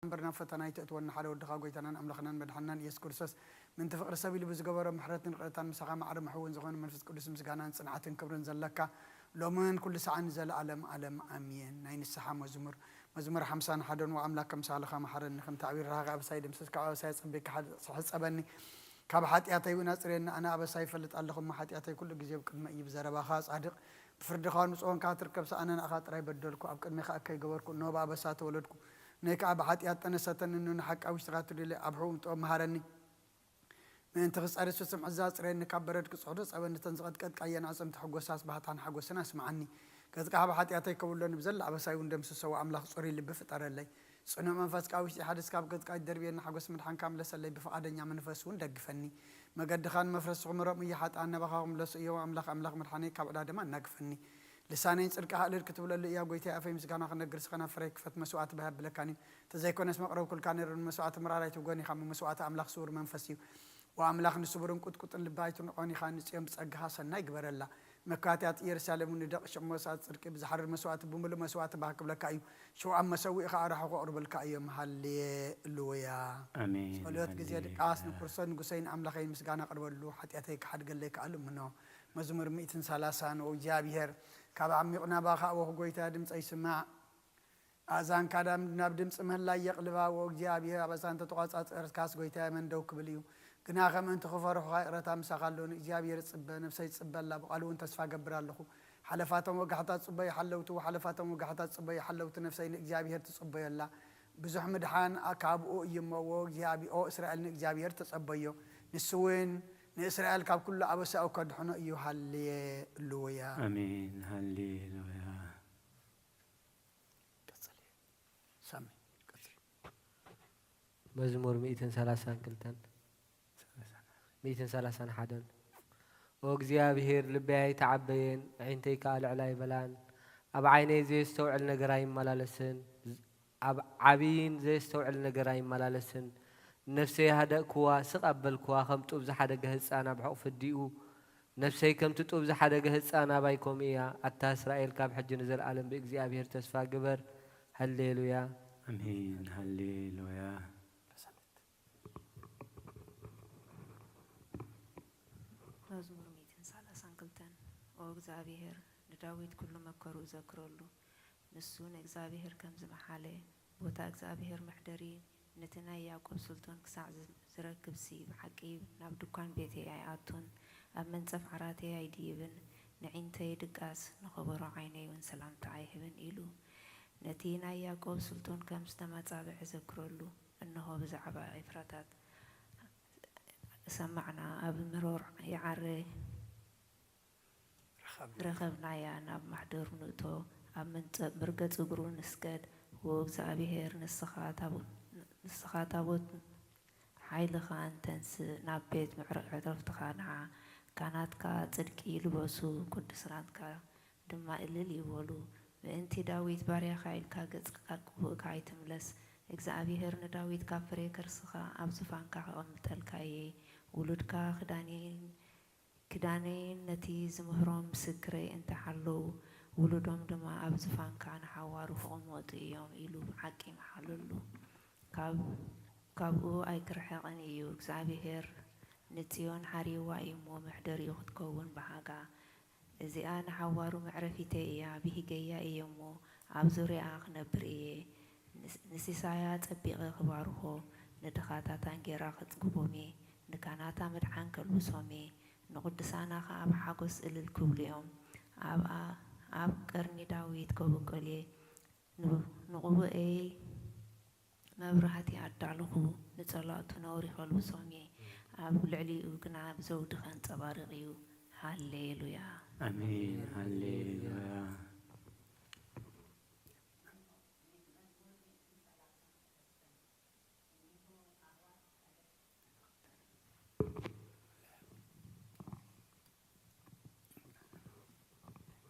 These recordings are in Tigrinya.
እምበር ናብ ፈተና ኣይተእትወና። ሓደ ወድኻ ጎይታናን ኣምላኽናን መድሓንናን ኢየሱስ ክርስቶስ ምእንቲ ፍቕሪ ሰብ ኢሉ ብዝገበሮ ምሕረትን ይቕረታን ምሳኻ ማዕረ ምሕውን ዝኾነ መንፈስ ቅዱስ ምስጋናን ጽንዓትን ክብርን ዘለካ ሎምን ኩሉ ሰዓን ንዘለኣለም ዓለም ኣሜን። ናይ ንስሓ መዝሙር። መዝሙር ሓምሳን ሓደን። ወኣምላክ ከምሳልኻ መሓረኒ፣ ከምቲ ዓብዪ ርህራኸ ኣበሳይ ደምስስ፣ ካብ ኣበሳይ ኣጸቢካ ሕጸበኒ። ካብ ሓጢኣተይ እውን ኣጽርየኒ። ኣነ ኣበሳይ ይፈልጥ ኣለኹ እሞ፣ ሓጢኣተይ ኩሉ ግዜ ኣብ ቅድመይ እዩ። ብዘረባኻ ጻድቕ፣ ብፍርድኻ ንጹህ ኮንካ ትርከብ። ኣነ ንኣኻ ጥራይ በደልኩ፣ ኣብ ቅድሜኻ እከይ ገበርኩ። እንሆ ብኣበሳ ተወለድኩ፣ ነይ ከኣ ብሓጢኣት ጠነሰተኒ። እንሆ ንሓቂ ኣብ ውሽጥኻ ትደሊ፣ ኣብ ሕቡእ ጥበብ መሃረኒ። ምእንቲ ክጸሪ ስሱም ዕዛ ኣጽርየኒ፣ ካብ በረድ ክጽሕዶ ጸበኒ። እተን ዝቐጥቀጥካየን ኣዕጽምቲ ሕጎሳስ ባህታን ሓጎስን ኣስምዓኒ። ገጽካ ካብ ሓጢኣተይ ከብሎኒ፣ ብዘላ ኣበሳይ እውን ደምስሶ። ኣምላኽ ጽሩይ ልቢ ፍጠረለይ፣ ጽኑዕ መንፈስ ካብ ውሽጢ ሓድስ። ካብ ገጽካ ኣይትደርብየኒ፣ ሓጎስ ምድሓንካ ምለሰለይ። ብፍቓደኛ መንፈስ እውን ደግፈኒ፣ መገድኻን መፍረስኹም ርኦም እየ። ሓጥኣን ናባኻ ክምለሱ እዮም። ኣምላኽ፣ ኣምላኽ ምድሓነይ፣ ካብ ዕዳ ደም ኣናግፈኒ። ልሳነይ ንጽድቅኻ እልል ክትብለሉ እያ። ጐይታይ፣ ኣፈይ ምስጋና ክነግር፣ ስኸና ፍረይ ክፈት። መስዋእቲ ባህ ኣብለካን እዩ፣ እንተዘይኮነስ መቕረብኩልካ ነይሩ። ንመስዋእቲ ምራር ኣይትብጎን ኢኻ እሞ፣ መስዋእቲ ኣምላኽ ስዉር መንፈስ እዩ። ወኣምላኽ ንስቡርን ቁጥቁጥን ልቢ ኣይትንዖን ኢኻ። ንጽዮን ብጸጋኻ ሰናይ ግበረላ፣ መካትያት ኢየሩሳሌም እውን ንደቕ ሸሞሳት ጽድቂ ብዝሓርር መስዋእቲ ብምሉእ መስዋእቲ ባህ ክብለካ እዩ። ሽውዓም መሰውኢ ኸኣ ራሕቑ ከቕርበልካ እዮም። ሃሌሉያ። ኣሜን፣ ጸሎት ግዜ ሃሌሉያ። ድቃስ ንክርስቶስ ንጉሰይን ኣምላኸይን ምስጋና ኣቕርበሉ፣ ሓጢኣተይ ክሓድገለይ ከኣ ልምኖ። መዝሙር ሚእትን ሰላሳን። ኦ እግዚኣብሔር፣ ካብ ዓሚቕ ናባኻ ኣወኹ፣ ጐይታ ድምጸይ ስማዕ። ኣእዛንካ ዳም-፣ ናብ ድምጺ ምህላይ የቕልባ። ኦ እግዚኣብሔር፣ ኣበሳ እንተ ተቋጻጸርካስ፣ ጐይታየ፣ መን ደው ክብል እዩ? ግናኸ ምእንቲ ክፈርሑኻ ይቕረታ ምሳኻ ኣሎ። ንእግዚኣብሔር እጽበ፣ ነፍሰይ ትጽበ ኣላ፣ ብቓሉ እውን ተስፋ እገብር ኣለኹ። ሓለፋቶም ወጋሕታ ጽበዩ ሓለውቲ፣ ሓለፋቶም ወጋሕታ ጽበዩ ሓለውቲ፣ ነፍሰይ ንእግዚኣብሔር ትጽበዮ ኣላ። ብዙሕ ምድሓን ኣ-፣ ካብኡ እዩ እሞ፣ ኦ እግዚኣብ-፣ ኦ እስራኤል፣ ንእግዚኣብሔር ተጸበዮ። ንሱ እውን ንእስራኤል ካብ ኩሉ ኣበሳኡ ከድሕኖ እዩ። ሃሌሉያ። ኣሜን። ሃሌሉያ። ቀጽል። ሳሚ፣ ቀጽል። መዝሙር ሚእትን ሰላሳን ክልተን፣ ሚእትን ሰላሳን ሓደን። ኦ እግዚኣብሔር፣ ልበይ ኣይተዓበየን፣ ኣዒንተይ ከኣ ልዕል ኣይበላን። ኣብ ዓይነይ ዘየስተውዕል ነገር ኣይመላለስን፣ ኣብ ዓብይን ዘየስተውዕል ነገር ኣይመላለስን። ነፍሰይ ሃደእክዋ፣ ስቕ ኣበልክዋ፣ ከም ጡብ ዝሓደገ ህጻን ኣብ ሕቑፊ ኣዲኡ። ነፍሰይ ከምቲ ጡብ ዝሓደገ ህጻን ኣባይ ከምኡ እያ። ኣታ እስራኤል፣ ካብ ሕጂ ንዘለኣለም ብእግዚኣብሔር ተስፋ ግበር። ሃሌሉያ። ኣሜን። ሃሌሉያ። መዝሙር ሚእትን ሰላሳን ክልተን። ኦ እግዚኣብሔር፣ ንዳዊት ኩሉ መከሩ ዘክረሉ። ንሱ ንእግዚኣብሔር ከም ዝመሓለ፣ ቦታ እግዚኣብሔር መሕደሪ ነቲ ናይ ያዕቆብ ስልቶን ክሳዕ ዝ-፣ ዝረክብሲ፣ ብሓቂ ናብ ድኳን ቤተይ ኣይኣቱን፣ ኣብ መንጸፍ ዓራተይ ኣይድይብን። ንዒንተይ ድቃስ፣ ንኸበሮ ዓይነይ እውን ሰላምታ ኣይህብን ኢሉ። ነቲ ናይ ያዕቆብ ስልቶን ከም ዝተመጻብዐ ዘክረሉ። እንሆ ብዛዕባ ኤፍራታት ሰማዕና፣ ኣብ መሮር ይዓረ ረኸብና። ረኸብናያ። ናብ ማሕደሩ ንእቶ፣ ኣብ መንጸ-፣ መርገጺ እግሩ ንስገድ። ዎ እግዚኣብሔር፣ ንስኻ ታቦት፣ ንስኻ ታቦት ሓይልኻን ተንስእ፣ ናብ ቤት ምዕረ-፣ ዕረፍትኻ ንዓ። ካህናትካ ጽድቂ ይልበሱ፣ ቅዱሳንካ ድማ እልል ይበሉ። ምእንቲ ዳዊት ባርያኻ ኢልካ ገጽካ ቅቡእካ ኣይትምለስ። እግዚኣብሔር ንዳዊት ካብ ፍሬ ከርስኻ ኣብ ዙፋንካ ከቐምጠልካ እየ። ውሉድካ ክዳኔን ክዳነይን ነቲ ዝምህሮም ምስክረይ እንተ ሓለዉ፣ ውሉዶም ድማ ኣብ ዝፋንካ ንሓዋሩ ክቕመጡ እዮም ኢሉ ብሓቂ መሓለሉ። ካብ-፣ ካብኡ ኣይክርሕቕን እዩ። እግዚኣብሄር ንጽዮን ሓርይዋ እዩ እሞ፣ መሕደሪኡ ክትከውን ብሃጋ። እዚኣ ንሓዋሩ መዕረፊተይ እያ፣ ብሂገያ እየ እሞ፣ ኣብ ዙርያኣ ክነብር እየ። ንስ-፣ ንሲሳያ ጸቢቐ ክባርኾ፣ ንድኻታት ኣንጌራ ከጽግቦም እየ፣ ንካህናታ ምድሓን ከልብሶም እየ። ንቕዱሳና ኸኣ ብሓጎስ እልል ክብሉ እዮም። ኣብ፣ ኣብ ቀርኒ ዳዊት ከብቁል እየ። ን-፣ ንቕቡኤይ መብራህቲ ኣዳለኹ፣ ንጸላእቱ ነውሪ ከልብሶም እየ። ኣብ ልዕሊኡ ግና ብዘውዲ ከንጸባርቕ እዩ። ሃሌሉያ። ኣሜን። ሃሌሉያ።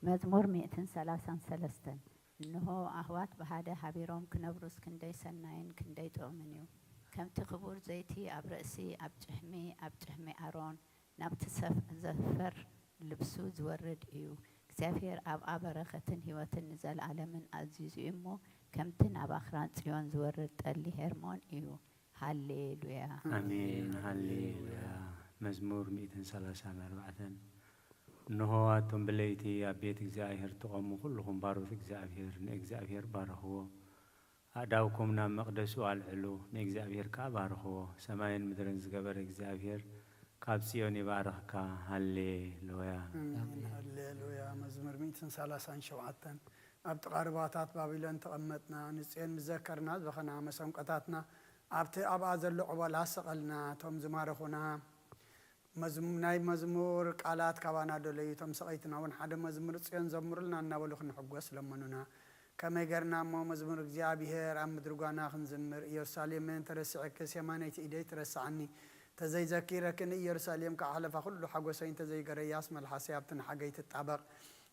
መዝሙር ሚእትን ሰላሳን ሰለስተን። እንሆ፣ ኣህዋት ብሓደ ሓቢሮም ክነብሩስ ክንደይ ሰናይን ክንደይ ጥዑምን እዩ! ከምቲ ክቡር ዘይቲ ኣብ ርእሲ፣ ኣብ ጭሕሚ፣ ኣብ ጭሕሚ ኣሮን፣ ናብቲ ሰፍ-፣ ዘፈር ልብሱ ዝወርድ እዩ። እግዚኣብሔር ኣብኣ በረኸትን ህይወትን ንዘለኣለምን ኣዚዙ እዩ እሞ፣ ከምቲ ናብ ኣኽራን ጽዮን ዝወርድ ጠሊ ሄርሞን እዩ። ሃሌሉያ። ኣሜን። ሃሌሉያ። መዝሙር ሚእትን ሰላሳን ኣርባዕተን። እንሆ፣ ኣቱም ብለይቲ ኣብ ቤት እግዚኣብሔር ትቖሙ ኩልኹም ባሮት እግዚኣብሔር፣ ንእግዚኣብሔር ባርኽዎ። ኣእዳውኩም ናብ መቕደሱ ኣልዕሉ፣ ንእግዚኣብሔር ከኣ ባርኽዎ። ሰማይን ምድርን ዝገበረ እግዚኣብሔር ካብ ጽዮን ይባርኽካ። ሃሌሉያ። ኣሜን። ሃሌሉያ። መዝሙር ሚእትን ሰላሳን ሸውዓተን። ኣብ ጥቓ ርባታት ባቢሎን ተቐመጥና፣ ንጽዮን ምስ ዘከርና ዝበኸና መሰንቆታትና ኣብቲ ኣብኣ ዘሎ ዕቦላ ሰቐልና። እቶም ዝማረኹና መዝሙ-፣ ናይ መዝሙር ቃላት ካባና ደለዩ። እቶም ሰቐይትና እውን ሓደ መዝሙር ጽዮን ዘምሩልና እናበሉ ክንሕጎስ ለመኑና። ከመይ ገርና እሞ መዝሙር እግዚኣብሔር ኣብ ምድሪ ጓና ክንዝምር? ኢየሩሳሌመን ተረሲዐክስ የማነይቲ ኢደይ ትረስዓኒ። ተዘይዘኪረክን ኢየሩሳሌም ካብ ሓለፋ ኩሉ ሓጎሰይ እንተዘይገረያስ መልሓሰይ ኣብቲ ንሓገይ ትጣበቕ።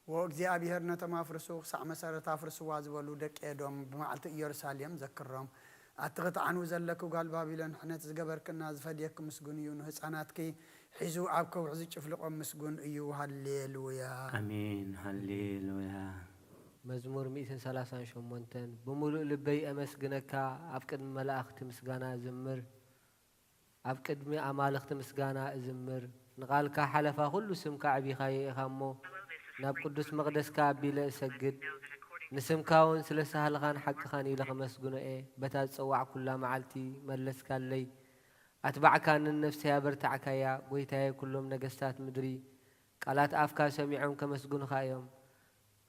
ወእግዚኣብሔር ነቶም ኣፍርሱ ክሳዕ መሰረት ኣፍርስዋ ዝበሉ ደቂ ኤዶም ብመዓልቲ ኢየሩሳሌም ዘክሮም። ኣቲ ክትዓንዊ ዘለኪ ጓል ባቢሎን ሕነት ዝገበርክና ዝፈድየኪ ምስጉን እዩ። ንህፃናትኪ ሒዙ ኣብ ከውሒ ዝጭፍልቖም ምስጉን እዩ። ሃሌሉያ። ኣሜን። ሃሌሉያ። መዝሙር ሚእትን ሰላሳን ሸሞንተን። ብምሉእ ልበይ ኣመስግነካ፣ ኣብ ቅድሚ መላእኽቲ ምስጋና እዝምር፣ ኣብ ቅድሚ ኣማልኽቲ ምስጋና እዝምር። ንቓልካ ሓለፋ ኩሉ ስምካ ኣዕቢኻዮ ኢኻ እሞ፣ ናብ ቅዱስ መቕደስካ ኣቢለ እሰግድ። ንስምካ እውን ስለ ሳህልኻን ሓቅኻን ኢለ ከመስግኖ እየ። በታ ዝጸዋዕኩላ መዓልቲ መለስካለይ። ኣትባዕካንን ነፍሰይ ኣበርታዕካያ። ጐይታየ፣ ኩሎም ነገስታት ምድሪ ቃላት ኣፍካ ሰሚዖም ከመስግኑኻ እዮም።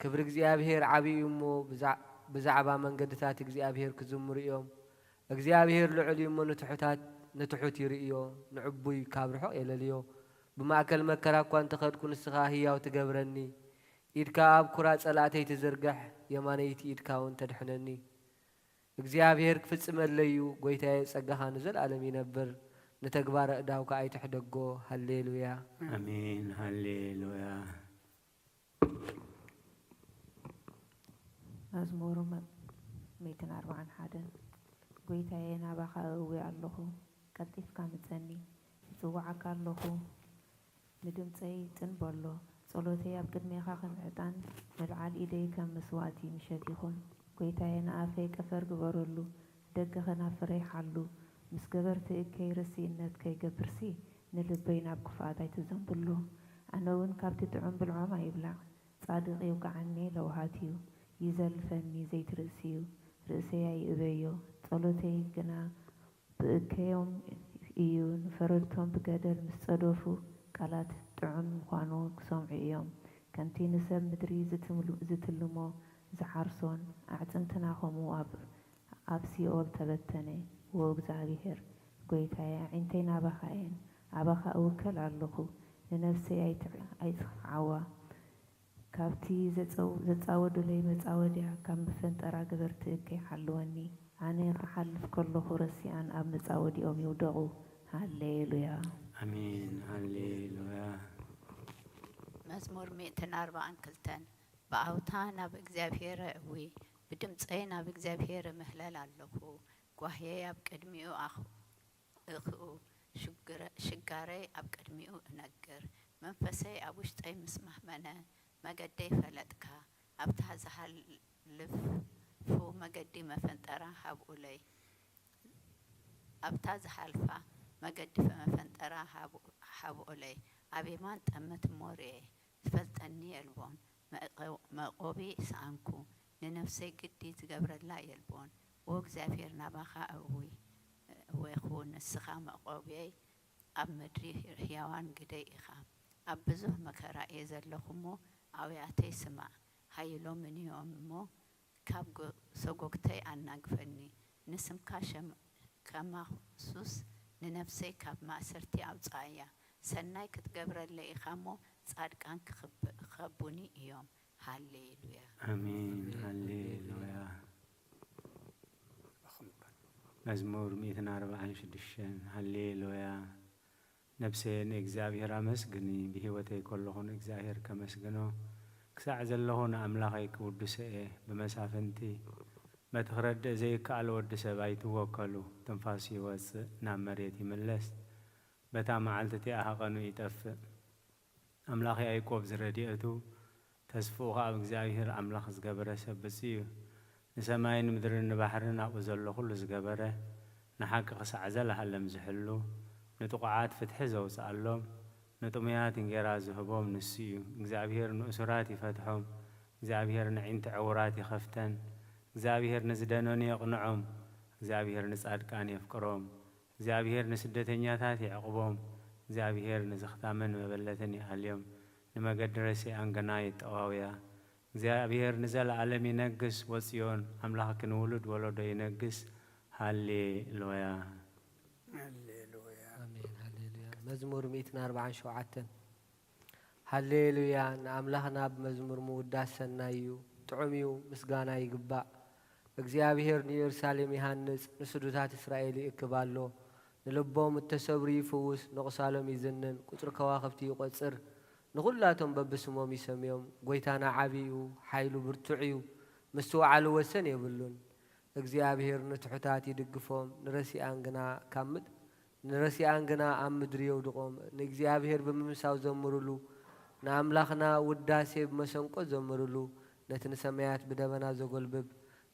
ክብሪ እግዚኣብሄር ዓቢ እዩ እሞ፣ ብዛ-፣ ብዛዕባ መንገድታት እግዚኣብሄር ክዝምሩ እዮም። እግዚኣብሄር ልዑል እዩ እሞ፣ ንትሑታት ንትሑት ይርእዮ፣ ንዕቡይ ካብ ርሑቕ የለልዮ። ብማእከል መከራ እኳ እንተ ኸድኩ፣ ንስኻ ህያው ትገብረኒ። ኢድካ ኣብ ኩራ ጸላእተይ ትዝርግሕ፣ የማነይቲ ኢድካ እውን ተድሕነኒ። እግዚኣብሄር ክፍጽመለይ እዩ፣ ጐይታየ፣ ጸጋኻ ንዘለኣለም ይነብር፣ ንተግባረ እዳውካ ኣይትሕደጎ። ሃሌሉያ። ኣሜን። ሃሌሉያ። መዝሙር መ-፣ ሚእትን ኣርባዓን ሓደን። ጐይታየ፣ ናባኻ እእዊ ኣለኹ፣ ቀልጢፍካ ምጸኒ። እጽውዓካ ኣለኹ፣ ንድምጸይ ጽን በሎ። ጸሎተይ ኣብ ቅድሜኻ ከም ዕጣን፣ ምልዓል ኢደይ ከም መስዋእቲ ምሸት ይኹን። ጐይታየ፣ ንኣፈይ ቀፈር ግበረሉ፣ ደገ ኸናፍረይ ሓሉ። ምስ ገበርቲ እከይ ርሲእነት ከይገብርሲ፣ ንልበይ ናብ ክፍኣት ኣይትዘንብሎ። ኣነ እውን ካብቲ ጥዑም ብልዖም ኣይብላዕ። ጻድቕ ይውግዓኒ ለውሃት እዩ፣ ይዘልፈኒ ዘይትርእስዩ፣ ርእሰይ ኣይእበዮ። ጸሎተይ ግና ብእከዮም እዩ፣ ንፈረድቶም ብገደል ምስ ጸደፉ፣ ቃላት ጥዑም ምዃኑ ክሰምዑ እዮም። ከምቲ ንሰብ ምድሪ ዝትምሉ-፣ ዝትልሞ ዝሓርሶን፣ ኣዕጽምትና ኸምኡ ኣብ፣ ኣብ ሲኦል ተበተነ። ዎ እግዚኣብሄር ጐይታየ፣ ኣዒንተይ ናባኻ እየን፣ ኣባኻ እውከል ኣለኹ፣ ንነፍሰይ ኣይትዕ-፣ ኣይትኽዓዋ። ካብቲ ዘጸው-፣ ዘጻወዱለይ መጻወድያ፣ ካብ መፈንጠራ ገበርቲ እከይ ሓልወኒ። ኣነ ክሓልፍ ከለኹ ረሲኣን ኣብ መጻወድያኦም ይውደቑ። ሃሌሉያ። ኣሜን። ሃሌሉያ። መዝሙር ሚእትን ኣርባዓን ክልተን። ብኣውታ ናብ እግዚኣብሔር እዊ፣ ብድምፀይ ናብ እግዚኣብሔር እምህለል ኣለኹ። ጓህየይ ኣብ ቅድሚኡ ኣኽ-፣ እኽኡ፣ ሽግረ-፣ ሽጋረይ ኣብ ቅድሚኡ እነግር። መንፈሰይ ኣብ ውሽጠይ ምስ ማህመነ፣ መገደይ ፈለጥካ። ኣብታ ዝሃልፉ መገዲ መፈንጠራ ሃብኡለይ፣ ኣብታ ዝሃልፋ መገዲ መፈንጠራ ሃብ-፣ ሃብኡለይ። ኣብ የማን ጠመት እሞ ርኤ፣ ዝፈልጠኒ የልቦን። መዕቆ-፣ መዕቆቢ ሰኣንኩ፣ ንነፍሰይ ግዲ ዝገብረላ የልቦን። ዎ እግዚኣብሔር ናባኻ እዊ፣ እወኹ፣ ንስኻ መዕቆብየይ፣ ኣብ ምድሪ ህያዋን ግደይ ኢኻ። ኣብ ብዙህ መከራ እየ ዘለኹ እሞ፣ ኣውያተይ ስማዕ። ሃይሎምኒ እዮም እሞ፣ ካብ ጎ-፣ ሰጎግተይ ኣናግፈኒ። ንስምካ ሸም-፣ ከማኹሱስ ንነፍሰይ ካብ ማእሰርቲ ኣውጽኣያ። ሰናይ ክትገብረለይ ኢኻ እሞ፣ ጻድቃን ክኽብ-፣ ክኸቡኒ እዮም። ሃሌሉያ። ኣሜን። ሃሌሉያ። መዝሙር ሚእትን ኣርባዓን ሽዱሽተን። ሃሌሉያ። ነፍሰየ ንእግዚኣብሔር ኣመስግኒ፣ ብህይወተይ ከለኹ ንእግዚኣብሔር ከመስግኖ፣ ክሳዕ ዘለኹ ንኣምላኸይ ክውድሶ እየ። ብመሳፍንቲ፣ በቲ ክረድእ ዘይከኣል ወዲ ሰብ ኣይትወከሉ። ትንፋሱ ይወጽእ፣ ናብ መሬት ይምለስ፣ በታ መዓልቲ እቲኣ ሃቐኑ ይጠፍእ። ኣምላኽ ያዕቆብ ዝረድኤቱ፣ ተስፍኡ ኸኣ ኣብ እግዚኣብሔር ኣምላኽ ዝገበረ ሰብ ብጹእ እዩ። ንሰማይን ምድርን ንባሕርን ኣብኡ ዘሎ ኩሉ ዝገበረ፣ ንሓቂ ክሳዕ ዘለዓለም ዝሕሉ፣ ንጥቑዓት ፍትሒ ዘውጽኣሎም፣ ንጥሙያት እንጌራ ዝህቦም ንሱ እዩ። እግዚኣብሔር ንእሱራት ይፈትሖም፣ እግዚኣብሔር ንዒንቲ ዕውራት ይኸፍተን፣ እግዚኣብሔር ንዝደነኑ የቕንዖም፣ እግዚኣብሔር ንጻድቃን የፍቅሮም፣ እግዚኣብሔር ንስደተኛታት የዕቕቦም፣ እግዚኣብሔር ንዝኽታምን መበለትን ይኣልዮም፣ ንመገዲ ረሲኣን ግና ይጠዋውያ። እግዚኣብሔር ንዘለዓለም ይነግስ፣ ወጽዮን ኣምላኽኪ ንውሉድ ወለዶ ይነግስ። ሃሌሉያ። ሃሌሉያ። ኣሜን። ሃሌሉያ። መዝሙር ሚእትን ኣርባዓን ሸውዓተን። ሃሌሉያ። ንኣምላኽና ብመዝሙር ምውዳስ ሰናይ እዩ፣ ጥዑም እዩ፣ ምስጋና ይግባእ። እግዚኣብሔር ንኢየሩሳሌም ይሃንጽ፣ ንስዱታት እስራኤል ይእክብ ኣሎ። ንልቦም እተሰብሩ ይፍውስ፣ ንቑሳሎም ይዝንን፣ ቁጽሪ ከዋኽብቲ ይቖጽር፣ ንኹላቶም በብስሞም ይሰምዮም። ጐይታና ዓቢ እዩ፣ ሓይሉ ብርቱዕ እዩ፣ ምስትውዓሉ ወሰን የብሉን። እግዚኣብሔር ንትሑታት ይድግፎም፣ ንረሲኣን ግና ካብ ምድ- ንረሲኣን ግና ኣብ ምድሪ የውድቖም። ንእግዚኣብሔር ብምምሳው ዘምሩሉ፣ ንኣምላኽና ውዳሴ ብመሰንቆ ዘምሩሉ። ነቲ ንሰማያት ብደበና ዘጎልብብ፣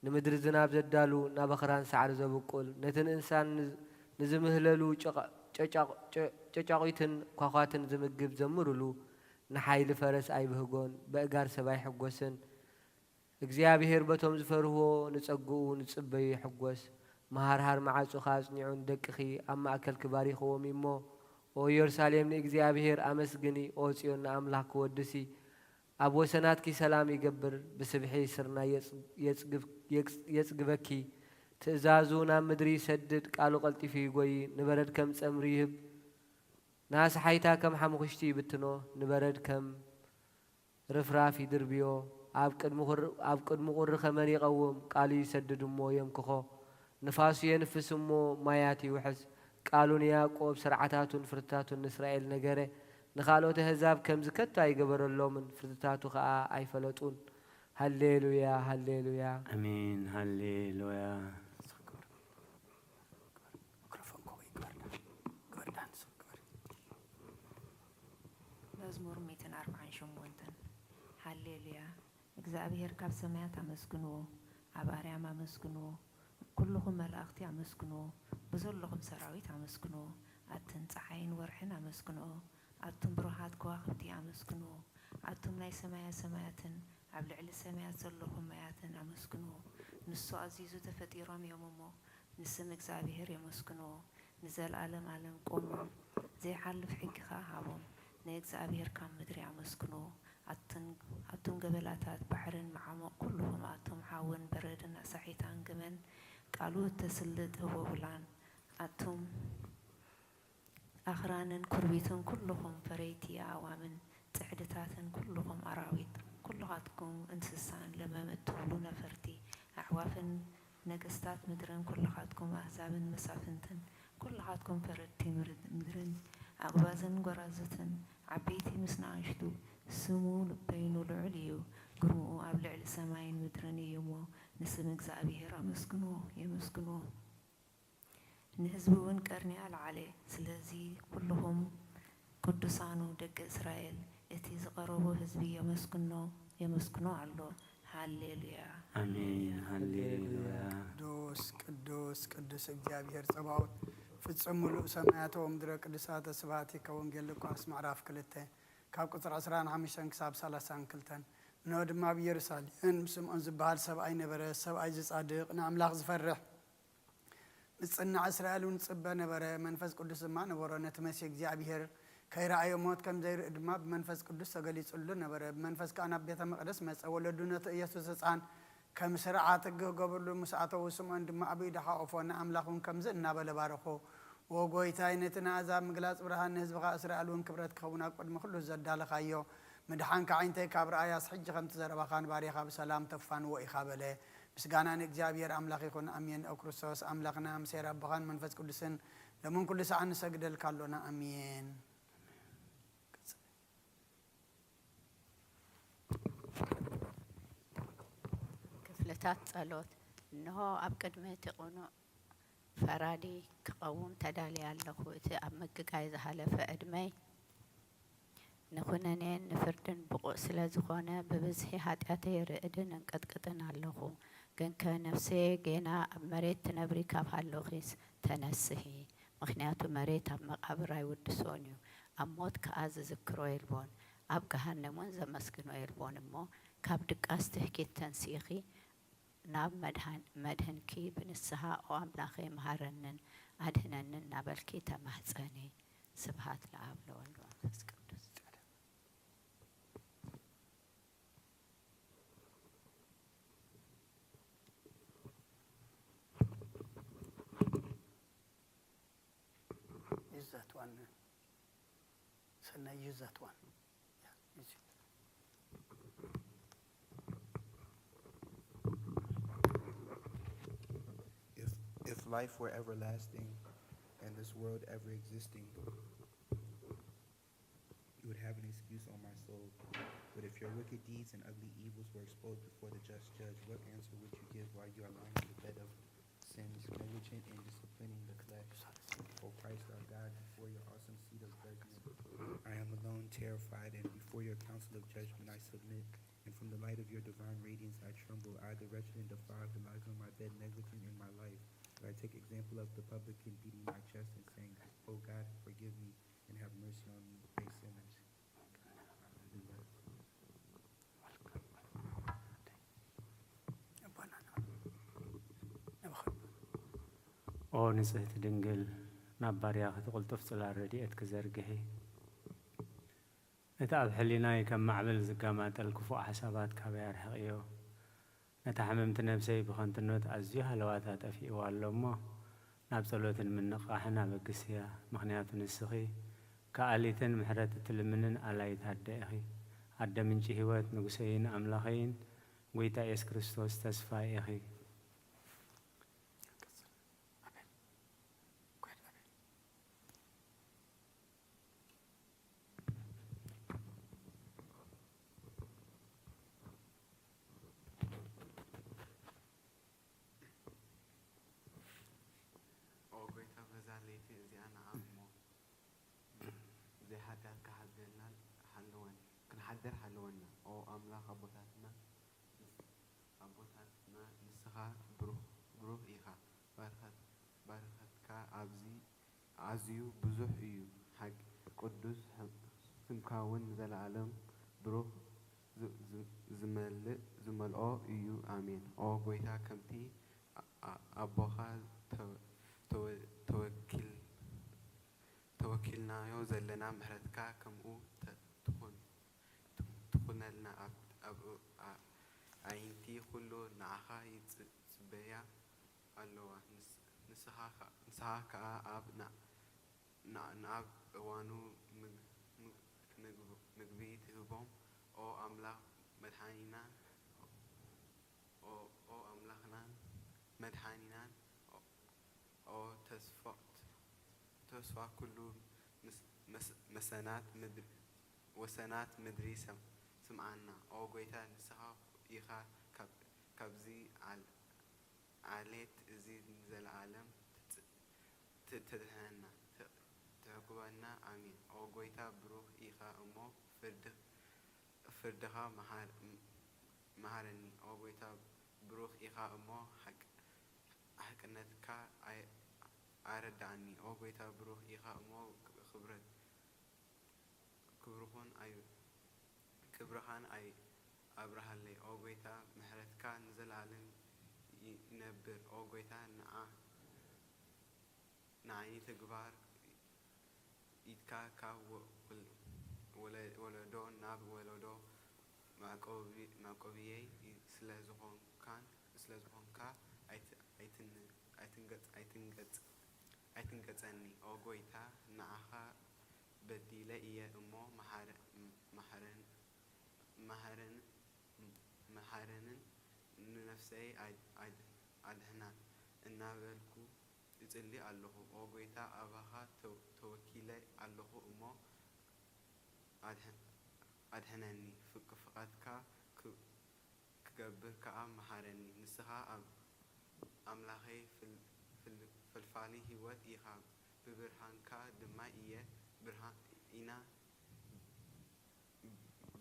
ንምድሪ ዝናብ ዘዳሉ፣ ናብ ኣኽራን ሳዕሪ ዘብቁል፣ ነቲ ንእንስሳን ንዝ- ንዝምህለሉ ጨቓ- ጨጫቕ- ጨ- ጨጫቒትን ኳዃትን ዝምግብ ዘምሩሉ። ንሓይሊ ፈረስ ኣይብህጎን፣ በእጋር ሰብ ኣይሕጎስን። እግዚኣብሔር በቶም ዝፈርህዎ ንጸግኡ ንጽበዩ ይሕጎስ። መሃርሃር መዓጹኻ ኣጽኒዑ ንደቅኺ ኣብ ማእከልኪ ባሪኽዎም እዩ'ሞ፣ ኦ ኢየሩሳሌም ንእግዚኣብሔር ኣመስግኒ፣ ኦ ጽዮን ንኣምላኽኪ ወድሲ። ኣብ ወሰናትኪ ሰላም ይገብር፣ ብስብሒ ስርናይ የጽ- የጽግብ- የጽ- የጽግበኪ። ትእዛዙ ናብ ምድሪ ይሰድድ፣ ቃሉ ቀልጢፉ ይጎዪ። ንበረድ ከም ጸምሪ ይህብ፣ ንኣስሓይታ ከም ሓሙኽሽቲ ይብትኖ። ንበረድ ከም ርፍራፍ ይድርብዮ፣ ኣብ ቅድሚ ቁሪ ከመን ይቐውም፣ ቃሉ ይሰድድ እሞ የምክኾ። ንፋሱ የንፍስ እሞ ማያት ይውሕዝ። ቃሉ ንያዕቆብ፣ ስርዓታቱን ፍርድታቱን ንእስራኤል ነገረ። ንኻልኦት ኣህዛብ ከምዚ ከቶ ኣይገበረሎምን፣ ፍርድታቱ ኸኣ ኣይፈለጡን። ሃሌሉያ፣ ሃሌሉያ። ኣሜን። ሃሌሉያ። ሚክሮፎን ከው ይግበርና። ግበርና ንሱ ግበር። መዝሙር ሚእትን ኣርባዓን ሸሞንተን። ሃሌሉያ። እግዚኣብሔር ካብ ሰማያት ኣመስግንዎ፣ ኣብ ኣርያም ኣመስግንዎ፣ ኩልኹም መላእኽቲ ኣመስግንዎ፣ ብዘለኹም ሰራዊት ኣመስግንዎ፣ ኣትን ጸሓይን ወርሕን ኣመስግንኦ፣ ኣቱም ብሩሃት ከዋኽብቲ ኣመስግንዎ፣ ኣቱም ናይ ሰማያ ሰማያትን ኣብ ልዕሊ ሰማያት ዘለኹም ማያትን ኣመስግንዎ። ንሱ ኣዚዙ ተፈጢሮም እዮም እሞ፣ ንስም እግዚኣብሔር የመስግንዎ። ንዘልኣለም ኣለም ቆሞም፣ ዘይሓልፍ ሕጊ ኸኣ ሃቦም። ንእግዚኣብሔር ካብ ምድሪ ኣመስግንዎ። ኣትን- ኣቱም ገበላታት ባሕርን መዓሙቕ ኩልኹም ኣቱም ሓውን በረድን ኣሳሒታን ግመን ቃሉ እተስልጥ ህቦብላን ኣቱም ኣኽራንን ኩርቢትን ኩልኹም ፈረይቲ ኣእዋምን ጽዕድታትን ኩልኹም ኣራዊት ኩልኻትኩም እንስሳን ለመም እትብሉ ነፈርቲ ኣዕዋፍን ነገስታት ምድርን ኩልኻትኩም ኣህዛብን መሳፍንትን ኩልኻትኩም ፈረድቲ ምድርን ኣቕባዝን ጐራዙትን ዓበይቲ ምስ ንኣሽቱ ስሙ በይኑ ልዑል እዩ፣ ግርምኡ ኣብ ልዕሊ ሰማይን ምድርን እዩ እሞ ንስም እግዚኣብሄር ኣመስግንዎ የመስግንዎ። ንህዝቢ እውን ቀርኒ ኣልዓለ። ስለዚ ኩልኹም ቅዱሳኑ ደቂ እስራኤል፣ እቲ ዝቐረቦ ህዝቢ የመስግኖ የመስግኖ ኣሎ። ሃሌሉያ። ኣሜን። ሃሌሉያ። ቅዱስ ቅዱስ ቅዱስ እግዚኣብሔር ጸባኦት፣ ፍጹም ምሉእ ሰማያት ወምድረ ቅዱሳተ ስብሐቲከ። ወንጌል ሉቃስ ምዕራፍ ክልተ ካብ ቁጽሪ ዕስራን ሓሙሽተን ክሳብ ሰላሳን ክልተን። እንሆ ድማ ኣብ ኢየሩሳሌም ስምዖን ዝበሃል ሰብኣይ ነበረ። ሰብኣይ ዝጻድቕ ንኣምላኽ ዝፈርሕ ንጽናዕ እስራኤል እውን ዝጽበ ነበረ። መንፈስ ቅዱስ ድማ ነበሮ። ነቲ መሲህ እግዚኣብሔር ከይረኣዮ ሞት ከም ዘይርኢ ድማ ብመንፈስ ቅዱስ ተገሊጹሉ ነበረ። ብመንፈስ ከኣ ናብ ቤተ መቕደስ መጸ። ወለዱ ነቲ ኢየሱስ ህጻን ከም ስርዓት ሕጊ ክገብርሉ ምስ ኣተዉ፣ ስምዖን ድማ ኣብ ኢዱ ሓቖፎ፣ ንኣምላኽ እውን ከምዚ እናበለ ባረኾ። ዎ ጐይታይ፣ ነቲ ንኣሕዛብ ምግላጽ ብርሃን፣ ንህዝብኻ እስራኤል እውን ክብረት ክኸውን ኣብ ቅድሚ ኩሉ ዘዳለኻዮ ምድሓንካ ኣዒንተይ ካብ ረኣያስ፣ ሕጂ ከምቲ ዘረባኻ ንባርያኻ ብሰላም ተፋንዎ ኢኻ በለ። ምስጋና ንእግዚኣብሔር ኣምላኽ ይኹን፣ ኣሜን። ኦ ክርስቶስ ኣምላኽና፣ ምሴር ኣቦኻን መንፈስ ቅዱስን፣ ሎምን ኩሉ ሰዓት ንሰግደልካ ኣሎና፣ ኣሜን። ክፍልታት ጸሎት። እንሆ ኣብ ቅድሚ እቲ ቅኑዕ ፈራዲ ክቐውም ተዳልየ ኣለኹ። እቲ ኣብ ምግጋይ ዝሃለፈ ዕድመይ ንኹነኔን ንፍርድን ብቑእ ስለ ዝኾነ፣ ብብዝሒ ሓጢኣተይ ርዕድን እንቅጥቅጥን ኣለኹ። ግንከ ነፍሰየ፣ ጌና ኣብ መሬት ትነብሪ ካብ ሃሎኺስ፣ ተነስሂ። ምኽንያቱ መሬት ኣብ መቓብር ኣይውድሶን እዩ፣ ኣብ ሞት ከኣ ዝዝክሮ የልቦን፣ ኣብ ገሃነም እውን ዘመስግኖ የልቦን። እሞ ካብ ድቃስ ትህኪት ተንሲእኺ ናብ መድሃን-፣ መድህንኪ ብንስሃ፣ "ኦ ኣምላኸይ፣ መሃረንን ኣድህነንን" እናበልኪ ተማህጸኒ። ስብሃት ለኣብ ለወልድ ወመንፈስ ቅዱስ። Use that one. Sanna, use that one. Yeah, use it. If, if life were everlasting and this world ever existing, you would have an excuse, O my soul. But if your wicked deeds and ugly evils were exposed before the just judge, what answer would you give while you are lying on the bed of sins, negligent in disciplining the flesh? O Christ our God, before your awesome seat of judgment, I am alone terrified, and before your council of judgment I submit. And from the light of your divine radiance I tremble, I, the wretched and defiled, who lies on my bed negligent in my life. But I take example of the publican, beating my chest and saying, O God, forgive me and have mercy on me, a sinner. Hallelujah. ኦ ንጽህቲ ድንግል፣ ናብ ባርያኺ እቲ ቅልጡፍ ጽላል ረድኤትኪ ዘርግሒ። እቲ ኣብ ሕሊናይ ከም ማዕበል ዝገማጠል ክፉእ ሓሳባት ካባይ ኣርሕቕዮ። ነታ ሕምምቲ ነብሰይ ብኸንቱነት ኣዝዩ ሃለዋታ ጠፊእዋ ኣሎ እሞ፣ ናብ ጸሎትን ምንቕቓሕን ኣበግስያ። ምኽንያቱ ንስኺ ከኣሊትን ምሕረት እትልምንን ኣላይት ኣደ ኢኺ። ኣደ ምንጪ ህይወት፣ ንጉሰይን ኣምላኸይን፣ ጐይታ ኢየሱስ ክርስቶስ ተስፋይ ኢኺ። ኦ ጐይታ፣ በዛ ለይቲ እዚኣ ንዓ እሞ ዘይሓጢኣት ክሓድገልና ሓልወን፣ ክንሓድር ሓልወና። ኦ ኣምላኽ ኣቦታትና፣ ኣቦታትና ንስኻ ብሩኽ፣ ብሩኽ ኢኻ። ባርኸት፣ ባርኸትካ ኣብዚ ኣዝዩ ብዙሕ እዩ። ሓቂ ቅዱስ ስምካውን ንዘለኣለም ብሩኽ ዝ-፣ ዝ-፣ ዝመልእ፣ ዝመልኦ እዩ። ኣሜን። ኦ ጐይታ፣ ከምቲ ኣ-፣ ኣ-፣ ኣቦኻ ተወ-፣ ተወ-፣ ተወኪል-፣ ተወኪልናዮ ዘለና፣ ምሕረትካ ከምኡ ተ-፣ ትኹን፣ ትኹነልና። ኣብ፣ ኣብ ኣ-፣ ኣዒንቲ ኩሉ ንዓኻ ይጽ-፣ ይጽበያ ኣለዋ። ንስ-፣ ንስኻ ኸ-፣ ንስኻ ከኣ ኣብ ና-፣ ና-፣ ንኣብ እዋኑ ምግ-፣ ምግ-፣ ምግብ-፣ ምግቢ ትህቦም። ኦ ኣምላኽ መድሓኒና፣ ኦ፣ ኦ ኣምላኽናን መድሓኒናን፣ ኦ፣ ኦ ተስፋ፣ ተስፋ ኩሉ ምስ-፣ መስ-፣ መሰናት ምድሪ፣ ወሰናት ምድሪ ሰም-፣ ስምዓና። ኦ ጐይታ፣ ንስኻ ኢኻ ካብ፣ ካብዚ ዓል-፣ ዓሌት እዚ ንዘለኣለም ትጽ-፣ ት-፣ ተድሕነና፣ ት-፣ ትዕቁበና። ኣሜን። ኦ ጐይታ፣ ብሩኽ ኢኻ እሞ ፍርድ-፣ ፍርድኻ መሃር-፣ መሃረኒ። ኦ ጐይታ፣ ብሩኽ ኢኻ እሞ ሓቅ-፣ ሓቅነትካ ኣይ-፣ ኣረድኣኒ። ኦ ጐይታ፣ ብሩኽ ኢኻ እሞ ክብረት-፣ ክብርኹን ኣይ-፣ ክብርኻን ኣይ-፣ ኣብርሃለይ። ኦ ጐይታ፣ ምሕረትካ ንዘለኣለም ይነብር። ኦ ጐይታ፣ ንዓ-፣ ንዓይ ተግባር ኢድካ ካብ ወ-፣ ወለ-፣ ወለዶ ናብ ወለዶ መዕቆቢ-፣ መዕቆብየይ ስለ ዝኾንካን፣ ስለ ዝኾንካ ኣይት-፣ ኣይትን-፣ ኣይትንገጽ-፣ ኣይትንገጽ-፣ ኣይትንገጸኒ። ኦ ጐይታ፣ ንዓኻ በዲለ እየ እሞ መሓረ-፣ መሓረን-፣ መሓረን-፣ መሓረንን ንነፍሰይ ኣድ-፣ ኣድ-፣ ኣድሕናን እናበልኩ እጽሊ ኣለኹ። ኦ ጐይታ፣ ኣባኻ ተው-፣ ተወኪለ ኣለኹ እሞ ኣድሕ-፣ ኣድሕነኒ፣ ፍቅ-፣ ፍቓድካ ክ-፣ ክገብር ከኣ መሓረኒ። ንስኻ ኣብ-፣ ኣምላኸይ፣ ፍል-፣ ፍል-፣ ፈልፋሊ ህይወት ኢኻ፣ ብብርሃንካ ድማ እየ፣ ብርሃ-፣ ኢና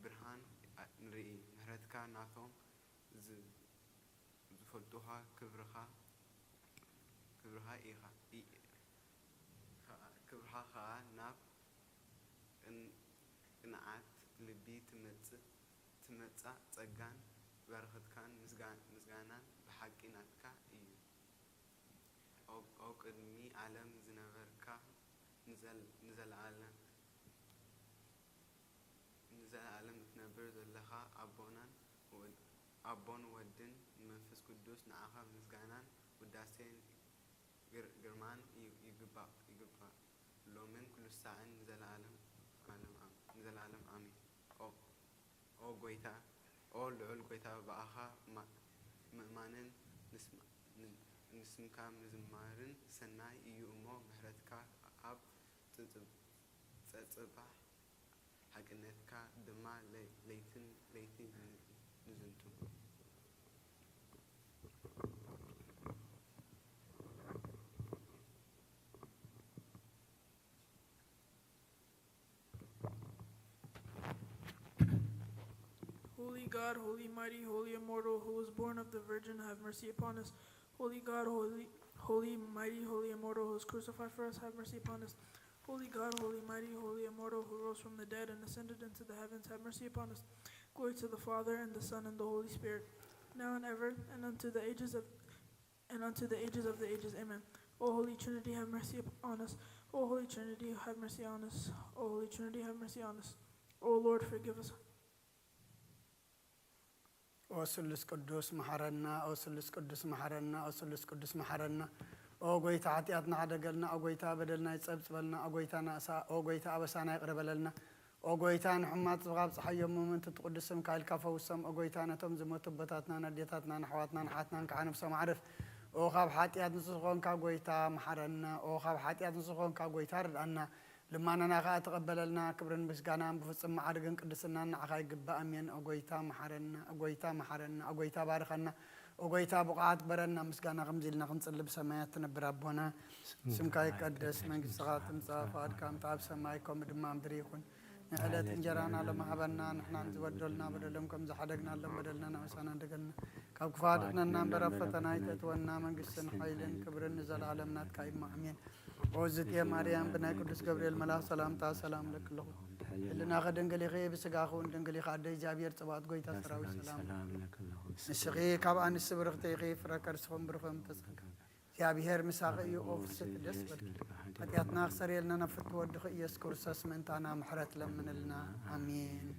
ብርሃን ንርኢ። ምሕረትካ ናቶም ዝ-፣ ዝ-፣ ክፈልጡኻ ክብርኻ ክብርኻ ኢኻ ኢ- ኸኣ- ክብርኻ ኸኣ ናብ ቅን- ቅንዓት ልቢ ትመጽእ ትመጻእ ጸጋን በረኸትካን ምስጋ- ምስጋናን ብሓቂ ናትካ እዩ። ኦ ኦ ቅድሚ ዓለም ዝነበርካ ንዘል- ንዘለዓለም ንዘለዓለም እትነብር ዘለኻ ኣቦናን ወድ- ኣቦን ወድን መንፈስ ቅዱስ ንዓኻ ምስጋናን ውዳሴን ግር- ግርማን ይ- ይግባእ ይግባእ ሎምን ክሉ ሳዕን ንዘለዓለም ዓለም ኣም- ንዘለዓለም ኣሜን። ኦ ኦ ጐይታ ኦ ልዑል ጐይታ ብኣኻ ማ- ምእማንን ንስም- ን- ንስምካ ምዝማርን ሰናይ እዩ እሞ ምሕረትካ ኣብ ጽጽብ- ጸጽባሕ ሓቅነትካ ድማ ለይ- ለይትን ለይቲ ን- ንዝንቱ። Holy God, holy mighty, holy immortal, who was born of the Virgin, have mercy upon us. Holy God, holy, holy mighty, holy immortal, who was crucified for us, have mercy upon us. Holy God, holy mighty, holy immortal, who rose from the dead and ascended into the heavens, have mercy upon us. Glory to the Father, and the Son, and the Holy Spirit, now and ever, and unto the ages of and unto the ages of the ages. Amen. O Holy Trinity, have mercy upon us. O Holy Trinity, have mercy on us. O Holy Trinity, have mercy on us. O Lord, forgive us. ኦ ስሉስ ቅዱስ መሓረና፣ ኦ ስሉስ ቅዱስ መሓረና፣ ኦ ስሉስ ቅዱስ መሓረና። ኦ ጎይታ ሓጢኣትና ሓደገልና፣ ኦ ጎይታ በደልና ይጸብጽበልና፣ ኦ ጎይታ ናእሳ፣ ኦ ጎይታ ኣበሳና ይቕረ በለልና። ኦ ጎይታ ንሕሙማት ዝባብ ጸሓዮም ምእንቲ ትቕዱስ ስምካ ኢልካ ፈውሶም። ኦ ጎይታ ነቶም ዝሞቱ ኣቦታትናን ኣዴታትናን ኣሕዋትናን ኣሓትናን ከዓ ነፍሶም ኣዕርፍ። ኦ ካብ ሓጢኣት ንጹህ ዝኾንካ ጎይታ መሓረና። ኦ ካብ ሓጢኣት ንጹህ ዝኾንካ ጎይታ ርድኣና። ልማናና ከኣ ተቐበለልና። ክብርን ምስጋናን ብፍጹም መዓርግን ቅድስናን ንዓኻ ይግባእ። ኣሜን። ኦ ጎይታ መሓረና። ኦ ጎይታ መሓረና። ኦ ጎይታ ባርኸና። ኦ ጎይታ ብቑዓት ግበረና። ምስጋና ከምዚ ኢልና ክንጽሊ ብሰማያት ትነብር ኣቦና ስምካ ይቀደስ፣ መንግስትኻ ትምጻእ፣ ፍቓድካ ከምቲ ኣብ ሰማይ ከምኡ ድማ ምድሪ ይኹን። ንዕለት እንጀራና ለማህበና ንሕናን ዝበደሉና በደሎም ከም ዝሓደግናሎም በደልና ናበሳና እንደገልና ካብ ክፉ ኣድሕነና እምበር ኣብ ፈተና ኣይተእትወና። መንግስትን ሓይልን ክብርን ንዘለኣለም ናትካ እዩ። ኣሜን። ኦዝቴ ማርያም ብናይ ቅዱስ ገብርኤል መልኣኽ ሰላምታ ሰላም እለኪ ኣለኹ። ህልናኺ ድንግል ኢኺ፣ ብስጋኺ እውን ድንግል ኢኺ። ኣደ እግዚኣብሔር ጽባኦት ጎይታ ሰራዊት ሰላም ንስኺ ካብ ኣንስቲ ብርኽቲ ኢኺ። ፍረ ከርስኹም ብሩኽ እምተጸጋ እግዚኣብሔር ምሳኺ እዩ። ኦ ፍስሕቲ ደስ በልኪ። ሓጢኣትና ክሰርየልና ናብ ፍትወ ወድኺ ኢየሱስ ክርስቶስ ምእንታና ምሕረት ለምንልና። ኣሜን።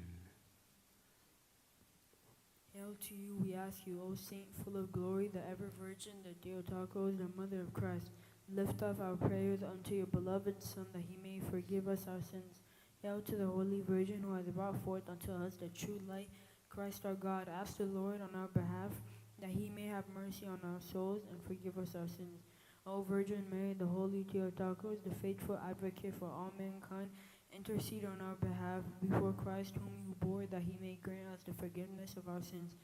Hail to you, we ask you, O Saint, full of glory, the ever Virgin, the Theotokos, the Mother of Christ. Lift up our prayers unto your beloved Son, that he may forgive us our sins. Hail to the Holy Virgin, who has brought forth unto us the true light, Christ our God. Ask the Lord on our behalf, that he may have mercy on our souls and forgive us our sins. O Virgin Mary, the Holy Theotokos, the faithful advocate for all mankind, intercede on our behalf before Christ, whom you bore, that he may grant us the forgiveness of our sins.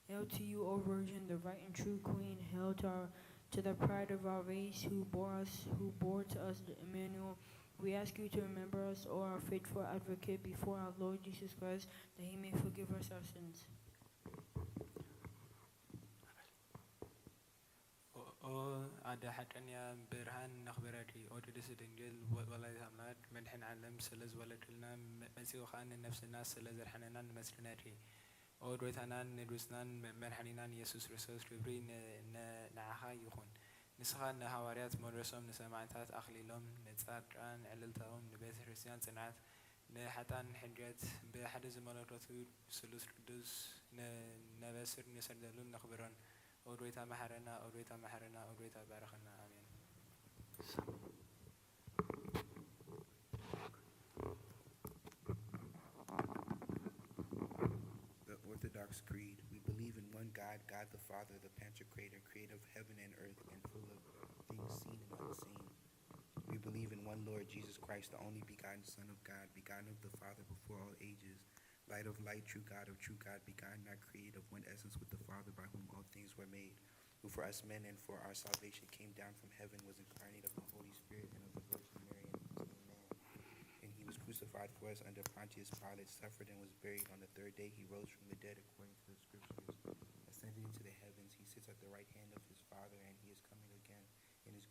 Hail to you, O Virgin, the right and true Queen. Hail to our, to the pride of our race, who bore us, who bore to us the Emmanuel. We ask you to remember us, O our faithful advocate, before our Lord Jesus Christ, that he may forgive us our sins. ኦ ኣደ ሓቀኛ ብርሃን ነኽብረኪ። ኦ ቅድስት ድንግል ወላዲት ኣምላክ፣ መድሕን ዓለም ስለ ዝወለድክልና፣ መጺኡ ኸኣ ንነፍስና ስለ ዘድሓነና ነመስግነኪ። ኦ ጎይታናን ንጉስናን መድሓኒናን ኢየሱስ ክርስቶስ፣ ክብሪ ንዓኻ ይኹን። ንስኻ ንሃዋርያት ሞገሶም፣ ንሰማዕታት ኣኽሊሎም፣ ንጻድቃን ዕልልታኦም፣ ንቤተ ክርስቲያን ጽንዓት፣ ንሓጥኣን ሕድገት፣ ብሓደ ዝመለኮቱ ስሉስ ቅዱስ ነበስር ንሰግደሉን ነኽብሮን። ኦ ጎይታ መሓረና፣ ኦ ጎይታ መሓረና፣ ኦ ጎይታ ባርኸና። ኣሜን። The Orthodox Creed. We believe in one God, God the Father, the Pantocrator, creator of heaven and earth, and full of things seen and unseen. We believe in one Lord Jesus Christ, the only begotten Son of God, begotten of the Father before all ages, light of light, true God of true God, begotten, not created, of one essence with the Father, by whom all things were made, who for us men and for our salvation came down from heaven, was incarnate of the Holy Spirit and of the Virgin Mary, and became man. And he was crucified for us under Pontius Pilate, suffered and was buried. On the third day he rose from the dead according to the Scriptures, ascended into the heavens. He sits at the right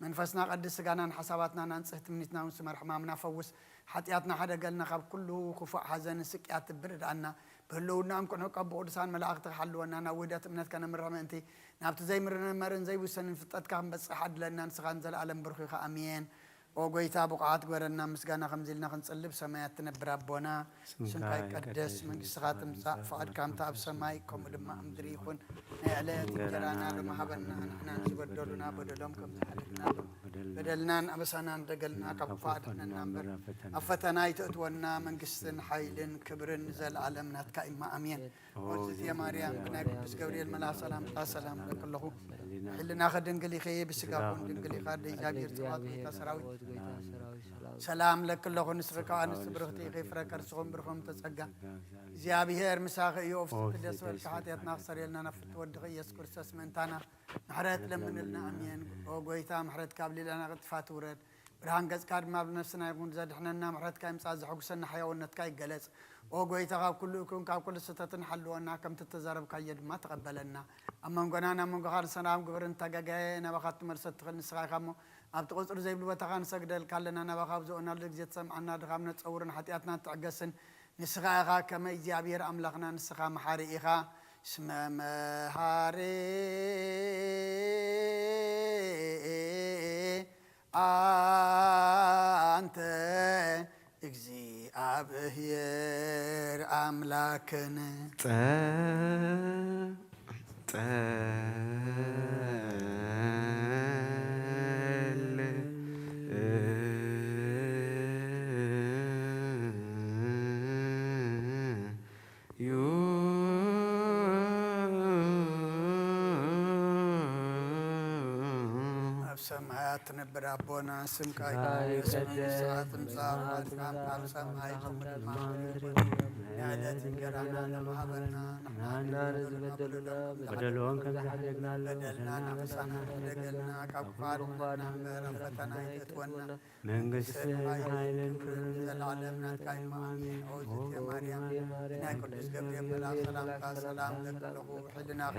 መንፈስና ቀድስ፣ ስጋናን ሓሳባትናን ኣንጽህ፣ ትምኒትና እውን ስመር፣ ሕማምና ፈውስ፣ ሓጢኣትና ሓደገልና፣ ካብ ኩሉ ክፉእ ሓዘንን ስቅያት ትብርድኣና፣ ብህልውናኦም ክንዕቀብ ብቅዱሳን መላእኽቲ ክሓልወና፣ ናብ ውህደት እምነት ከነምርሕ ምእንቲ፣ ናብቲ ዘይምርመርን ዘይውሰንን ፍልጠትካ ክንበጽሕ ዓድለና፣ ንስኻ ንዘለኣለም ብሩኽ ኢኻ። ኣሜን። ኦ ጎይታ፣ ብቑዓት ግበረና፣ ምስጋና ከምዚ ኢልና ክንጽልብ፣ ሰማያት ትነብር ኣቦና፣ ስምካ ይቀደስ፣ መንግስትኻ ትምጻእ፣ ፍቓድካ ከምታ ኣብ ሰማይ፣ ከምኡ ድማ ኣብ ምድሪ ይኹን። ናይ ዕለት እንጀራና ሎሚ ሃበና፣ ንሕና ንዝበደሉና በደሎም ከም ዝሓለፍናሎም፣ በደልናን ኣበሳናን ደገልና ካብ ክፉእ ኣድሕነና እምበር፣ ኣብ ፈተና ኣይተእትወና፣ መንግስትን ሓይልን ክብርን ንዘለኣለም ናትካ እማ፣ ኣሜን። ኦዝትየ ማርያም፣ ብናይ ቅዱስ ገብርኤል መልኣኽ ሰላምታ ሰላም እለኪ ኣለኹ። ሕልናኺ ድንግል ኢኺ፣ ብስጋኺ እውን ድንግል ኢኻ፣ ኣደ እግዚኣብሔር፣ ጸባኦት ጎይታ ሰራዊት፣ ሰላም እለኪ ኣለኹ። ንስኺ ካብ ኣንስቲ ብርኽቲ ኢኺ፣ ፍረ ከርስኺ እውን ብሩኽ እዩ፣ ተጸጋ እግዚኣብሔር ምሳኺ እዩ። ኦ ፍስሕቲ ደስ በልኪ፣ ሓጢኣትና ክሰርየልና ናብ ፍትወ ወድኺ ኢየሱስ ክርስቶስ ምእንታና ምሕረት ለምንልና፣ ኣሜን። ኦ ጎይታ፣ ምሕረትካ ኣብ ልዕሌና ቅልጥፋ ትውረድ፣ ብርሃን ገጽካ ድማ ኣብ ነፍስና ይኹን፣ ዘድሕነና ምሕረትካ ይምጻእ፣ ዘሐጉሰና ሕያውነትካ ይገለጽ። ኦ ጎይታ፣ ካብ ኩሉ እኩን፣ ካብ ኩሉ ስህተትን ሓልወና፣ ከምቲ እተዛረብካዮ ድማ ተቐበለና። ኣብ መንጎናን ኣብ መንጎኻን ሰላም ግበር፣ እንተጋግየ ናባኻ ክትመልሶ እትኽእል ንስኻ ኢኻ እሞ፣ ኣብቲ ቁጽሪ ዘይብሉ ቦታኻ ንሰግደልካ ኣለና። ናባኻ ኣብ ዝኦናሉ ግዜ ትሰምዓና፣ ድኻም ነጸውርን ሓጢኣትና ትዕገስን ንስኻ ኢኻ። ከመ እግዚኣብሔር ኣምላኽና ንስኻ መሓሪ ኢኻ። እስመ መሃሪ ኣንተ እግዚኣብሔር ኣምላክነ። ጸ-፣ ጸል-፣ ዩ። ኣብ ሰማያት ትነብር ኣቦና፣ ስምካ ይትቀደስ፣ መንግስትኻ ትምጻእ፣ ፍቓድካ ኣብ ሰማይ ከምኡ ድማ ኣብ ምድሪ ትኹን። ንዕለት እንጀራና ሃበና፣ ንሕና ንዝበደሉና በደሎም ከም ዝሓደግና፣ በደልና ኣበሳና ትሕደገልና፣ ካብ ክፉእ ኣድሕነና እምበር፣ ኣብ ፈተና ኣይተእትወና። መንግስትን ሓይልን ክብርን ንዘለዓለም ናትካ እዩ። ኣሜን። ኦ እግዝእትየ ማርያም፣ ናይ ቅዱስ ገብርኤል መልኣክ ሰላምታ ሰላም እለኪ ኣለኹ። ሕልናኺ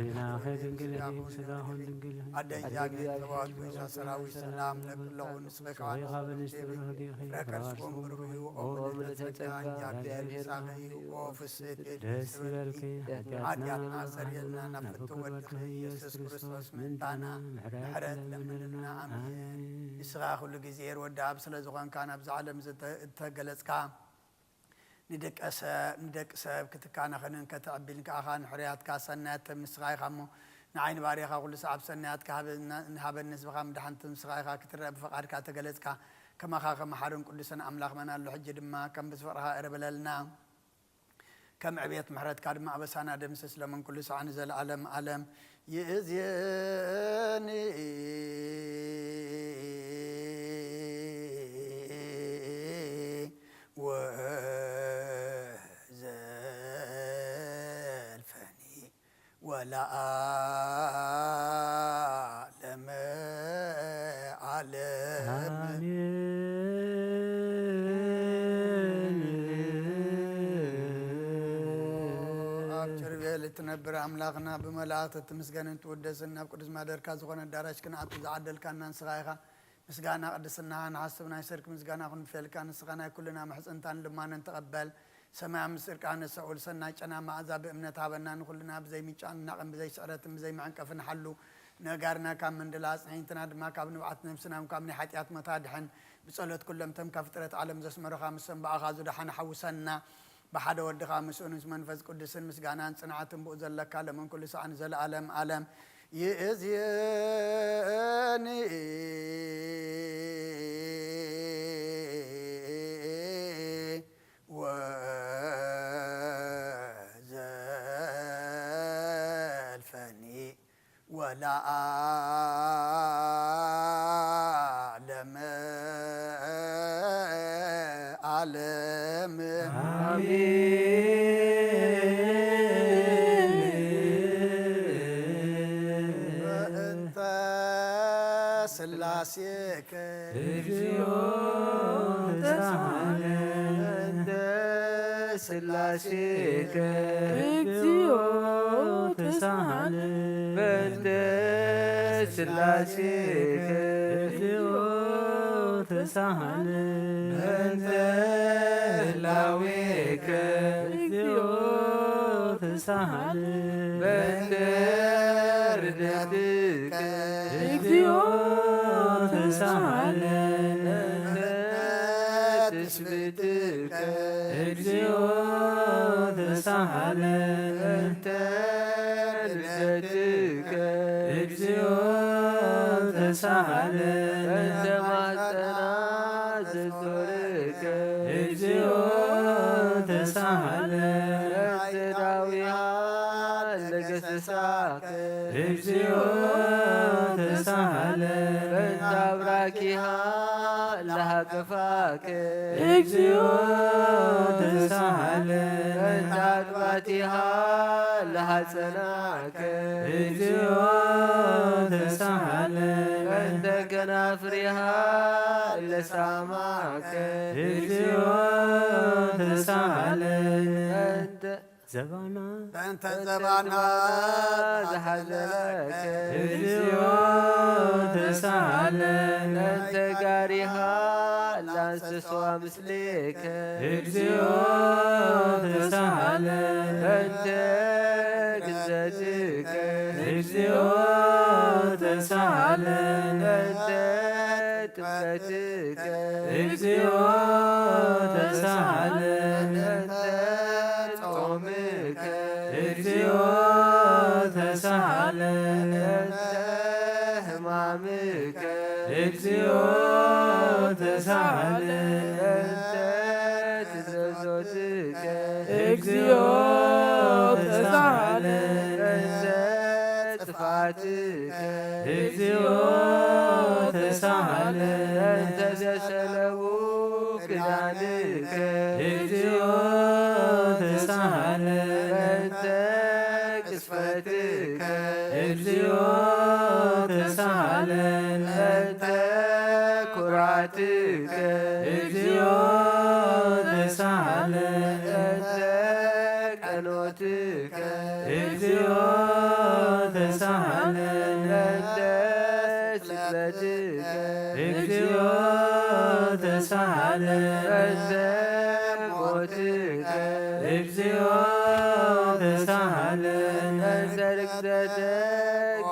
ድንግል እዩ፣ ስጋኺ ድንግል እዩ። ኣደ እግዚኣብሔር፣ ጸባኦት ጎይታ ሰራዊት ሰላም እለኪ ኣለኹ። ንስኺ ካብ ኣንስቲ ብሩኽቲ ኢኺ፣ ፍረ ከርስኪ እውን ብሩኽ እዩ። ኦ ምልዕተ ጸጋ፣ እግዚኣብሔር ምሳኺ እዩ። ኦ ፍስሕቲ፣ ደስ ይበልኪ፣ ሓጢኣትና ኣሰርየልና፣ ናብ ፍትው ወድኺ ኢየሱስ ክርስቶስ ምእንታና ምሕረት ለምንልና። ኣሜን። ንስኻ ኩሉ ግዜ ሄር ወዲ ኣብ ስለ ዝኾንካ፣ ናብዛ ዓለም ዝተገለጽካ፣ ንደቀ ሰብ፣ ንደቂ ሰብ ክትካነኸንን ከተዕቢልን ከኣኻ ንሕሩያትካ ሰናያት ተብ ንስኻ ኢኻ እሞ፣ ንዓይ ንባርያኻ ኩሉ ሰዓብ ሰናያትካ ሃበና-፣ ሃበኒ፣ ህዝብኻ ምድሓንቲ ንስኻ ኢኻ ክትረአ ብፍቓድካ ተገለጽካ። ከማኻ ከመ ሓርን ቅዱስን ኣምላኽ መን ኣሎ? ሕጂ ድማ ከም ብዝፍቕርኻ እረ በለልና። ከም ዕቤት ምሕረትካ ድማ ኣበሳና ደምስስ፣ ሎምን ኩሉ ሰዓት ንዘለዓለም ዓለም። ይእዜኒ ወዘልፈኒ ወለዓለመ ዓለም። ኣሜን። ኣብ ኪሩቤል እትነብር ኣምላኽና፣ ብመላእኽቲ እትምስገንን ትውደስን፣ ናብ ቅዱስ ማደርካ ዝኾነ ኣዳራሽ ክንኣቱ ዝዓደልካና ንስኻ ኢኻ። ምስጋና ቅድስናኻ ንሓስብ፣ ናይ ሰርክ ምስጋና ክንድፌልካ፣ ንስኻ ናይ ኩልና ምሕጽንታን ልማነን ተቐበል። ሰማይ ምስጢርካ ነሰ ኡል ሰናይ ጨና መኣዛ ብእምነት ሃበና። ንኹልና ብዘይ ምጫን ናቕን ብዘይ ስዕረትን ብዘይ መዐንቀፍን ሓሉ። ነጋርና ካብ ምንድላ ኣጽንዒንትና ድማ ካብ ንብዓት ነብስና ካብ ናይ ሓጢኣት ሞት ኣድሕን። ብጸሎት ኩሎም ተም ካብ ፍጥረት ዓለም ዘስመሩኻ፣ ምስም ብኣኻ ዝደሓነ ሓውሰና። ብሓደ ወድኻ ምስኡን ምስ መንፈስ ቅዱስን ምስጋናን ጽንዓትን ብኡ ዘለካ ለምን ኩሉ ሰዓን ዘለዓለም ዓለም። ይእዜኒ ወዘልፈኒ ወለዓለመ ዓለም። ኣሜን። በእንተ ስላሴ ሥላሴከ እግዚኦ ተሳሃለ። በእንተ ሥላሴከ እግዚኦ ተሳሃለ። በእንተ ሥላሴከ እግዚኦ ተሳሃለ በእንተ ህላዌከ እግዚኦ ተሳሃለ በእንተ ርደትከ እግዚኦ ተሳሃለ በእንተ ትስብእትከ እግዚኦ ተሳሃለ በእንተ ልደትከ እግዚኦ ተሳሃለ በእንተ ማሕፀና ዘጾርከ እግዚኦ ተሳሃለ በእንተ ዳዊሃ ለገሰሳከ እግዚኦ ተሳሃለ በእንተ አብራኪሃ ለሃቀፋከ እግዚኦ ተሳሃለ በእንተ አድባቲሃ ለሃጸናከ እግዚኦ ተሳሃለ በእንተ ከናፍሪሃ ለሳማከ እግዚኦ ተሳሃለ በእንተ ዘባና በእንተ ዘባና ዘሓዘለከ እግዚኦ ተሳሃለ በእንተ ጋሪሃ ለአንስሶ ምስሌከ እግዚኦ ተሳሃለ በእንተ ግዘትከ እግዚኦ ተሳሃለ በእንተ ጥምቀትከ እግዚኦ ተሳሃለ በእንተ ጾምከ እግዚኦ ተሳሃለ በእንተ ሕማምከ እግዚኦ ተሳሃለ በእንተ ትእዘዞትከ እግዚኦ ተሳሃለ በእንተ ጥፋትከ እግዚኦ ተሳሃለ በእንተ ዘሰለቡ ክዳንከ እግዚኦ ተሳሃለ በእንተ ቅስፈትከ እግዚኦ ተሳሃለ በእንተ ኩራትከ እግዚኦ ተሳሃለ በእንተ ቀኖትከ እግዚኦ ተሳሃለ በእንተ ስቅለትከ እግዚኦ ተሳሃለ በእንተ ሞትከ እግዚኦ ተሳሃለ በእንተ ርግዘተ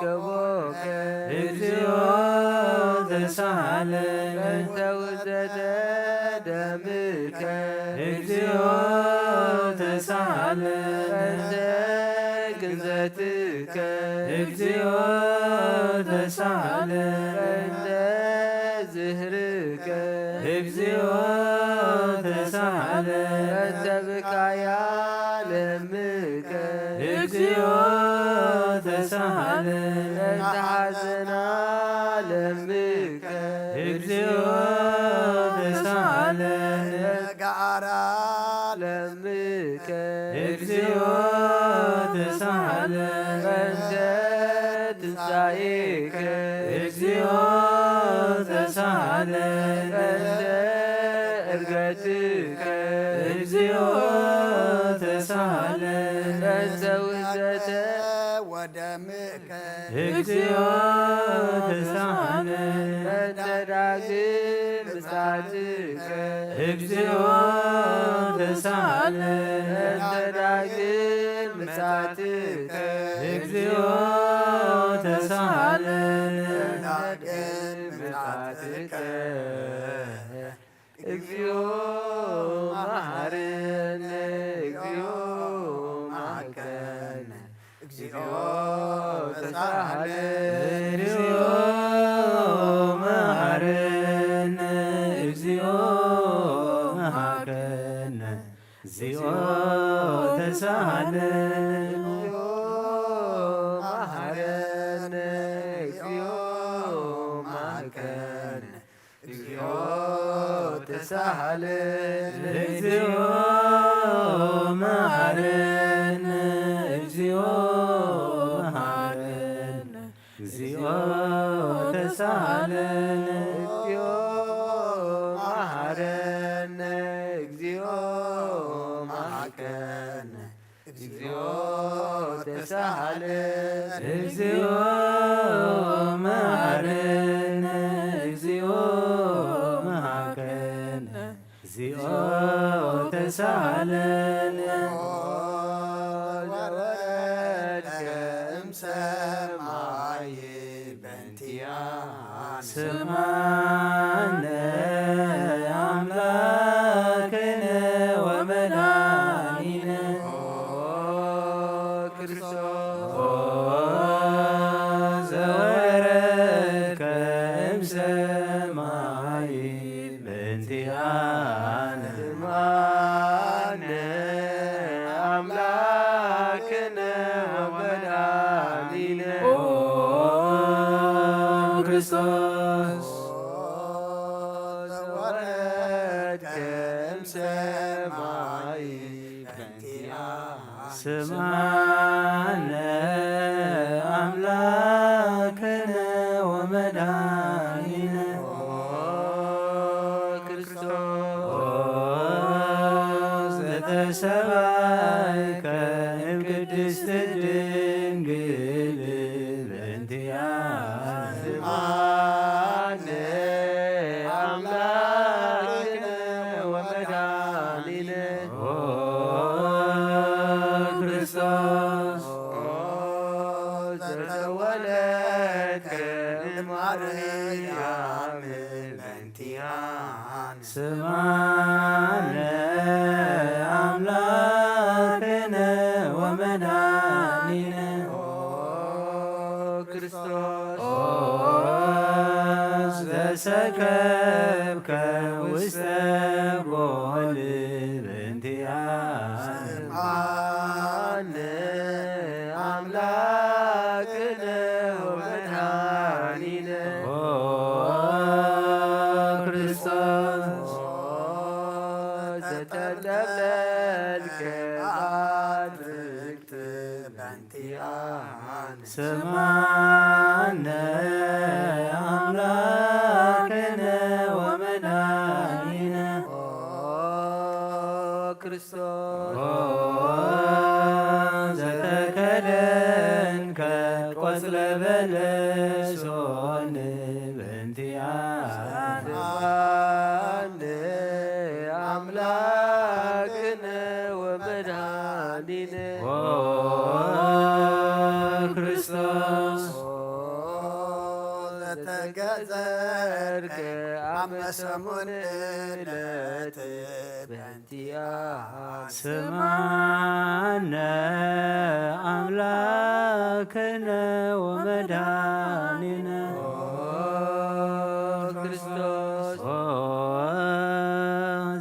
ገቦከ እግዚኦ ተሳሃለ በእንተ ውዘተ ደምከ እግዚኦ ተሳሃለ በእንተ ግንዘትከ እግዚኦ ተሳሃለ በእንተ ዝህርከ እግዚኦ ተሳሃለ በእንተ ብካያ ለምከ እግዚኦ ተሳሃለ በእንተ ሓዘና ለምከ እግዚኦ ተሳሃለ በእንተ ጋራ ለምከ እግዚኦ ተሳሃለ በእንተ ትንሳኤከ እግዚኦ ተሳሃለ በእንተ እርገትከ እግዚኦ ተሳሃለ በእንተ ውዘተ ወደምከ እግዚኦ ተሳሃለ በእንተ ዳግም ምጻትከ እግዚኦ ተሳሃለ በእንተ ዳግም ምጻትከ እግዚኦ ተሳሃለ ዳግም ምጻትከ እግዚኦ መሐረነ እግዚኦ መሐረነ እግዚኦ ተሳሃለ እግዚኦ መሐረነ እግዚኦ መሐረነ እግዚኦ ተሳሃለ እግዚኦ መሐረነ እግዚኦ መሐረነ እግዚኦ ተሳሃለ እግዚኦ መሐረነ እግዚኦ መሐረነ እግዚኦ ተሳሃለ እግዚኦ መሐረነ እግዚኦ መሐረነ እግዚኦ ተሳሃለ እግዚኦ ሳለን ወረድከ እምሰማይ በእንቲኣነ። ስምዓነ ኣምላክነ ወመድኃኒነ። ኦ ክርስቶስ ዘወረድከ እምሰማይ በእንቲኣነ። ስምዓነ ኣምላክነ ወመድኃኒነ። ኦ ክርስቶስ ዘወረድከ እምሰማይ በእንቲኣነ። ስምዓነ ኣምላክነ ወመድኃኒነ። ኦ ክርስቶስ ዘተሰባይከ እምቅድስት ድንግል በእንቲኣነ። ስምዓነ ኣምላክነ ወመድኃኒነ። ኦ ክርስቶስ ዘተወለድከ እማርያም በእንቲኣነ። ስምዓነ ኣምላክነ ወመድኃኒነ። ኦ ክርስቶስ ኦ ዘሰከብከ ውስተ ጎል በእንቲኣነ። ስምዓነ ኣምላክነ ወመድኃኒነ። ኦ ክርስቶስ ዘተጠብለልከ ኣድርግት በእንቲኣነ። ስምዓነ ኣምላክነ ወመድኃኒነ። ኦ ክርስቶስ ኦ ዘተከደንከ ቆጽለ በለሶን በእንቲኣነ። ስምዓነ ኣምላክነ ወመድኃኒነ። ኦ ክርስቶስ ኦ ዘተገዘርከ ኣመ ሰሙን ዕለት በእንቲኣነ። ስምዓነ ኣምላክነ ወመድኃኒነ። ኦ ክርስቶስ ኦ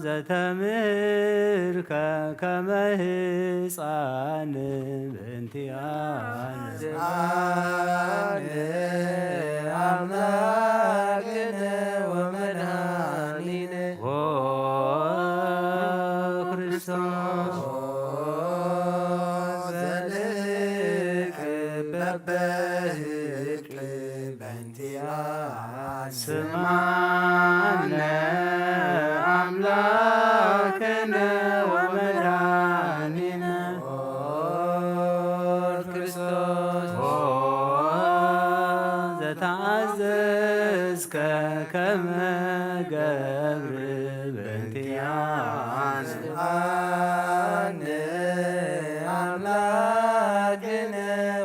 ዘተምህርከ ከመ ህፃን በእንቲኣነ። ስምዓነ ኣምላክነ ወመድኃኒነ። ኦ ክርስቶስ ዘልክ በበህቅ በእንቲኣነ። ስምዓነ ኣምላክነ ወመድኃኒነ። ኦ ክርስቶስ ኦ ዘተኣዘዝከ ከመ ገብር በእንቲኣነ። ስምዓነ ኣምላክነ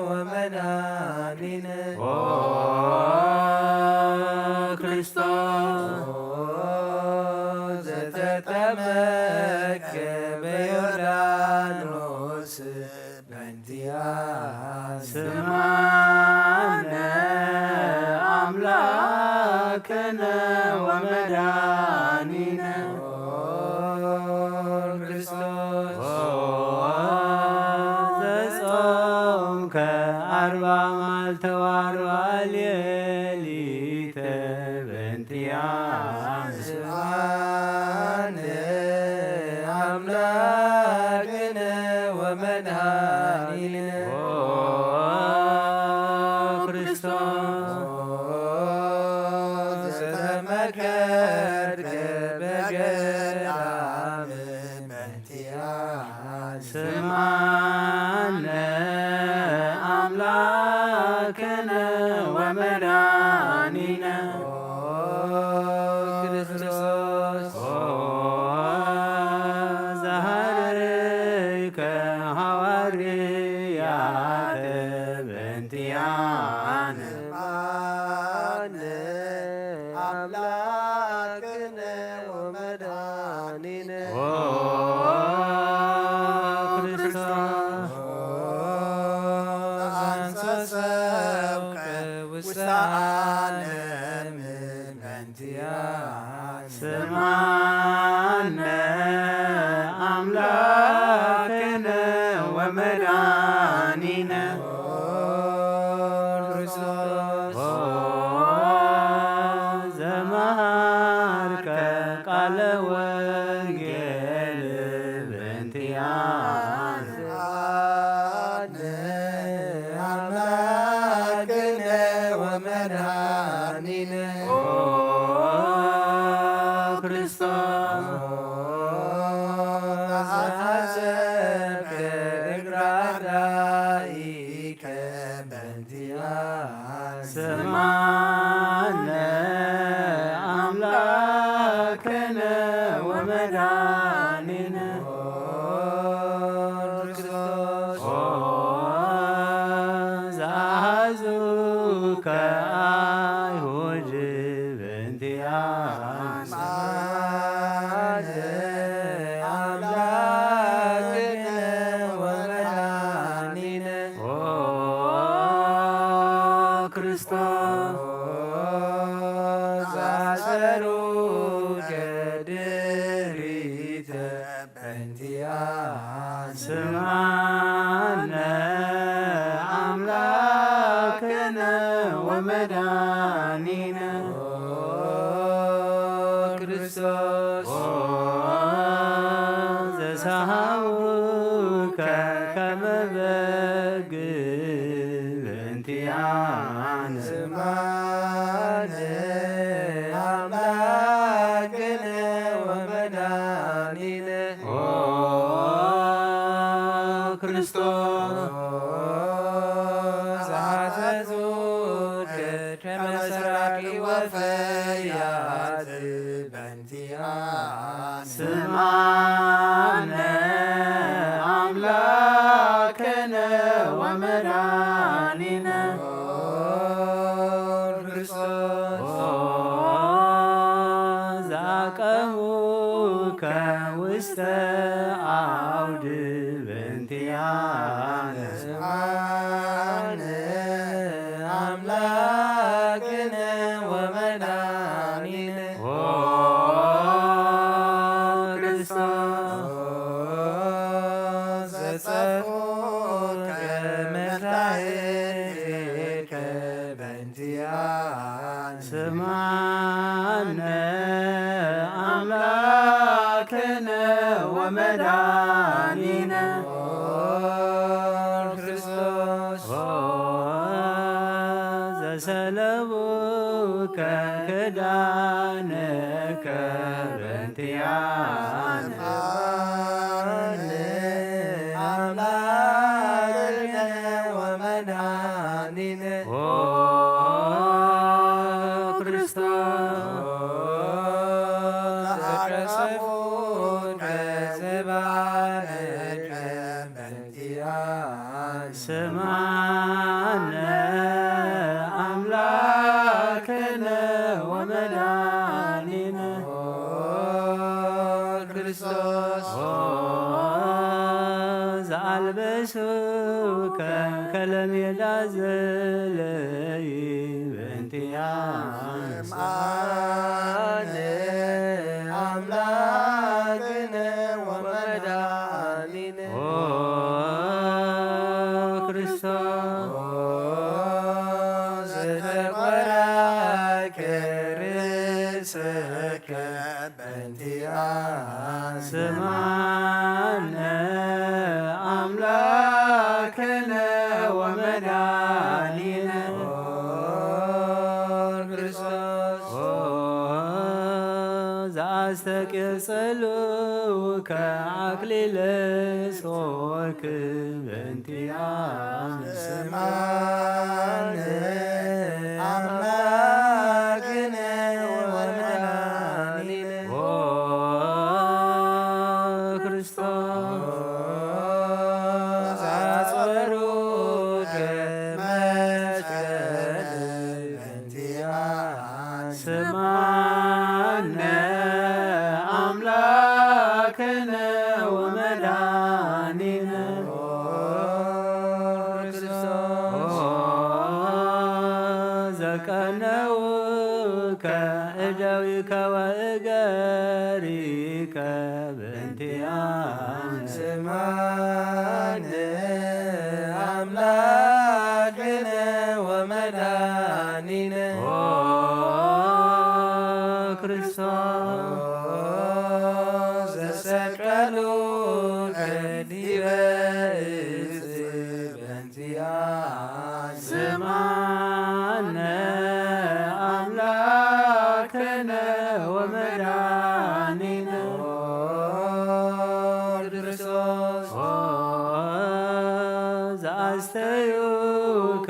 ወመድኃኒነ። ኦ ክርስቶስ ኦ ዘተጠመቅከ በዮርዳኖስ በእንቲኣነ። ስምዓነ ኣምላክነ ወመድኃኒነ። ኦ ክርስቶስ ኦ ዘጾምከ ኣርባ መዓልተ ወኣርባ ሌሊት በእንቲኣነ። ስምዓነ ኣምላክነ ወመድኃኒነ። ኦ ክርስቶስ ኦ ዘተመከርክ በገዳም በእንቲኣነ። ስምዓነ ኣምላክነ ወመድኃኒነ። ኦ ክርስቶስ ኦ ከሃዋርያት በእንቲኣነ። ኣምላክነ ወመድኃኒነ ኦ ክርስቶስ። ኦ አንሰ ሰብከ ውስተ ዓለም በእንቲኣነ። ስምዓነ ኣምላክነ ወመድኃኒነ ኦ ክርስቶስ። ኦ ዘመሃርከ ቃለ ወንጌል በእንቲኣነ። ስምዓነ ኣምላክነ ወመድኃኒነ ኦ ክርስቶስ። አሐዘከ እግራ ዳኢከ በእንቲኣነ። ስምዓነ ኣምላክነ ወመድኃኒነ ኦ ክርስቶስ። ኦ ዘአሐዙከ አይሁድ በእንቲኣነ። ስምዓነ ኣምላክነ ወመድኃኒነ ኦ ክርስቶስ። ኦ ዘአሰሩከ ድሪተ በእንቲኣነ። ስምዓነ ኣምላክነ ወመድኃኒነ ኦ ክርስቶስ። ኦ ዘሰሃውከ ከመ በግ በእንቲኣነ። ስምዓነ ኣምላክነ ወመድኃኒነ ኦ ክርስቶስ። ኦ ዘአሐዘከ ከመ ሰራቂ ወፈያት በእንቲኣነ። ስምዓነ ኣምላክነ ወመድኃኒነ ኦ ክርስቶስ። ኦ ዘአቀሙከ ውስተ አውድ በእንቲኣነ። ስምዓነ ኣምላክነ ወመድኃኒነ ኦ ክርስቶስ። ኦ ዘጸፍኡከ መታሕቴከ በእንቲኣነ። ስምዓነ ኣምላክነ ወመድኃኒነ ኦ ክርስቶስ። ኦ ዘሰለቡከ ክዳንከ በእንቲኣነ። ስምዓነ ኣምላክነ ወመድኃኒነ ኦ ክርስቶስ። ኦ ዘቀሰፉከ ዘባነከ በእንቲኣነ። ስምዓነ ኣምላክነ ወመድኃኒነ ኦ ክርስቶስ። ኦ ዘአልበሱከ ከለሜዳ ዘለይ በእንቲኣነ። ስምዓነ ኣምላክነ ወመድኃኒነ ኦ ክርስቶስ። ኦ ዘተቆራከ ርእሰከ በእንቲኣነ። ስምዓነ ኣምላክነ ወመድኃኒነ ኦ ክርስቶስ። ኦ ዘአስተቄጸሉከ አክሊለ ጾርክ በእንቲኣነ። ስምዓነ አምላክነ ወመድኃኒነ ኦ ክርስቶስ። ኒነ። ኦ ክርስቶስ። ኦ ዘቀነውከ እደዊከ ወእገሪከ በእንቲኣነ። ስማነ ኣምላክነ ወመድኃኒነ። ኦ ክርስቶስ። ዘሰቀሉከ ዲበ እጽ በእንቲኣነ። ስማነ ኣምላክነ ወመድኃኒነ። ኦ ክርስቶስ። ኦ ዘኣስተዩከ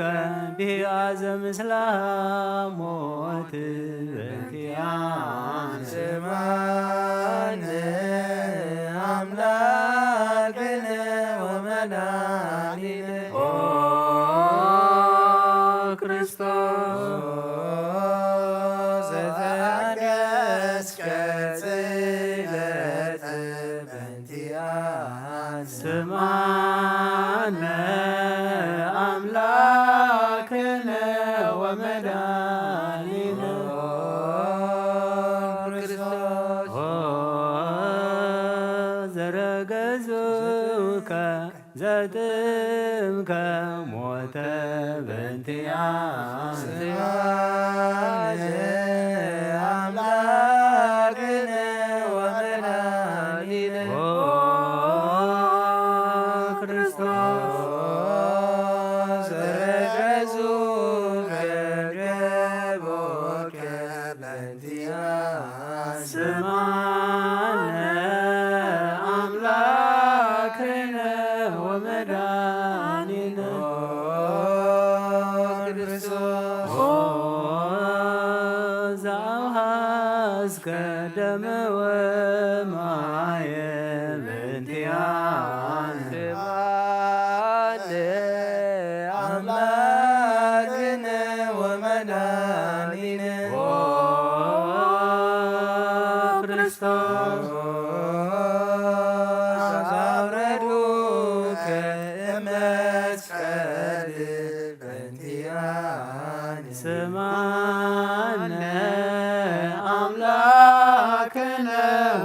ብሂኣ ዘምስላ ሞት በእንቲኣነ። ስማነ ኣምላክነ ወመድኃኒነ። ኦ ክርስቶስ። ዘተኣገስከ ጽለተ በእንቲኣነ። ስማነ ኣምላክነ ወመድኃኒነ። ኦ ክርስቶስ። ኦ ዘረገዙከ ዘጥምከ ሞተ በእንቲኣነ። ስማነ ኣምላክነ ወመድኃኒነ። ኦ ክርስቶስ። ዘረገዙከ ገቦከ በእንቲኣነ። ስማነ ኣምላክነ ወመድኃኒነ። ኦ ክርስቶስ። ኦ ዘአውሃዝከ ደመ ወማየ በእንቲኣነ። ስማነ ኣምላክነ ወመድኃኒነ። ኦ ክርስቶስ። ዘአውረዱከ እመስቀል በእንቲኣነ። ስማነ ኣምላክነ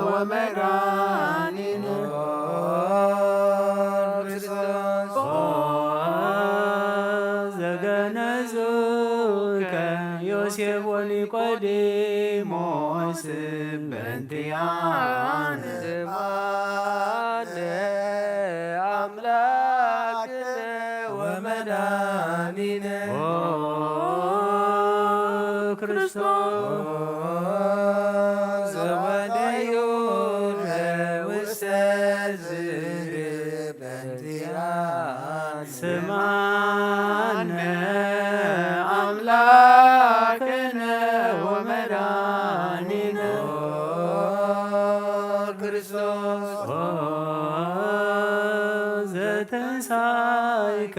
ወመድኃኒነ። ኦ ክርስቶስ። ኦ ዘገነዙከ ዮሴፍ ወኒቆዲሞስ በእንቲኣነ። ስማነ ኣምላክነ ወመድኃኒነ። ኦ ክርስቶስ። ዘወደዩ ውስተ ዝርብ በእንቲኣነ። ስማነ ኣምላክነ ወመድኃኒነ። ኦ ክርስቶስ። ኦ ዘተንሳይከ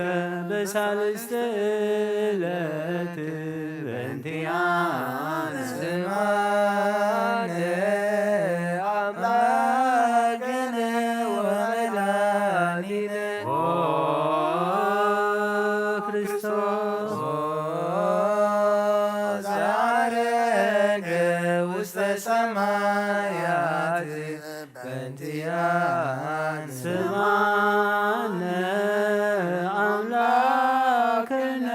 በሳልስት ዕለት በእንቲኣነ። ስማነ ኣምላክነ ወመድኃኒነ። ኦ ክርስቶስ። ኦ ዘዐረገ ውስተ ሰማያት በእንቲኣነ። ስማነ ኣምላክነ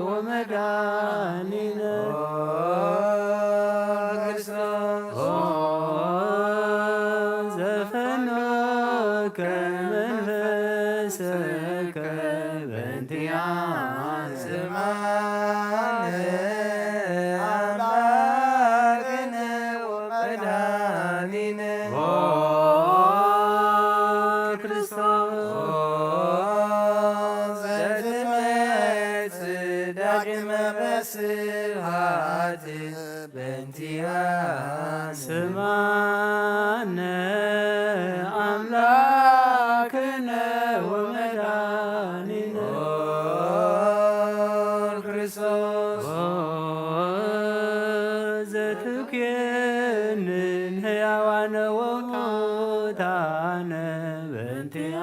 ወመድኃኒነ። ኦ ክርስቶስ። ኦ ዘፈኖከ መንፈሰከ በእንቲኣነ። ስማነ ኣምላክነ ወመድኃኒነ። ኦ ክርስቶስ። ኦ ዘትመጽእ ዳግመ በስብሐት በእንቲኣነ። ስማነ ኣምላክነ ወመድኃኒነ። ኦ ክርስቶስ። ኦ ዘትኩንን ሕያዋነ ወሙታነ በእንቲኣነ።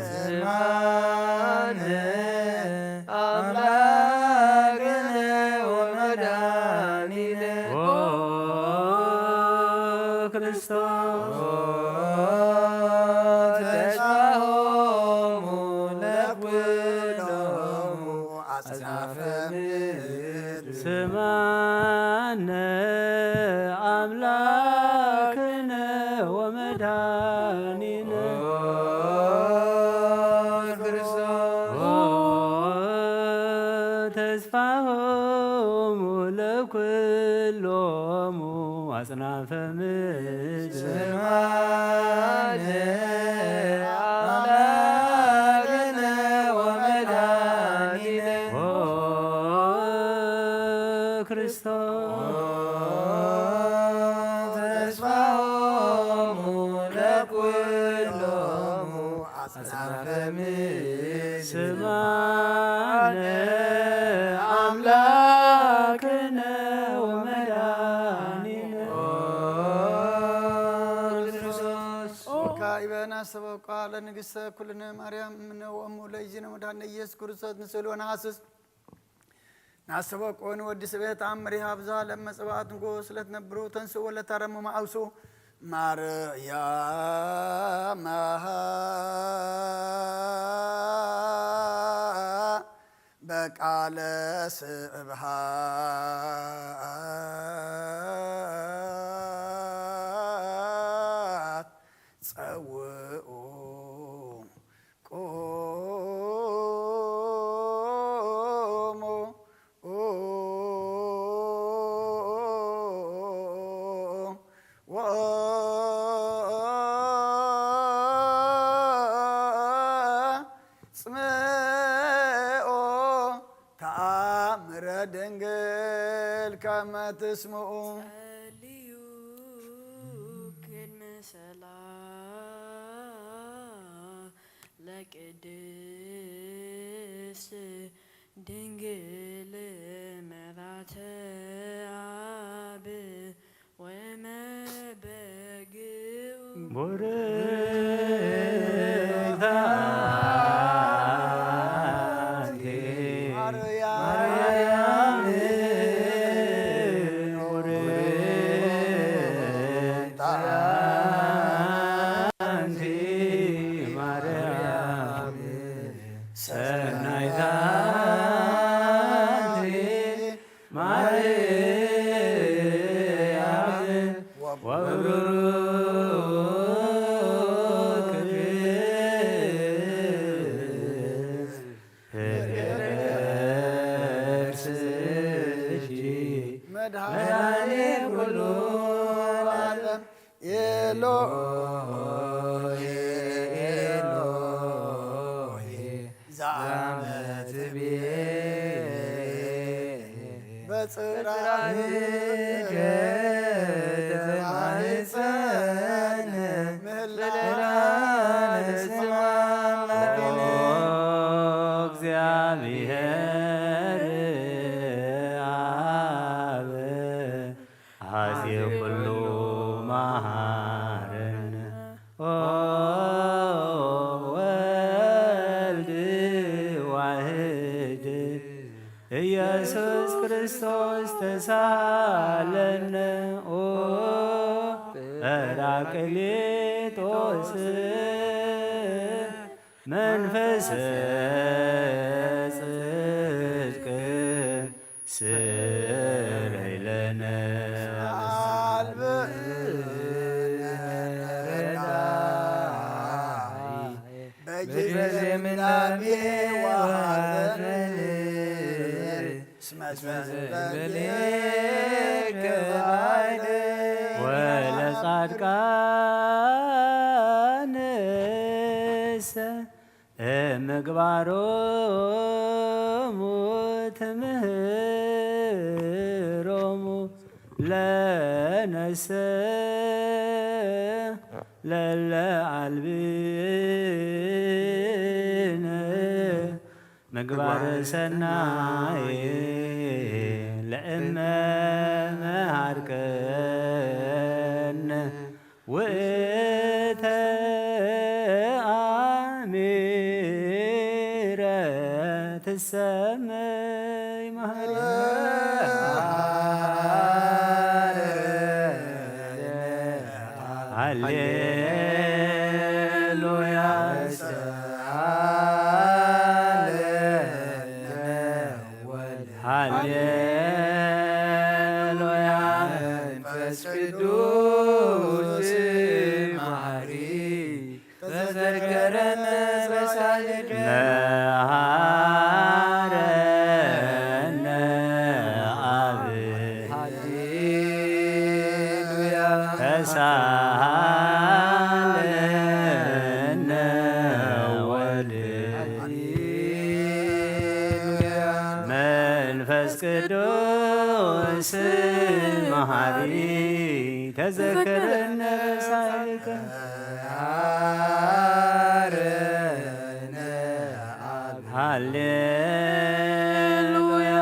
ስምዓነ ኣምላክነ ወመድኃኒነ ወክርስቶስ ተስፋሆሙ ለኩሎሙ አጽናፈ ምድር። ስምዓነ አምላክነ ወመድኃኒነ ክርስቶስ ተስፋሆሙ ለኩሎሙ አጽናፈ ምድር። ስምዓነ አምላክነ ወመድኃኒነ ክርስቶስ ተስፋሆሙ ለኩሎሙ አጽናፈ ምድር። ስምዓነ አምላክነ ወመድኃኒነ ክርስቶስ። ወካዕበ ናሰበኳ ለንግሥተ ኩልነ ማርያም እምነ ወእሙ ለእግዚእነ ወመድኃኒነ ኢየሱስ ክርስቶስ ንስእል ወነሐስስ። ናሰበኮ ንወዲ ስብኤት አምሪሃ ብዛ ለመጸባእት ንጎ ስለትነብሩ ተንስኡ ወለታረሙ ማአውሱ ማርያም አሃ በቃለ ስብሃት ጸውኡ ቆሞ ወአጽምኦ ተአምረ ድንግል ከመ ትስምዑ። ጸልዩ ቅድመ ሰላ ለቅድስት ድንግል መራተ አብ ወመበግኡ ቡርክት አንቲ ማርያም ቡርክት አንቲ ማርያም ሰናይት አንቲ ማርያም ወብሩክ ፍሬ ከርሥኪ መድኃኔ ኩሉ ዓለም። ኤሎሄ ኤሎሄ ዛመትቤ በጽራርህ ተማህፀነ ምህላ ለስማ አምላክነ። እግዚአብሔር አብ ኃጥእ ኩሉ መሐረነ። ኦ ወልድ ዋህድ ኢየሱስ ክርስቶስ ተሳለነ። ኦ ጳራቅሊጦስ መንፈሰ ጽድቅ ስረይ ለነ። አልብነ ረዳኢ በጊዜ ምናቤ ወሐዘን እስመ ዘንበሌከ ባይደ ወለጻድቃንሰ ምግባሮሙ ትምህሮሙ ለነሰ ለለ አልብነ ምግባር ሰናይ ለእመ መሃርከነ ውእተ ሰመይ መሐረነ። ሃሌሉያ። ሃሌሉያ። መንፈስ ቅዱስ መሐሪ ተዘከረነ በሳልከ። መሐረነ አብ። ሃሌሉያ። ተሳሃለነ ወልድ። ሃሌሉያ። መንፈስ ቅዱስ መሐሪ ተዘከረነ በሳልከ። ሃሌሉያ።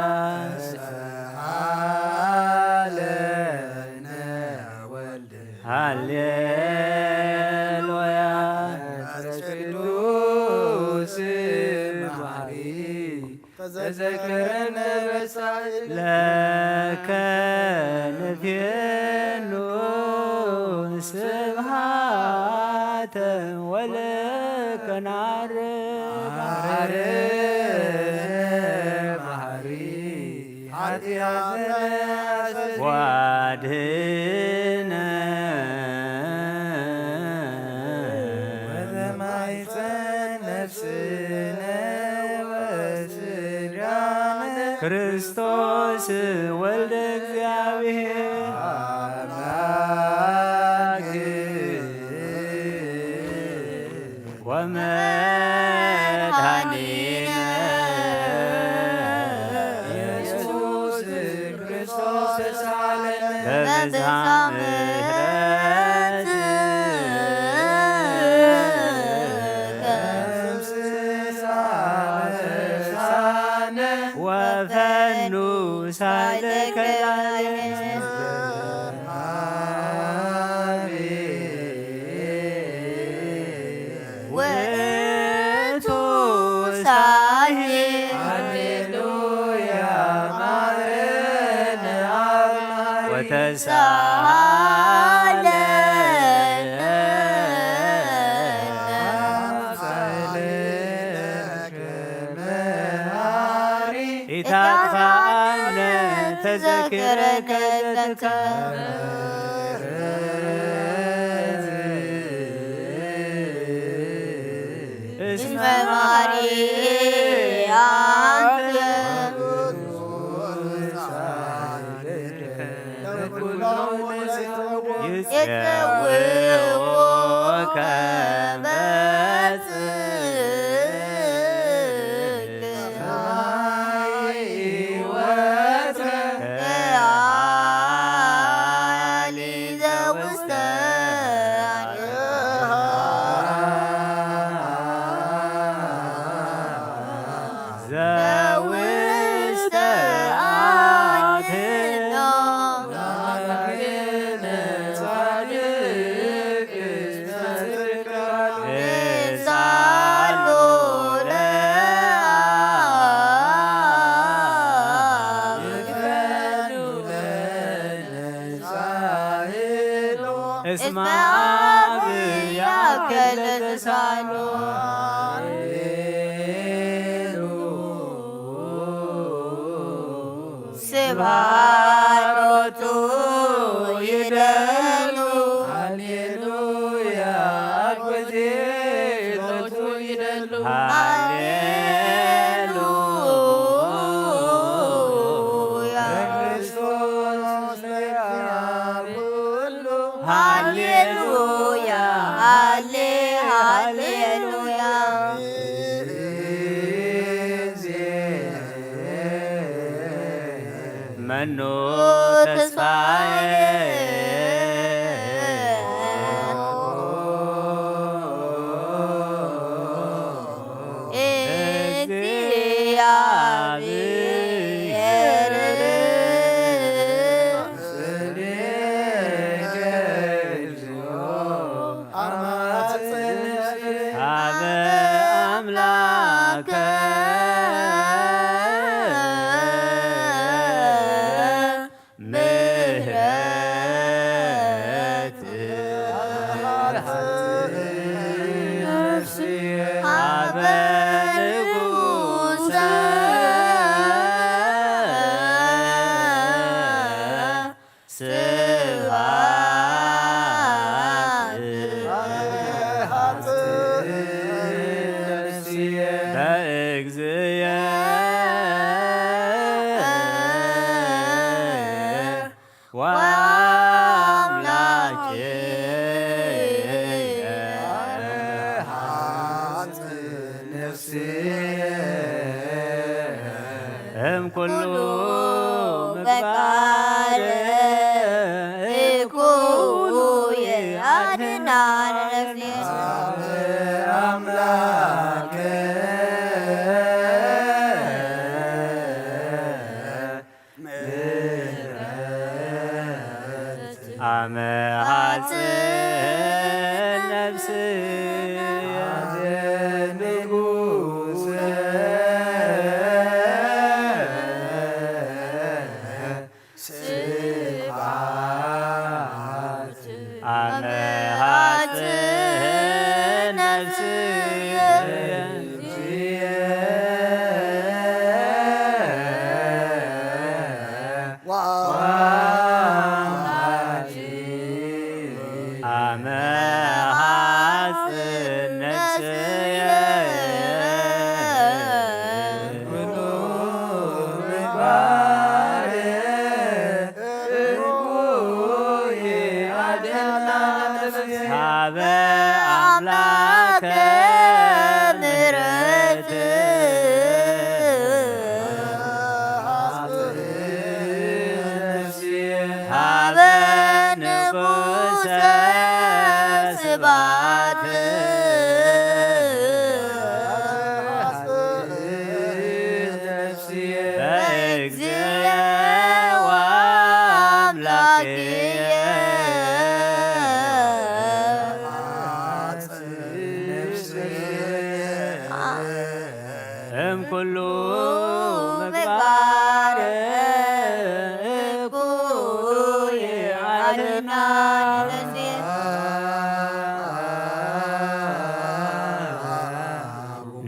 ሃሌሉያ። መንፈስ ቅዱስ መሐሪ ተዘከረነ በሳልከ። ለከ ንፌኑ ስብሃተ ወለከ ናርግ። መሐረነ መሐሪ ኃጢአትነ ዋድህነ ወዘማይፀን ነፍስነ ወስጋነ። ክርስቶስ ወልደ እግዚአብሔር አምላክ ወመድኃኒነ ኢየሱስ ክርስቶስ ተሳለነ። በብዝኃ ምሕረት ወፈኑ ሳይለከ ላዕሌነ። ውእቱ ሳሂ ሃሌሉያ። ማረነ አብ። ወተሳሃለነ መሐሪ ኢታጥፋነ ተዘክረ ከዘከረ። እስመ መሐሪ አንተ። ይጼውዑከ በጽድቅ አሊ ዘውስተ ዘውስተ አቴና። ሳሎ ለአብ። እስመ አብ ያከለ ተሳሎ። ስብሐት ሎቱ ይደሉ። ሃሌሉያ። አኮቴ ሎቱ ይደሉ። ሃሌሉያ። ለክርስቶስ ለእግዚአብሔር ኩሉ። ሃሌሉያ። ሃሌ-፣ ሃሌሉያ። መኑ ተስፋዬ እግዚአብሔር። ሀበ አምላከ እምኩሉ ምግባር እኩይ አድና ለነፍሴ። አምላክ ምሕረት አመ ሐጽን ነፍስየ ንጉሰ ስብሐት አመ ሐጽን ነፍስየ አመ ሐጽን ነፍስየ ሀበ አምላከ ምሕረት ሀበ ንጉሰ ስብሐት በእግዚእ ወአምላክየ እምኩሉ ምግባር እኩይ አድና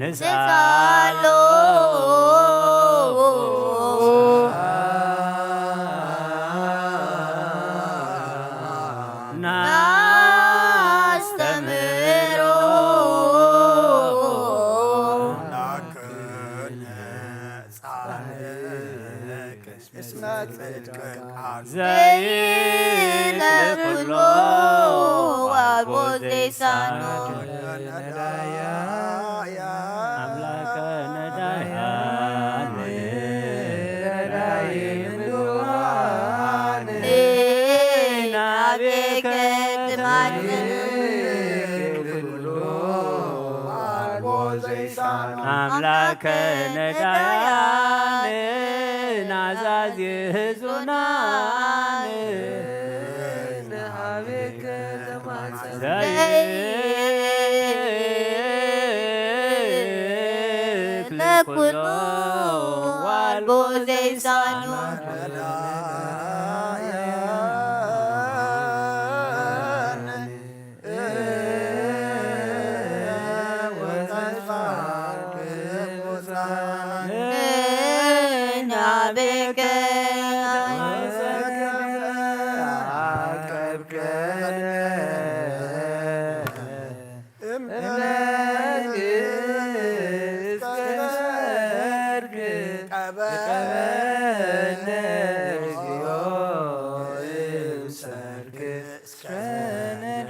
ንሳሎ ናስተምህሮ ዘይክል ኩሎ አልቦ ዘይሳኖ አምላከ ነዳያን ናቤከ ትማጽን አምላከ ነዳያን ናዛዚ ህዙናን ዘይክል ኩሎ ዋልቦ ዘይሳኖ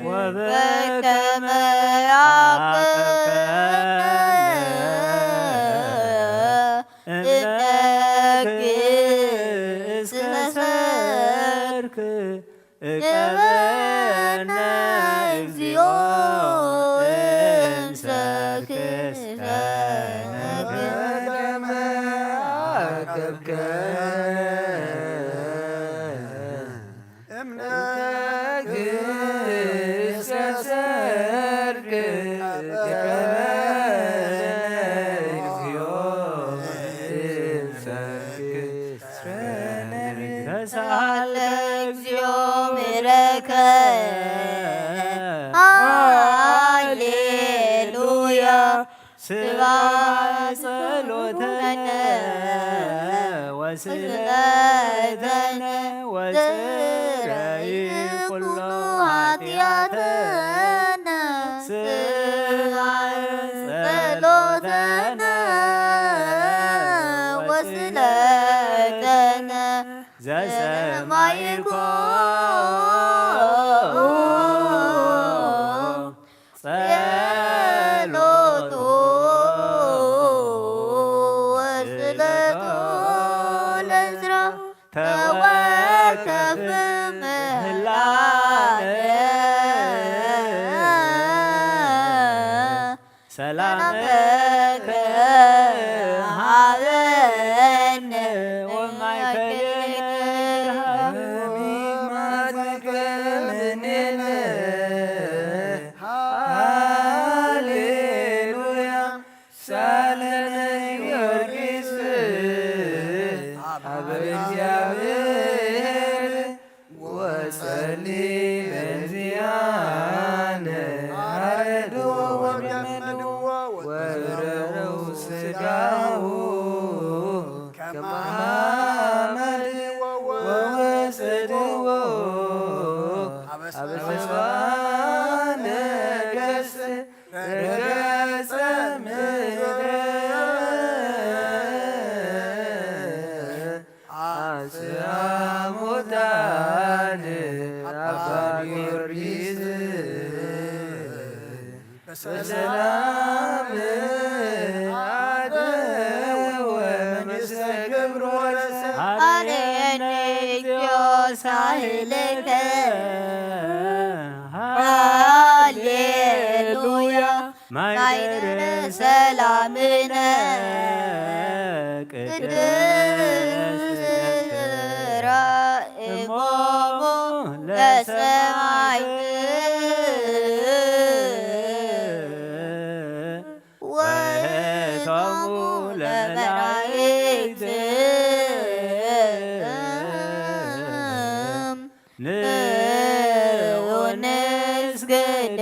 ወበከመ ያዕቆብ እምነኪ እስከ ሰርክ እቀበነ እግዚኦ እምሰክ እስከ ነግህ። ተሳለ እግዚኦ ምሕረከ። ሃሌሉያ። ስባ ጸሎተነ ወስለተነ ወጽረይ ኩሎ ኃጢአተነ። ስባ ጸሎተነ ወስለተነ ዘሰማይኮ ጸሎቶ። ሰላምከ ሃበነ ወማእከሌነ ርሃብ። በሚማትከ ምኔነ። ሃሌሉያ። ሳለነ ጊዮርጊስ ሀበ እግዚአብሔር ወጸሊ በእግዚአነ። አረዶ ወገመድዎ ወረረው ስጋሁ ከመ አመድ ወወሰድዎ አበ ሰባ ነገሥት ረገጸ ምድረ። አንስአ ሙታነ አባ ጊዮርጊስ በሰላም አደወ መንግሥተ ክብር ወረሰ። አርየነ እግዚኦ ሳህልከ። ሃሌሉያ። ማይደረ ሰላምነ ቅድስት እሞሙ ለሰማዕት ወቶሙ ለመላእክት። ንዑ ንስግድ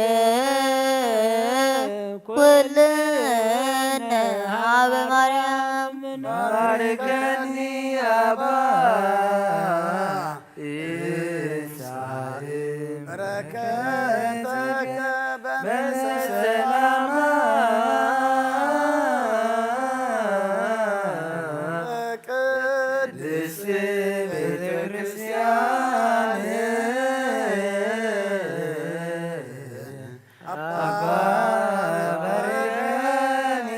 ኩልነ ሀበ ማርያም። ባርከኒ አባ ይትንሳእ በረከተከ በሰላማ ቅድስት ቤተ ክርስቲያን። አባ በረከኒ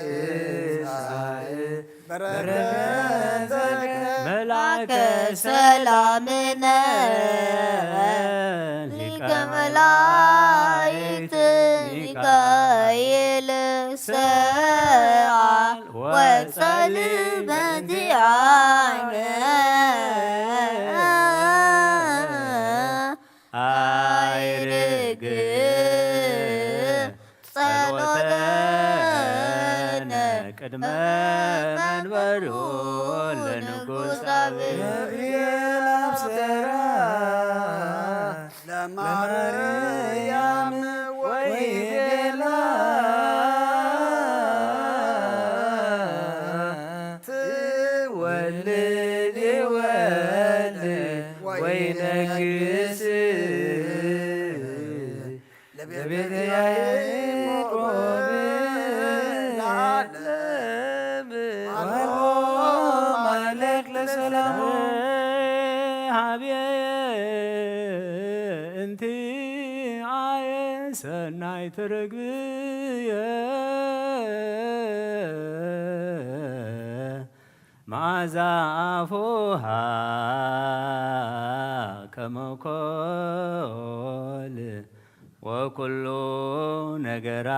ትንሳኤ በረከተከ። መልአከ ሰላምነ ሊቀ መላእክት ሚካኤል ሰዓል ወጸል በዚአነ። አይርግ ጸሎተነ ቅድመ መንበሩ ለንጉሥ አብ። ገብርኤል አብሰራ ለማርያም ወይቤላ ትወልድ ወልድ ወይነግስ ለቤተ ያዕቆብ ለዓለም። አልቦ ማለክ ለሰላሙ ሀብየ እንቲአየ ሰናይት ርግብየ መዓዛ አፉሃ ከመኮል ወኩሉ ነገራ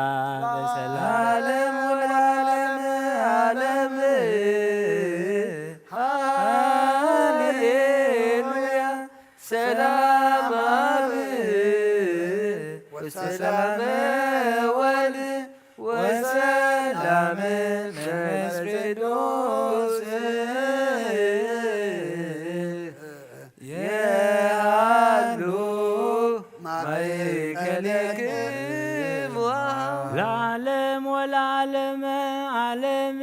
በሰላም። ለዓለም ወለዓለመ ዓለም። ሃሌሉያ። ሰላም አብ ወሰላም ወልድ ወሰላም መንፈስ ቅዱስ የሃሉ ማእከሌክሙ ለዓለም ወለዓለመ ዓለም።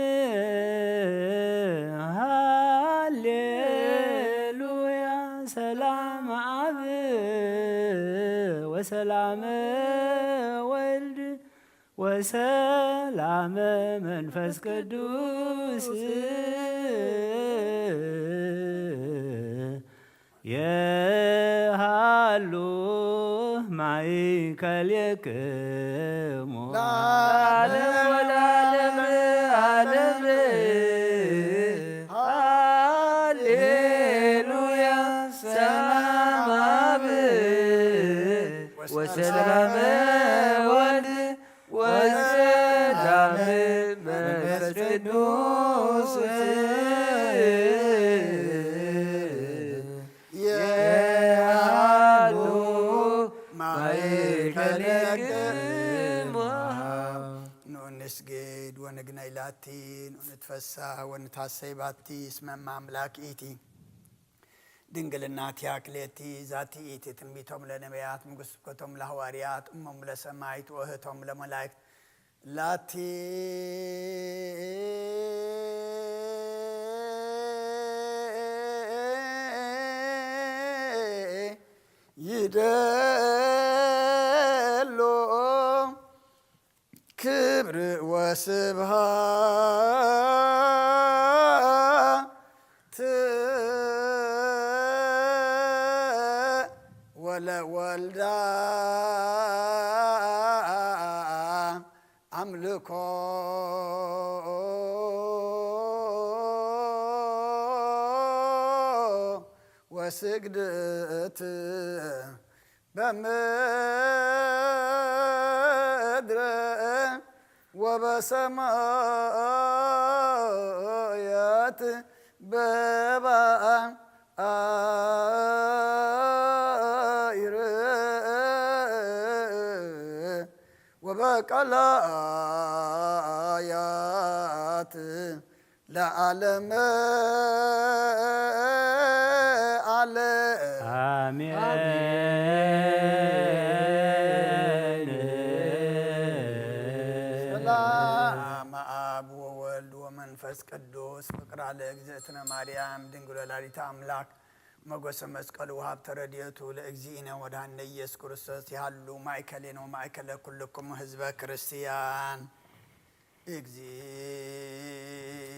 ሃሌሉያ። ሰላም አብ ወሰላም ወልድ ወሰላመ መንፈስ ቅዱስ የሃሉ ማእከሌክሙ ለዓለም ወለዓለመ ዓለም። ሃሌሉያ። ሰላም አብ ወሰላመ ወልድ ንስግድ ወንግነይ ላቲ ንትፈሳ ወንታሰይ ባቲ እስመ እመ አምላክ ኢቲ ድንግልና ቲያክሌቲ ዛቲ ኢቲ ትንቢቶም ለነቢያት ምጉስብከቶም ለሐዋርያት እሞም ለሰማይት ወእህቶም ለመላእክት ላቲ ይደሎ ክብር ወስብሃት ወለወልዳ ኣምልኮ ወስግደት በምድር ወበሰማያት በባይር ወበቀላያት ለዓለመ ዓለም። አሜን። ሰላም አብ ወወልድ ወመንፈስ ቅዱስ ፍቅራ ለእግዝእትነ ማርያም ድንግል ወላዲተ አምላክ ሞገሰ መስቀሉ ወሀብተ ረድኤቱ ለእግዚእነ ወድኃኒነ ኢየሱስ ክርስቶስ ይሃሉ ማእከሌነ ወማእከለ ኩልክሙ ህዝበ ክርስቲያን። እግዚእ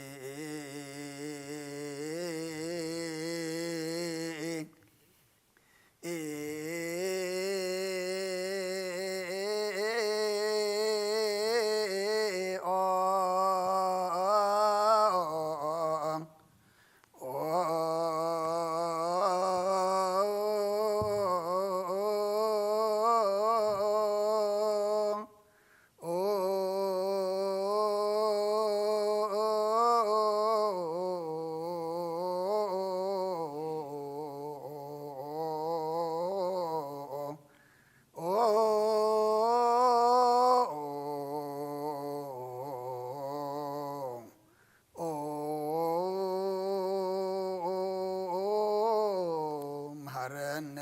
መሐረነ።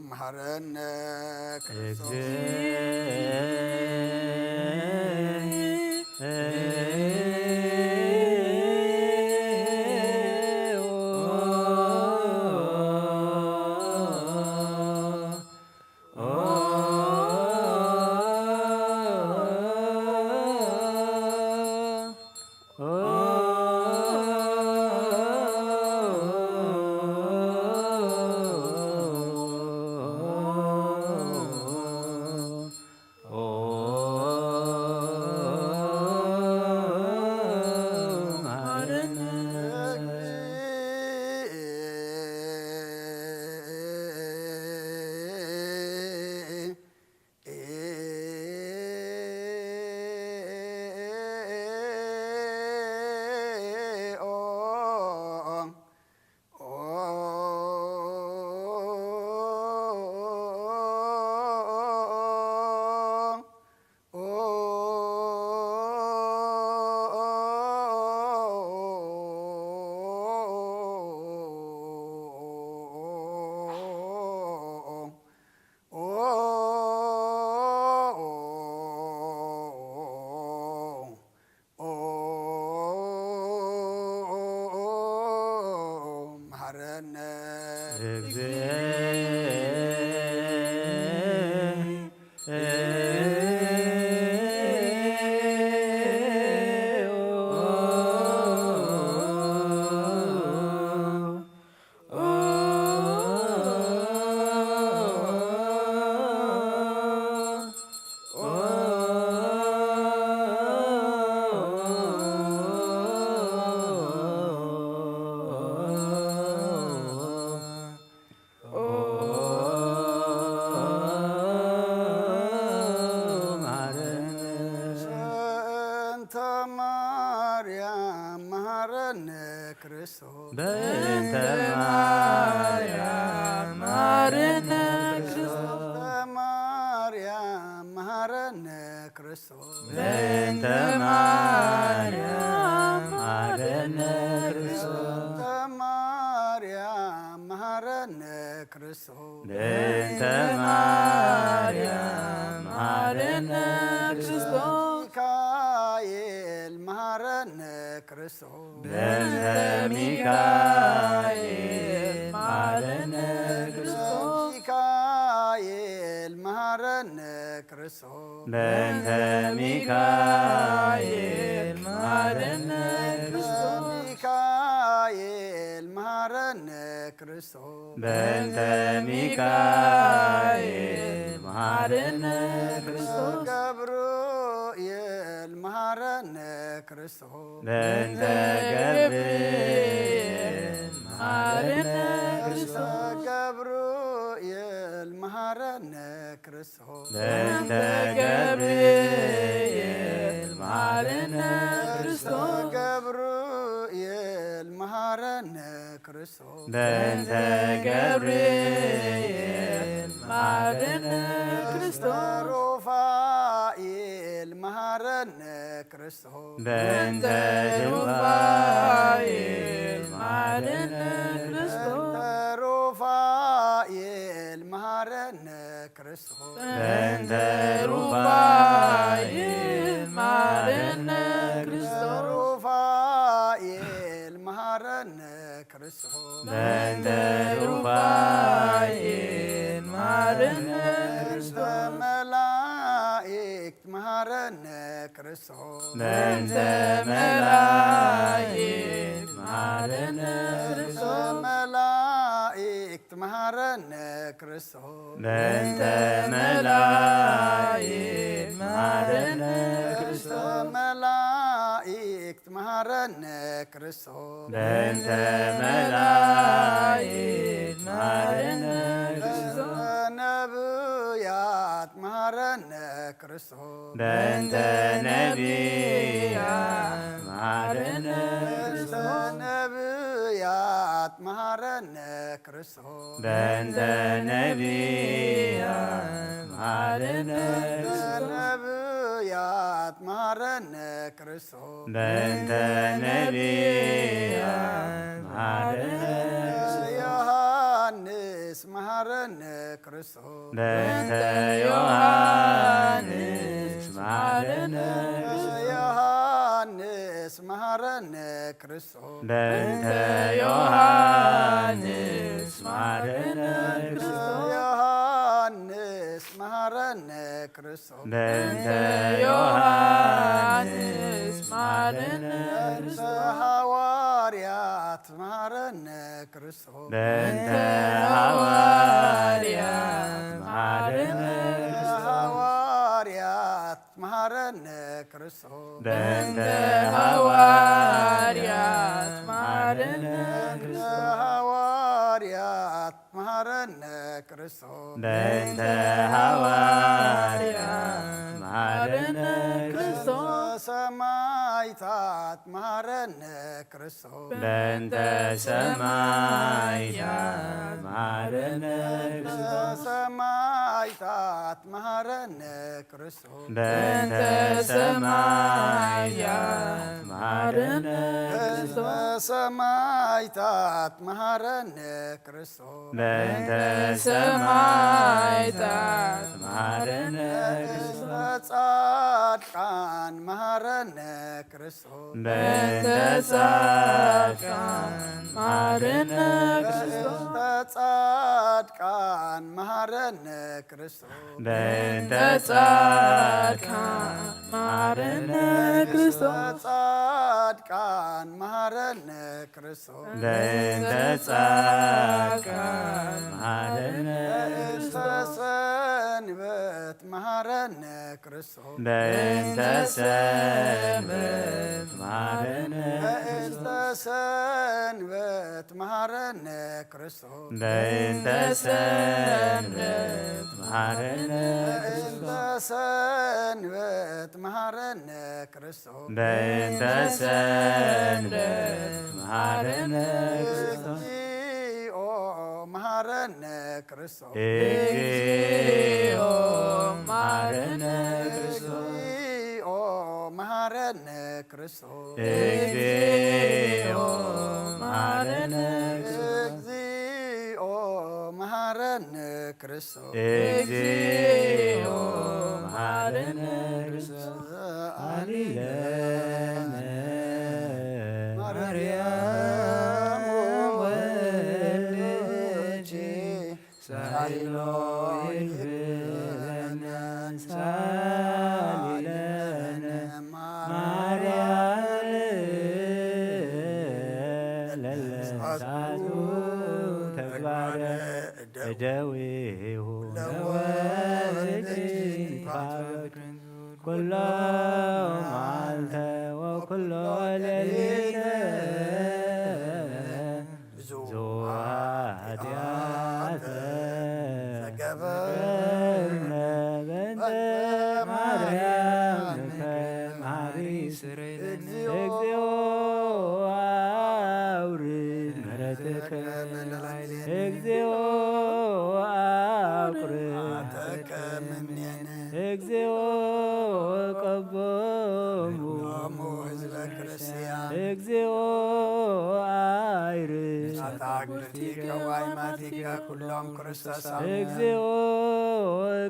መሐረነ ክርስቶስ። እግዚእ በእንተ ማርያም መሃረነ ክርስቶስ። በእንተ ማርያም መሃረነ ክርስቶስ። በእንተ ማርያም መሃረነ ክርስቶስ። በእንተ ማርያም መሃረነ ክርስቶስ። በእንተ ማርያም መሃረነ ክርስቶስ። በእንተ ማርያም መሃረነ ክርስቶስ። ሚካኤል መሃረነ ክርስቶስ። በእንተ ሚካኤል መሃረነ ክርስቶስ። ሚካኤል መሃረነ ክርስቶስ። በእንተ ሚካኤል መሃረነ ክርስቶስ። ሚካኤል መሃረነ ክርስቶስ። በእንተ ሚካኤል መሃረነ ክርስቶስ። ገብርኤል መሃረነ ክርስቶስ። በእንተ ገብርኤል መሃረነ ክርስቶስ። ገብርኤል መሃረነ ክርስቶስ። በእንተ ገብርኤል መሃረነ ክርስቶስ። ገብርኤል መሃረነ ክርስቶስ። በእንተ ገብርኤል መሃረነ ክርስቶስ። ሩፋኤል መሃረነ ክርስቶስ። በእንተ ሩፋኤል መሃረነ ክርስቶስ። በእንተ ሩፋኤል መሃረነ ክርስቶስ። በእንተ ሩፋኤል መሃረነ ክርስቶስ። ሩፋኤል መሃረነ ክርስቶስ። በእንተ ሩፋኤል መሃረነ ክርስቶስ። መላእክት መሃረነ ክርስቶስ። በእንተ መላእክት መሃረነ ክርስቶስ። መላእክት መሃረነ ክርስቶስ። በእንተ መላእክት መሃረነ ክርስቶስ። መላእክት መሃረነ ክርስቶስ። በእንተ መላእክት መሃረነ ክርስቶስ። ነብያት መሃረነ ክርስቶስ። በእንተ ነቢያት መሃረነ ክርስቶስ። ነብያት መሃረነ ክርስቶስ። በእንተ ነቢያት መሃረነ ክርስቶስ። ነብያት መሃረነ ክርስቶስ። በእንተ ነቢያት መሃረነ ክርስቶስ። ዮሐንስ መሃረነ ክርስቶስ። በእንተ ዮሐንስ መሃረነ ክርስቶስ። ዮሐንስ መሃረነ ክርስቶስ። በእንተ ዮሐንስ መሃረነ ክርስቶስ። ዮሐንስ መሃረነ ክርስቶስ። በእንተ ዮሐንስ መሃረነ ክርስቶስ። ሐዋርያት መሃረነ ክርስቶስ። በእንተ ሐዋርያት መሃረነ ክርስቶስ። ሐዋርያት መሃረነ ክርስቶስ። በእንተ ሐዋርያት መሃረነ ክርስቶስ። ሐዋርያት መሃረነ ክርስቶስ። በእንተ ሐዋርያት መሃረነ ክርስቶስ። ሰማዕታት መሃረነ ክርስቶስ። በእንተ ሰማዕታት መሃረነ ክርስቶስ። ሰማዕታት መሃረነ ክርስቶስ። በእንተ ሰማዕታት መሃረነ ክርስቶስ። ሰማይታት መሃረነ ክርስቶስ። በእንተ ሰማይታት መሃረነ ክርስቶስ። ጻድቃን መሃረነ ክርስቶስ። በእንተ ጻድቃን መሃረነ ክርስቶስ። በእንተ ጻድቃን መሃረነ ክርስቶስ። በእንተ ጻድቃን መሃረነ ክርስቶስ። ጻድቃን መሃረነ ክርስቶስ። በእንተ ጻድቃን መሃረነ በእንተ ሰንበት መሃረነ ክርስቶስ። በእንተ ሰንበት መሃረነ በእንተ ሰንበት መሃረነ ክርስቶስ። በእንተ ሰንበት መሃረነ በእንተ ሰንበት መሃረነ ክርስቶስ። በእንተ ሰንበት መሃረነ ክርስቶስ። እግዚኦ መሃረነ ክርስቶስ። እግዚኦ መሃረነ ክርስቶስ። እግዚኦ መሃረነ ክርስቶስ። እግዚኦ መሃረነ ክርስቶስ። እግዚኦ መሃረነ ክርስቶስ። እግዚኦ መሃረነ ክርስቶስ። አሊለነ ማርያም ወልድኪ ሳይሎ ይብለነ ሳሊለነ ማርያም ለለሳቱ ተግባረ እደዊሁ ለወልድኪ ኩሎ መዓልተ ወኩሎ ሌሊተ ብዙ ኃጢአተ ዘገብርነ በእንተ ማርያምከ መሐሪ ስርነ። እግዚኦ አውርድ ምሕረትከ እግዚኦ አቁርብ ተከምኔነ እግዚኦ ቀቦሙ ሎሙ ህዝበ ክርስቲያን እግዚኦ አይርድ ሳታ ግብርቲከ ዋይማቲከ ኩሎም ክርስቶሳውያን እግዚኦ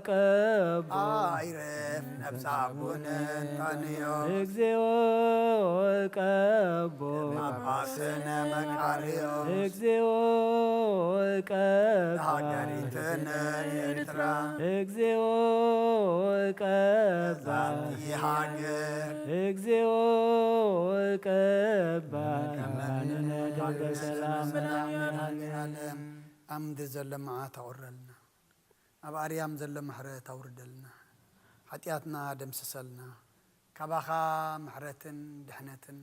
ቀቦ አይረፍ ነፍሳ አቡነ እንጣንዮ እግዚኦ ቀቦ ጳጳስነ መቃርዮ እግዚኦ ቀባ ለሀገሪትነ ኤርትራ እግዚኦ ቀባ ዛቲ ሀገር እግዚኦ ቀባ ከማንነ ገብረ ሰላም ዓለም ኣብ ምድሪ ዘሎ መዓት ኣውረልና፣ ኣብ ኣርያም ዘሎ ምሕረት ኣውርደልና፣ ሓጢኣትና ደምስሰልና። ካባኻ ምሕረትን ድሕነትን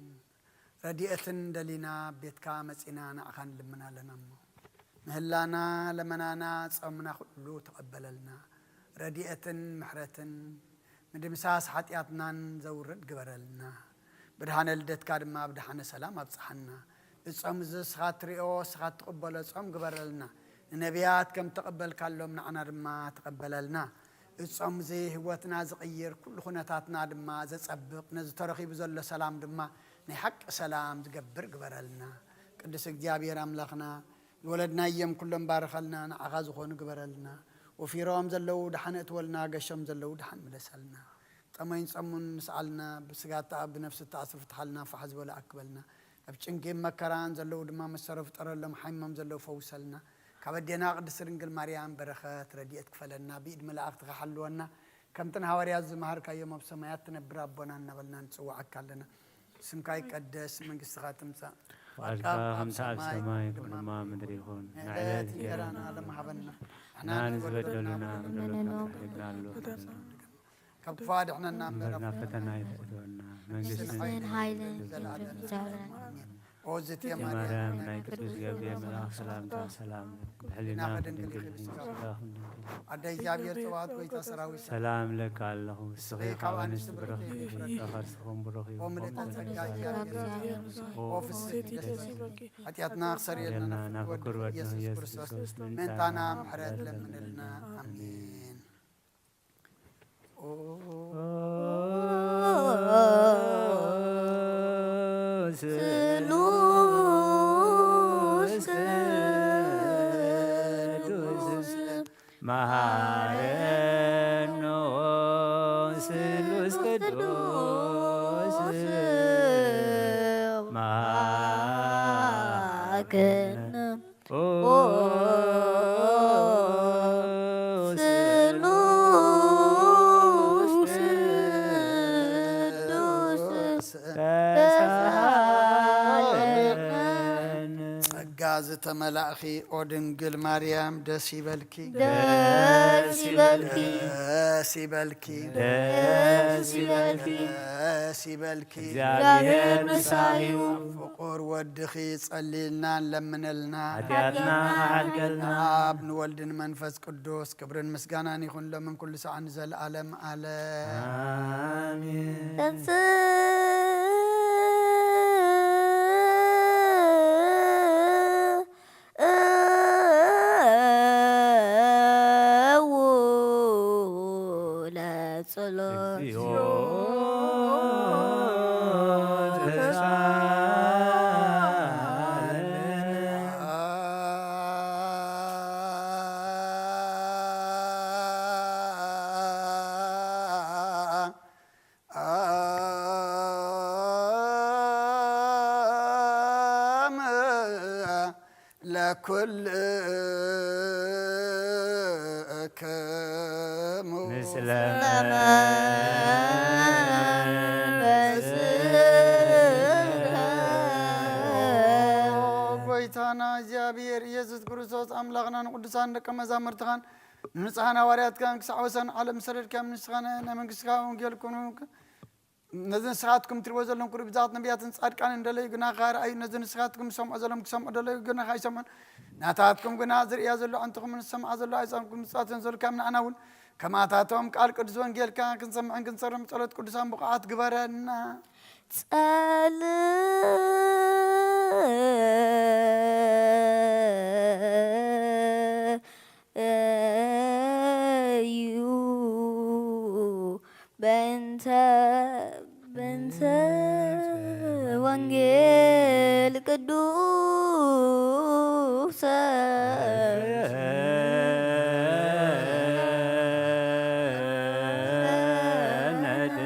ረድኤትን ደሊና ኣብ ቤትካ መጺና ንዓኻ ንልምን ኣለና እሞ ምህላና ለመናና ጾምና ኩሉ ተቐበለልና። ረድኤትን ምሕረትን ምድምሳስ ሓጢኣትናን ዘውርድ ግበረልና። ብድሓነ ልደትካ ድማ ብድሓነ ሰላም ኣብጽሓና። እዚ ጾም እዚ እስኻ ትሪኦ እስኻ ትቕበሎ ጾም ግበረልና። ንነቢያት ከም ተቐበልካሎም ንዓና ድማ ተቐበለልና። እዚ ጾም እዚ ህይወትና ዝቕይር ኩሉ ኩነታትና ድማ ዘጸብቕ ነዚ ተረኺቡ ዘሎ ሰላም ድማ ናይ ሓቂ ሰላም ዝገብር ግበረልና። ቅዱስ እግዚኣብሔር ኣምላኽና ዝወለድናዮም ኩሎም ባርኸልና፣ ንዓኻ ዝኾኑ ግበረልና። ወፊሮም ዘለዉ ደሓን እትወልና፣ ገሾም ዘለዉ ደሓን ምለሰልና። ጠመዩን ጸሙን ንስኣልና፣ ብስጋ እተኣ ብነፍሲ እተኣስሩ ፍትሓልና፣ ፋሕ ዝበሉ ኣክበልና። ኣብ ጭንቂን መከራን ዘለዉ ድማ መሰሮ ፍጠረሎም፣ ሓሚሞም ዘለዉ ፈውሰልና። ካብ ኣዴና ቅድስቲ ድንግል ማርያም በረኸት ረድኤት ክፈለና፣ ብኢድ መላእኽትኻ ሓልወና። ከምቲ ንሃዋርያት ዝመሃርካዮም ኣብ ሰማያት ትነብር ኣቦና እናበልና ንጽውዓካ ኣለና። ስምካ ይቀደስ፣ መንግስትኻ ትምጻእ። ፍቓድካ ከምቲ ኣብ ሰማይ ከምኡ ድማ ኣብ ምድሪ ይኹን። ንዕለት እንጀራና ሎም ሃበና። ንሕና ንዝበደሉና ንበደሎም ከም ትሕግና ኣሎ። ካብ ክፉእ ኣድሕነና እምበር እምበር ናብ ፈተና ኣይተእትወና። መንግስትን መንግስትን ሓይልን ዘለዓለም ዘለዓለም። ኣሜን። ኦ ዝእቲ የማርያም ናይ ቅዱስ ገብርኤል መልኣኽ ሰላምታ ሰላም። ብሕሊና ድንግል ኢኺ፣ ስጋኺ ድንግል። ኣደ እግዚኣብሔር ጽባኦት ጎይታ ሰራዊት ሰላም እብለኪ ኣለኹ። ንስኺ ካብ ኣንስቲ ብሩኽቲ ኢኺ፣ ፍረ ከርስኺ እውን ብሩኽ እዩ። ኦ ምልእተ ጸጋ እግዚኣብሔር ኦ ፍስሕቲ ደስ ይበልኪ። ሓጢኣትና ክሰርየልና ናብ ፍቁር ወድና ኢየሱስ ክርስቶስ ምእንታና ምሕረት ለምንልና። ኣሜን። ኦ ስሉ መሃረኖ ስሉስ ቅዱስ መሃረነ። ኦ ስሉስ ቅዱስ ተሳሃለነ። ጸጋ ዝተመላእኺ ኦ ድንግል ማርያም ደስ ይበልኪ። ደስ ይበልኪ። ደስ ይበልኪ። ደስ ይበልኪ። ደስ ይበልኪ። እግዚኣብሔር ምሳዩ። ፍቁር ወድኺ ጸልልና ለምነልና። ሓጢኣትና ሓልቀልና። ኣብ ንወልድን መንፈስ ቅዱስ ክብርን ምስጋናን ይኹን ሎምን ኩሉ ሰዓን ንዘለዓለም ዓለም። ኣሜን። ተንስ እው ለጸሎት። እግዚኦ ተሳለነ። አም ለኩልክሙ ምስለ ጎይታና እግዚኣብሔር ኢየሱስ ክርስቶስ ኣምላኽና ንቅዱሳን ደቀ መዛሙርትኻን ንንጹሓን ሃዋርያትካን ክሳዕ ወሰን ዓለም ሰደድካዮም ንስኻ ናይ መንግስትካ ወንጌል ኩኑ። ነዚ ንስኻትኩም ትሪእዎ ዘለኹም ኩሉ ብዛት ነቢያትን ጻድቃንን ደለዩ ግና ኸኣ ረኣዩ። ነዚ ንስኻትኩም ዝሰምዖ ዘለኹም ክሰምዑ ደለዩ ግና ኸኣ ኣይሰምዑን። ናታትኩም ግና ዝርእያ ዘሎ ኣዕንትኹምን ዝሰምዓ ዘሎ ኣእዛንኩም ዝጻወተን ዘሎ ከም ንዓና እውን ከማታቶም ቃል ቅዱስ ወንጌልካ ክንሰምዕን ክንሰርም ጸሎት ቅዱሳን ብቑዓት ግበረና። ጸል እዩ በእንተ በእንተ ወንጌል ቅዱሰ ነድ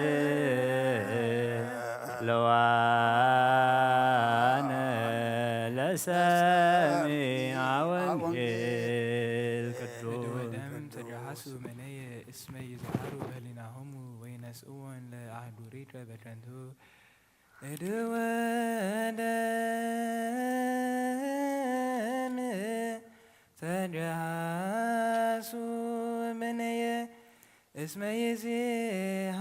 ለዋነ ለሰሚዐ ወንጌል ቅዱስ። ደም ተጃሃሱ መነየ እስመ ይዝሃሩ በህሊናሆሙ ወይነስእዎን ለአህዱሪተ በከንቱ። እድወ ደም ተጃሃሱ መነየ እስመ ይዝሃሩ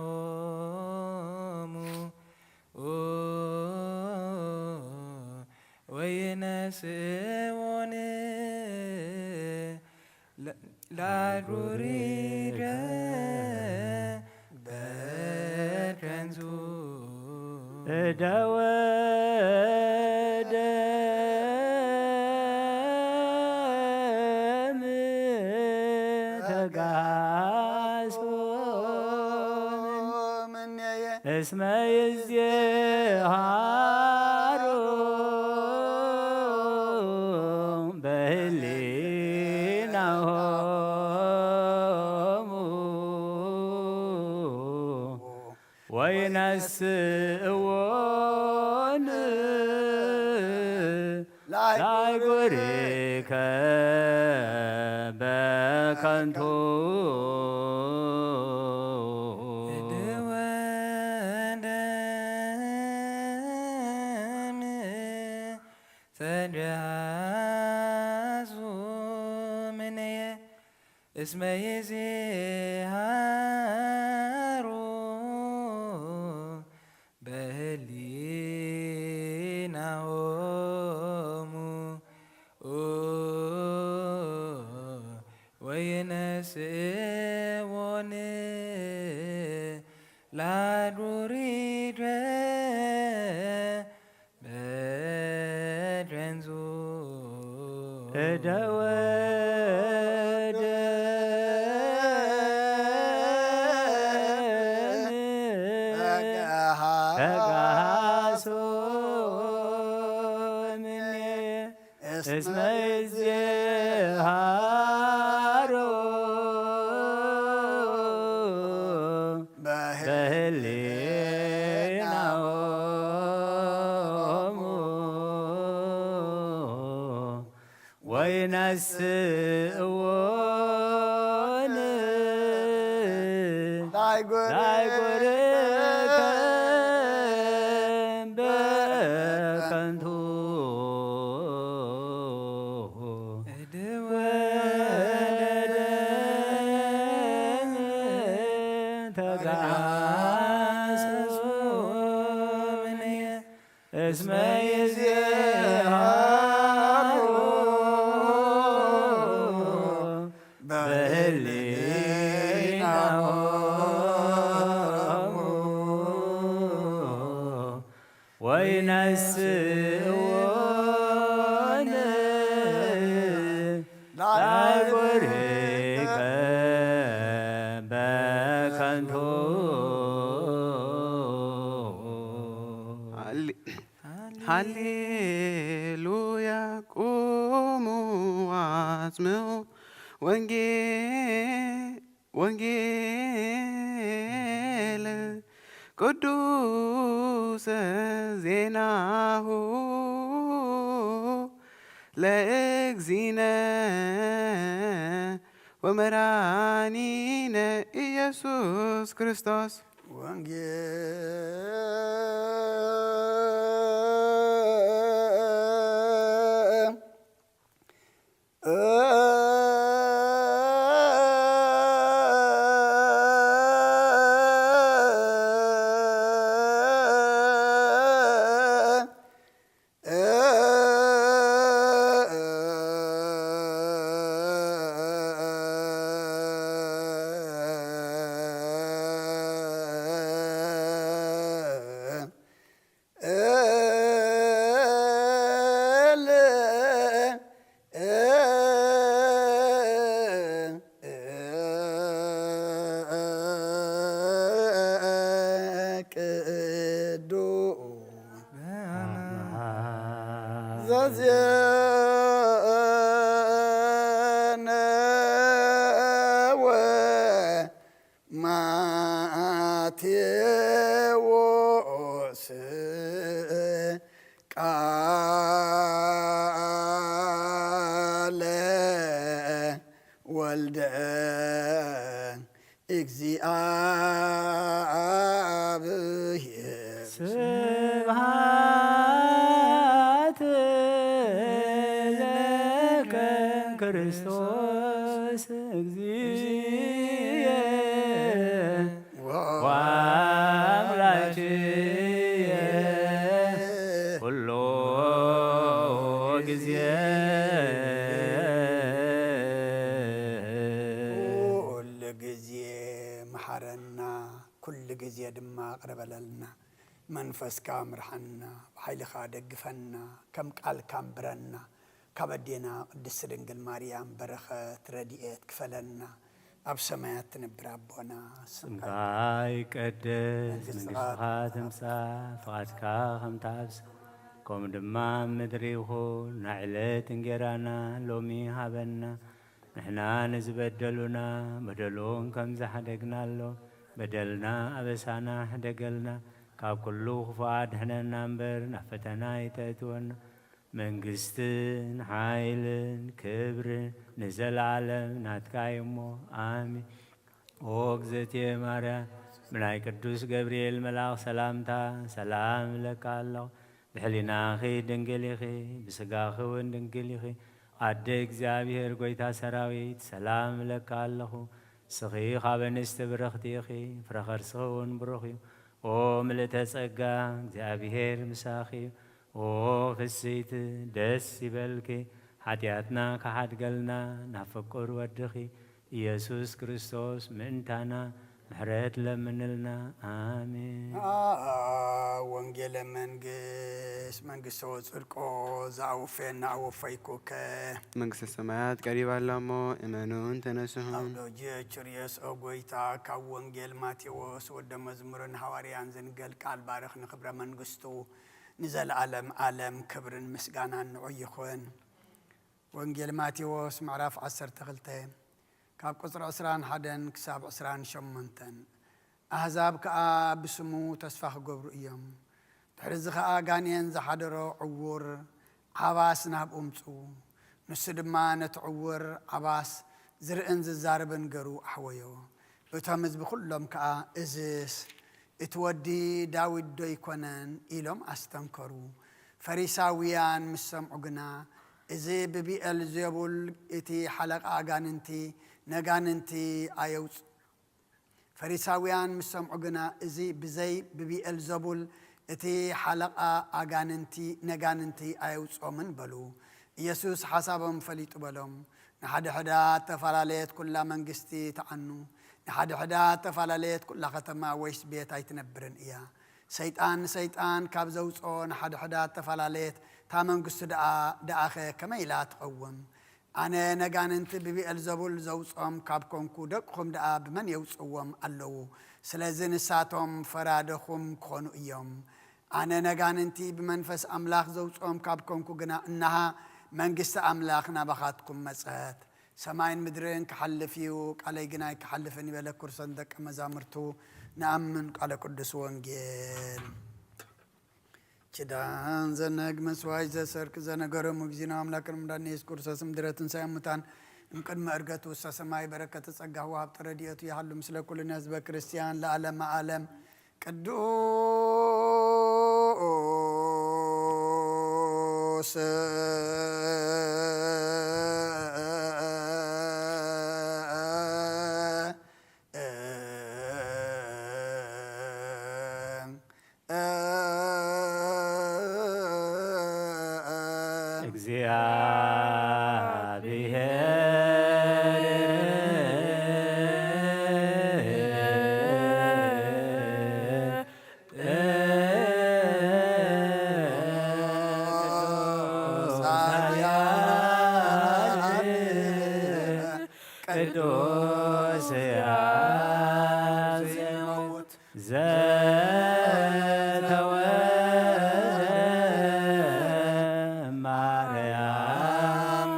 በህሊናሆሙ ወይነስእዎን ላጉሪደ በከንቱ። እደወ ደም ተጋሶ እስመ ይዜሃሩ በህሊናሆሙ ወይነስእዎን ላይጉሪከ በከንቱ። እድወ ደም ተጃሃሱ ምንየ እስመ ይዝሃሩ በህሊናሆሙ ወይነስእዎን ላዱሪደ በደንዙ እደወ ደም ተጋሃሶ እስመ ይዜሃሩ በህሊናሆሙ ወይነስእዎን ላይጎርከ በከንቱ። እድ ወለደ ተጋሰሱ ምንየ እስመ ይዜሃሩ በህሊናሆሙ ወይነስእዎን ላይጎርከ በከንቱ። ሃሌ-፣ ሃሌሉያ። ቁሙ አጽምዑ ወንጌ-፣ ወንጌል ቅዱስ ዜናሁ ለእግዚእነ ወመድኃኒነ ኢየሱስ ክርስቶስ። ወንጌል ቅዱስ ዘዜነወ ማቴዎስ ቃለ ወልደ እግዚአብሔር። ስብሐት ለከ ክርስቶስ እግዚእ ወአምላክየ ኩሎ ጊዜ። ኩሉ ግዜ መሓረና፣ ኩሉ ግዜ ድማ ቅረ በለልና። መንፈስካ ምርሓና፣ ብሓይልኻ ደግፈና፣ ከም ቃልካ ኣንብረና። ካብ ኣዴና ቅድስቲ ድንግል ማርያም በረኸት ረድኤት ክፈለና። ኣብ ሰማያት ትነብር ኣቦና፣ ስምካ ስምካ ይቀደስ፣ መንግስትኻ መንግስትኻ ትምጻእ፣ ፍቓድካ ከምቲ ኣብ ሰማይ ከምኡ ድማ ኣብ ምድሪ ይኹን። ናይ ዕለት እንጌራና ሎሚ ሃበና፣ ንሕና ንዝበደሉና በደሎም ከም ዝሓደግናሎም በደልና ኣበሳና ሕደገልና፣ ካብ ኩሉ ክፉእ ኣድሕነና እምበር ናብ ፈተና ኣይተእትወና። መንግስትን ሓይልን ክብርን ንዘለዓለም ናትካ እዩ እሞ፣ ኣሜን። ኦ እግዝእትየ ማርያም፣ ብናይ ቅዱስ ገብርኤል መልኣኽ ሰላምታ ሰላም እብለካ ኣለኹ። ብሕሊናኺ ድንግል ኢኺ፣ ብስጋኺ እውን ድንግል ኢኺ። ኣደ እግዚኣብሔር ጐይታ ሰራዊት፣ ሰላም እብለካ ኣለኹ። ንስኺ ካብ ኣንስቲ ብርኽቲ ኢኺ፣ ፍረ ከርስኺ እውን ብሩኽ እዩ። ኦ ምልእተ ጸጋ፣ እግዚኣብሔር ምሳኺ እዩ። ኦ ፍስይቲ፣ ደስ ይበልኪ፣ ሓጢኣትና ክሓድገልና ናብ ፍቁር ወድኺ ኢየሱስ ክርስቶስ ምእንታና ምሕረት ለምንልና። ኣሜን። አ-፣ ወንጌለ መንግስት፣ መንግስቶ ጽድቆ ዘአውፌና አወፈይኩከ። መንግስተ ሰማያት ቀሪባ ኣላ እሞ እመኑን ተነስሑን። አውዶጅ ችርየስ ኦ ጎይታ፣ ካብ ወንጌል ማቴዎስ ወደ መዝሙርን ሃዋርያን ዝንገል ቃል ባርኽ ንክብረ መንግስቱ ንዘለዓለም ዓለም ክብርን ምስጋናን ንዑ ይኹን። ወንጌል ማቴዎስ ምዕራፍ ዓሰርተ ክልተ ካብ ቁጽሪ ዕስራን ሓደን ክሳብ ዕስራን ሸሞንተን። ኣህዛብ ከኣ ብስሙ ተስፋ ክገብሩ እዮም። ድሕርዚ ኸኣ ጋኔን ዝሓደሮ ዕዉር ዓባስ ናብኡ ምጹ። ንሱ ድማ ነቲ ዕዉር ዓባስ ዝርእን ዝዛረብን ገሩ ኣሕወዮ። እቶም ህዝቢ ኩሎም ከኣ፣ "እዝስ እቲ ወዲ ዳዊት ዶ ኣይኮነን?" ኢሎም ኣስተንከሩ። ፈሪሳውያን ምስ ሰምዑ ግና፣ "እዚ ብብኤልዜቡል እቲ ሓለቓ ኣጋንንቲ ነጋንንቲ ኣየውጽ-" ፈሪሳውያን ምስ ሰምዑ ግና፣ "እዚ ብዘይ ብብኤልዘቡል እቲ ሓለቓ ኣጋንንቲ ነጋንንቲ ኣየውጽኦምን?" በሉ። ኢየሱስ ሓሳቦም ፈሊጡ በሎም፣ "ንሓድሕዳ እተፈላለየት ኩላ መንግስቲ ትዓኑ፣ ንሓድሕዳ እተፈላለየት ኩላ ከተማ ወይስ ቤት ኣይትነብርን እያ። ሰይጣን ንሰይጣን ካብ ዘውጽኦ ንሓድሕዳ እተፈላለየት እታ መንግስቱ ደኣ፣ ደኣኸ ከመይ ኢላ ትቐውም? ኣነ ነጋንንቲ ብብኤልዘቡል ዘውጽኦም ካብ ኮንኩ፣ ደቅኹም ደኣ ብመን የውጽዎም ኣለዉ? ስለዚ ንሳቶም ፈራደኹም ክኾኑ እዮም። ኣነ ነጋንንቲ ብመንፈስ ኣምላኽ ዘውጽኦም ካብ ኮንኩ ግና፣ እንሃ መንግስቲ ኣምላኽ ናባኻትኩም መጸት። ሰማይን ምድርን ክሓልፍ እዩ፣ ቃለይ ግና ኣይክሓልፍን" ይበለ። ክርሰን ደቀ መዛሙርቱ ንኣምን። ቃለ ቅዱስ ወንጌል። ኪዳን ዘነግ መስዋዕት ዘሰርክ ዘነገሮም እግዚእነ ኣምላክን መድኃኒነ ኢየሱስ ክርስቶስ፣ ምድረ ትንሣኤ ሙታን እምቅድመ ዕርገቱ ውስተ ሰማይ፣ በረከተ ጸጋሁ ወሀብተ ረድኤቱ ይሃሉ ምስለ ኩልነ ህዝበ ክርስቲያን ለዓለመ ዓለም። ቅዱስ ቅዱስ ያዜመውት ዘተወልደ ማርያም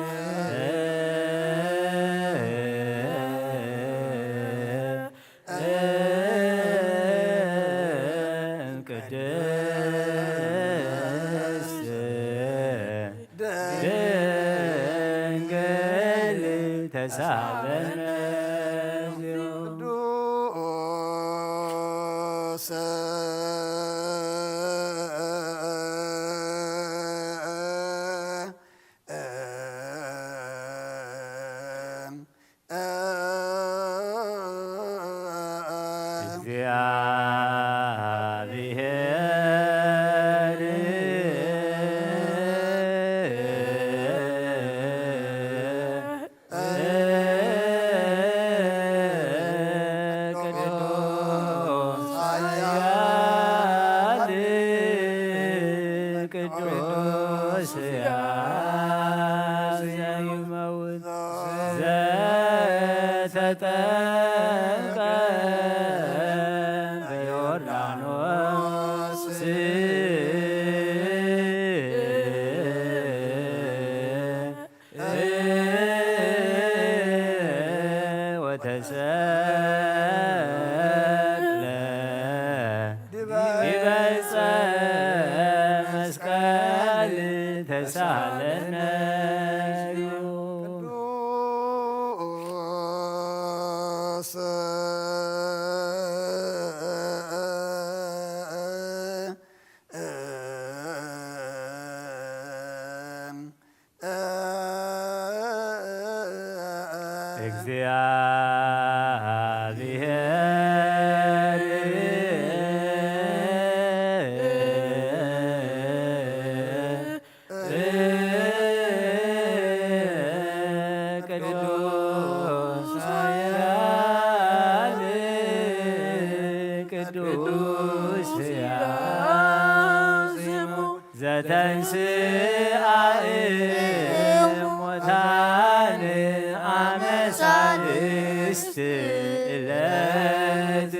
ቅድስት ድንግል ተሳለነ። ቅዱስ ቅዱስ ያዜመውት ዘተጠምቀ በዮርዳኖስ ወተሰቅለ ዲበ ዕፀ መስቀል ተሳለነ። ቅዱስ እግዚአብሔር ቅዱስ ኃያል ቅዱስ ያዜሙ ዘተንሥአ እሙታን አመ ሣልስት ዕለት።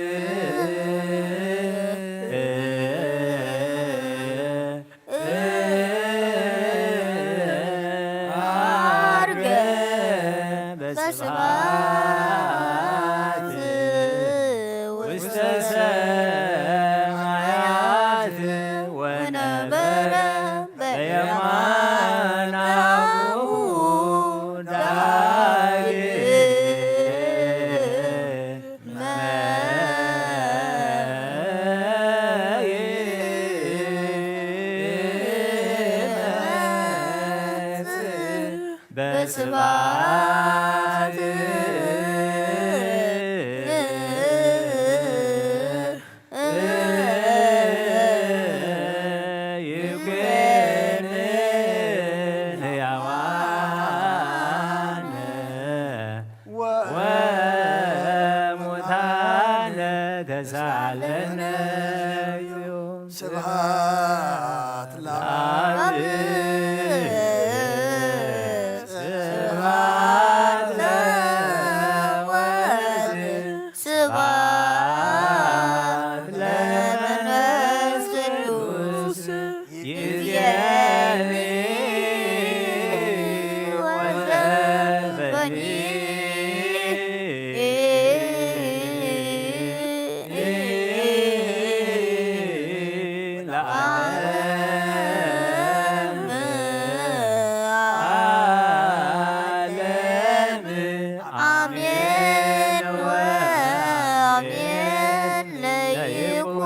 ወአሜን። ለይኩን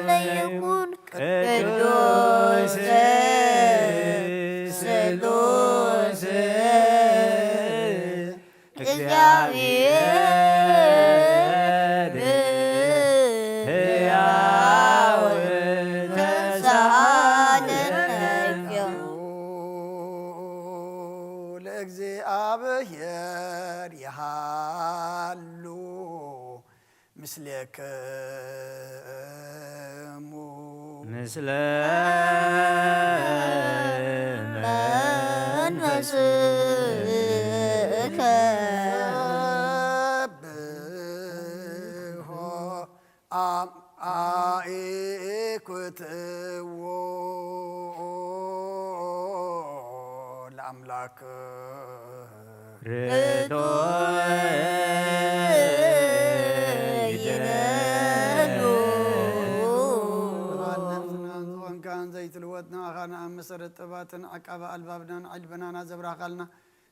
ለይኩን ቅዱስ ስሉስ እግዚአብሔር ሕያው ተንሥአ ለእግዚአብሔር ይሃሉ ምስሌክሙ ምስለ መንፈስከ ሰብሖ አም- አኢኩትዎ ለአምላክ ርቶ ይደሉ። ነፍስና ዝኾንካን ዘይትልወጥ ንኣኻ ንኣብ መሰረት ጥበባትን ዓቃቢ ኣልባብናን ዓልብናና ዘብራኻልና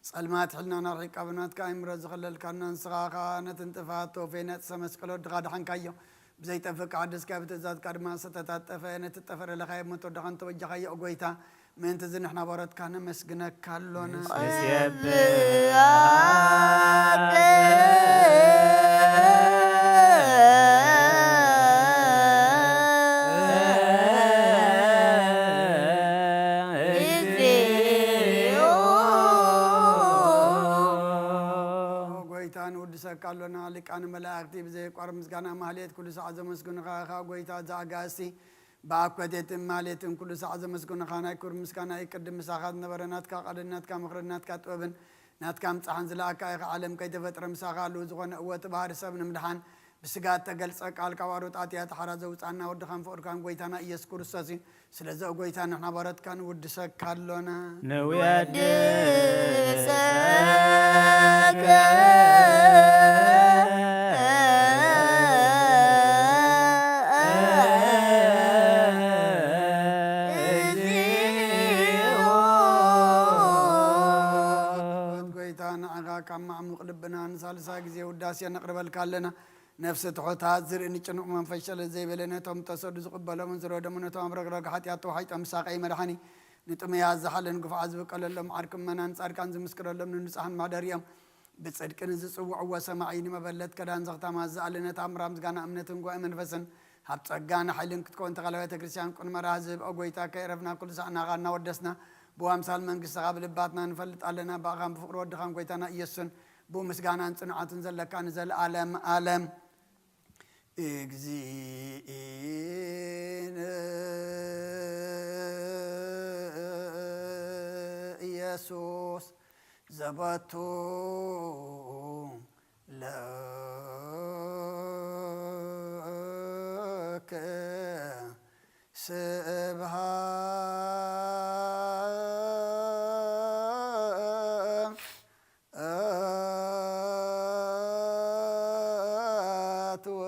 ጸልማት ሕልናና ርሒቃ ብናትካ ኣእምሮ ዝኸለልካና ንስኻ ኸኣ ነቲ ንጥፋት ተወፌ ነጥሰ መስቀል ወድኻ ድሓንካዮ። ብዘይጠፍእ ክሓድስካ ብትእዛዝካ ድማ ዝተታጠፈ ነቲ ጠፈረ ለኻየ ሞት ወድኻ እንተወጃኻዮ ጎይታ ምእንቲ እዚ ንሕና ባሮትካ ነመስግነካ ኣሎና። ንሴብሐከ እግዚኦ። ጎይታ ንውድሰካ ኣሎና ሊቃነ መላእክቲ ብዘየቋርብ ምስጋና ማህሌት ኩሉ ሰዓት ዘመስግኑኻ ኢኻ ጎይታ እዛ ኣጋእዝቲ ብኣኮቴትን ማሌትን ኩሉ ሳዕ ዘመስግኑኻ ናይ ክብሪ ምስጋና እዩ። ቅድም ምሳኻ ዝነበረ ናትካ ቃልን ናትካ ምኽርን ናትካ ጥበብን ናትካ ምጻሕን ዝለኣካ ኢኻ። ዓለም ከይተፈጥረ ምሳኻ ኣለዉ ዝኾነ እወ እቲ ባህሪ ሰብ ንምድሓን ብስጋ እተገልጸ ቃል ካብ ኣሮጣት እያ ተሓራ ዘውጻና ወድኻን ፍቕርካን ጎይታና ኢየሱስ ክርስቶስ እዩ። ስለዚ ኦ ጎይታ ንሕና ባሮትካ ንውድሰካ ኣሎና። ንውድሰከ እግዚኦ። ጎይታ ንዓኻ ካብ ማዕሙቕ ልብና ንሳልሳይ ግዜ ውዳሴ ነቕርበልካ ኣለና። ነፍሲ ትሑታት ዝርኢ ንጭኑቕ መንፈስ ሸለል ዘይበለ ነቶም ተሰዱ ዝቕበሎምን ዝረደሙ ነቶም ኣብ ረግረግ ሓጢኣት ተዋሒጦም ምሳቐ መድሓኒ ንጥሙያት ዝሓለ ንግፉዓት ዝብቀለሎም ዓርኪ ምእመናን ጻድቃን ዝምስክረሎም ንንጹሓን ማሕደር እዮም። ብጽድቂ ንዝጽውዕዎ ሰማዒ ንመበለት ከዳን ዘኽታማት ዝኣለነ ተኣምራ ምስጋና እምነትን ጉባኤ መንፈስን ሃብ ጸጋን ሓይልን ክትከውን ተቓላባይ ቤተ ክርስቲያን ቁን መርሃ ዝህብ ኦ ጎይታ ከየረፍና ኩሉ ሳዕ ናኻ እናወደስና ብዋምሳል መንግስትኻ ብልባትና ንፈልጥ ኣለና ብኣኻን ብፍቕሪ ወድኻን ጎይታና ኢየሱስን ብኡ ምስጋናን ጽንዓትን ዘለካ ንዘለኣለም ኣለም። እግዚእነ ኢየሱስ ዘበቱ ለከ ስብሃ ኣትወ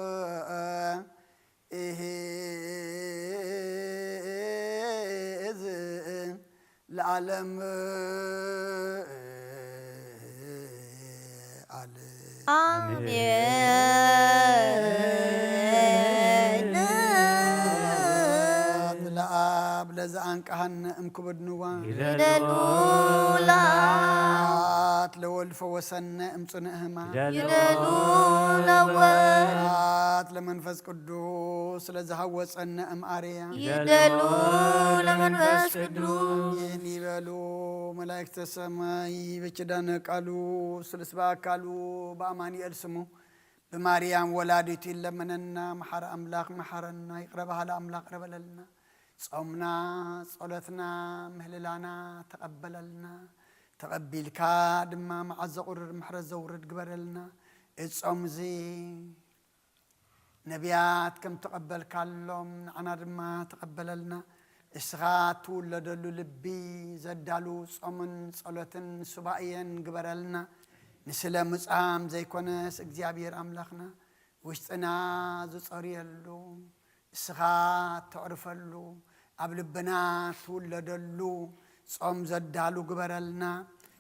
ኢሂ እዝ ለዓለም ዓለም። ኣሜን። ለኣብ ለዘኣንቀሃነ እምክቡድ ንዋ ይደሉ ለኣብ ለወልድ ፈወሰነ እምጽኑዕ ህማም ይደሉ ለወልድ ለመንፈስ ቅዱስ ስለዝሃወጸነ እምኣርያ ይደሉ ለመንፈስ ቅዱስ። ኣሜን ይበሉ መላእክተ ሰማይ። በኪዳነ ቃሉ ስሉስ በአካሉ በአማኑኤል ስሙ ብማርያም ወላዲቱ ይለመነና። መሓሪ ኣምላኽ መሓረና፣ ይቕረ በሃሊ ኣምላኽ ይቕረ በለልና። ጾምና፣ ጸሎትና፣ ምህልላና ተቐበለልና። ተቐቢልካ ድማ መዓት ዘቑርር ምሕረት ዘውርድ ግበረልና። እዚ ጾም እዚ ነቢያት ከም ተቐበልካሎም ንዓና ድማ ተቐበለልና። እስኻ እትውለደሉ ልቢ ዘዳሉ ጾምን ጸሎትን ሱባኤን ግበረልና። ንስለ ምጻም ዘይኮነስ እግዚኣብሔር ኣምላኽና ውሽጥና ዝጸርየሉ እስኻ እተዕርፈሉ ኣብ ልብና ትውለደሉ ጾም ዘዳሉ ግበረልና።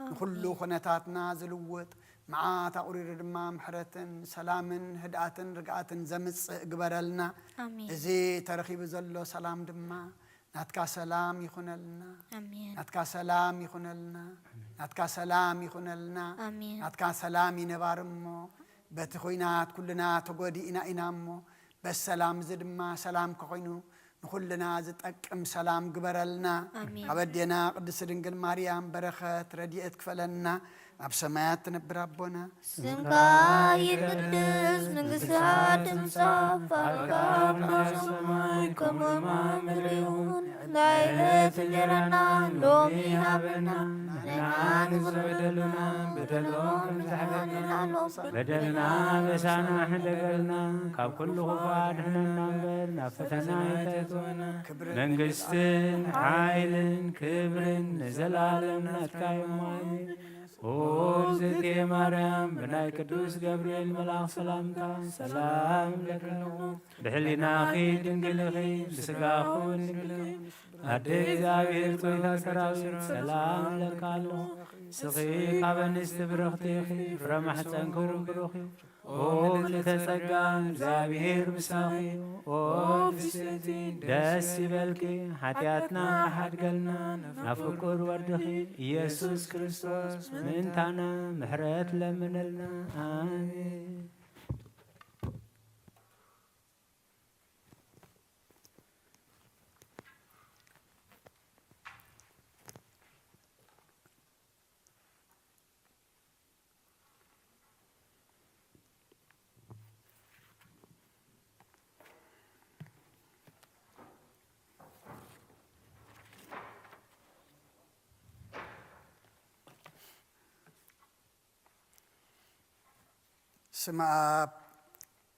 ንኹሉ ኩነታትና ዝልውጥ መዓት ኣቑሪሩ ድማ ምሕረትን ሰላምን ህድኣትን ርግኣትን ዘምጽእ ግበረልና። ኣሜን። እዚ ተረኺቡ ዘሎ ሰላም ድማ ናትካ ሰላም ይኹነልና። ኣሜን። ናትካ ሰላም ይኹነልና። ናትካ ሰላም ይኹነልና። ኣሜን። ናትካ ሰላም ይነባር እሞ፣ በቲ ኹናት ኩልና ተጎዲእና ኢና እሞ፣ በሰላም እዚ ድማ ሰላም ከኾይኑ ንኹልና ዝጠቅም ሰላም ግበረልና። ኣሜን። ካብ ኣዴና ቅድስት ድንግል ማርያም በረኸት ረድኤት ክፈለና። ኣብ ሰማያት ትነብር ኣቦና፣ ስምካ ይትቀደስ፣ መንግስትኻ ትምጻእ፣ ፍቓድካ ኣብ ሰማይ ከምኡ ኣብ ምድሪ ይኹን። ናይ ዕለት እንጀራና ሎሚ ሃበና፣ ንሕና ንዝበደሉና በደሎም ከም ዝሕበና፣ በደልና በሳና ሕደገልና፣ ካብ ኩሉ ክፉእ ኣድሕነና እምበር ናብ ፈተና ኣይተእትወና። መንግስትን ሓይልን ክብርን ንዘለኣለም ናትካ እዩ። ኦ እግዝእትየ ማርያም፣ ብናይ ቅዱስ ገብርኤል መልኣኽ ሰላምታ ሰላም እብለኪ ኣለኹ። ብሕሊናኺ ድንግል ኢኺ፣ ብስጋኺ እውን ድንግል ኢኺ። ኣደ እግዚኣብሔር፣ ጾይታ ሰራዊት፣ ሰላም እብለኪ ኣለኹ። ንስኺ ካብ ኣንስቲ ብርኽቲ ኢኺ፣ ፍረ ማሕፀንኪ እውን ብሩኽ እዩ። ኦ ምልዕተ ጸጋ፣ እግዚኣብሔር ምሳኺ እዩ። ኦ ፍስሕቲ፣ ደስ ይበልኪ፣ ሓጢኣትና ሓድገልና፣ ናብ ፍቁር ወድኺ ኢየሱስ ክርስቶስ ምእንታና ምሕረት ለምነልና። ኣሜን። ስመ ኣብ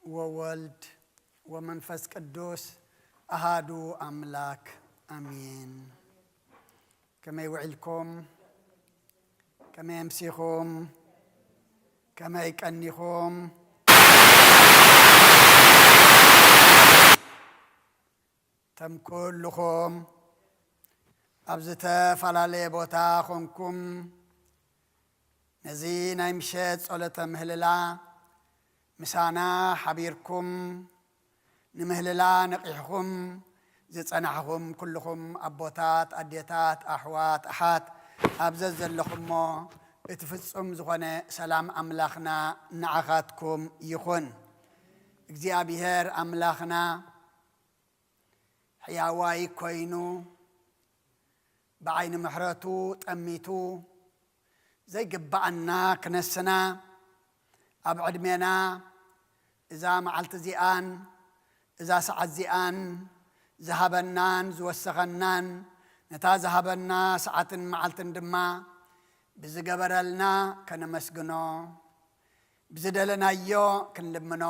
ወወልድ ወመንፈስ ቅዱስ ኣሃዱ ኣምላክ ኣሜን። ከመይ ውዒልኩም? ከመይ ኣምሲኹም? ከመይ ቀኒኹም? ተም ኩልኹም ኣብ ዝተፈላለየ ቦታ ኾንኩም ነዚ ናይ ምሸት ጸሎተ ምህልላ ምሳና ሓቢርኩም ንምህልላ ነቒሕኹም ዝጸናሕኹም ኩልኹም ኣቦታት፣ ኣዴታት፣ ኣሕዋት፣ ኣሓት ኣብ ዘዘለኹሞ እቲ ፍጹም ዝኾነ ሰላም ኣምላኽና ንዓኻትኩም ይኹን። እግዚኣብሔር ኣምላኽና ሕያዋይ ኮይኑ ብዓይኒ ምሕረቱ ጠሚቱ ዘይግብኣና ክነስና ኣብ ዕድሜና እዛ መዓልቲ እዚኣን እዛ ሰዓት እዚኣን ዝሃበናን ዝወሰኸናን ነታ ዝሃበና ሰዓትን መዓልትን ድማ ብዝገበረልና ከነመስግኖ፣ ብዝደለናዮ ክንልምኖ፣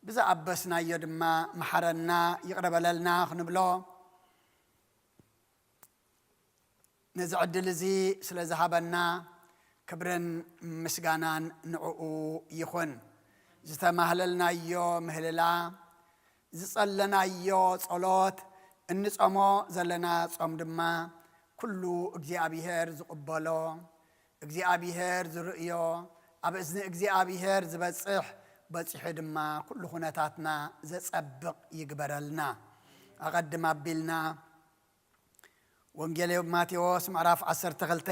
ብዝኣበስናዮ ድማ መሓረና ይቕረ በለልና ክንብሎ ነዚ ዕድል እዚ ስለ ዝሃበና ክብርን ምስጋናን ንዕኡ ይኹን። ዝተማህለልናዮ ምህልላ፣ ዝጸለናዮ ጸሎት፣ እንጸሞ ዘለና ጾም ድማ ኩሉ እግዚኣብሔር ዝቕበሎ፣ እግዚኣብሔር ዝርእዮ፣ ኣብ እዝኒ እግዚኣብሔር ዝበጽሕ፣ በጺሑ ድማ ኩሉ ኩነታትና ዘጸብቕ ይግበረልና። ኣቐድም ኣቢልና ወንጌል ማቴዎስ ምዕራፍ ዓሰርተ ክልተ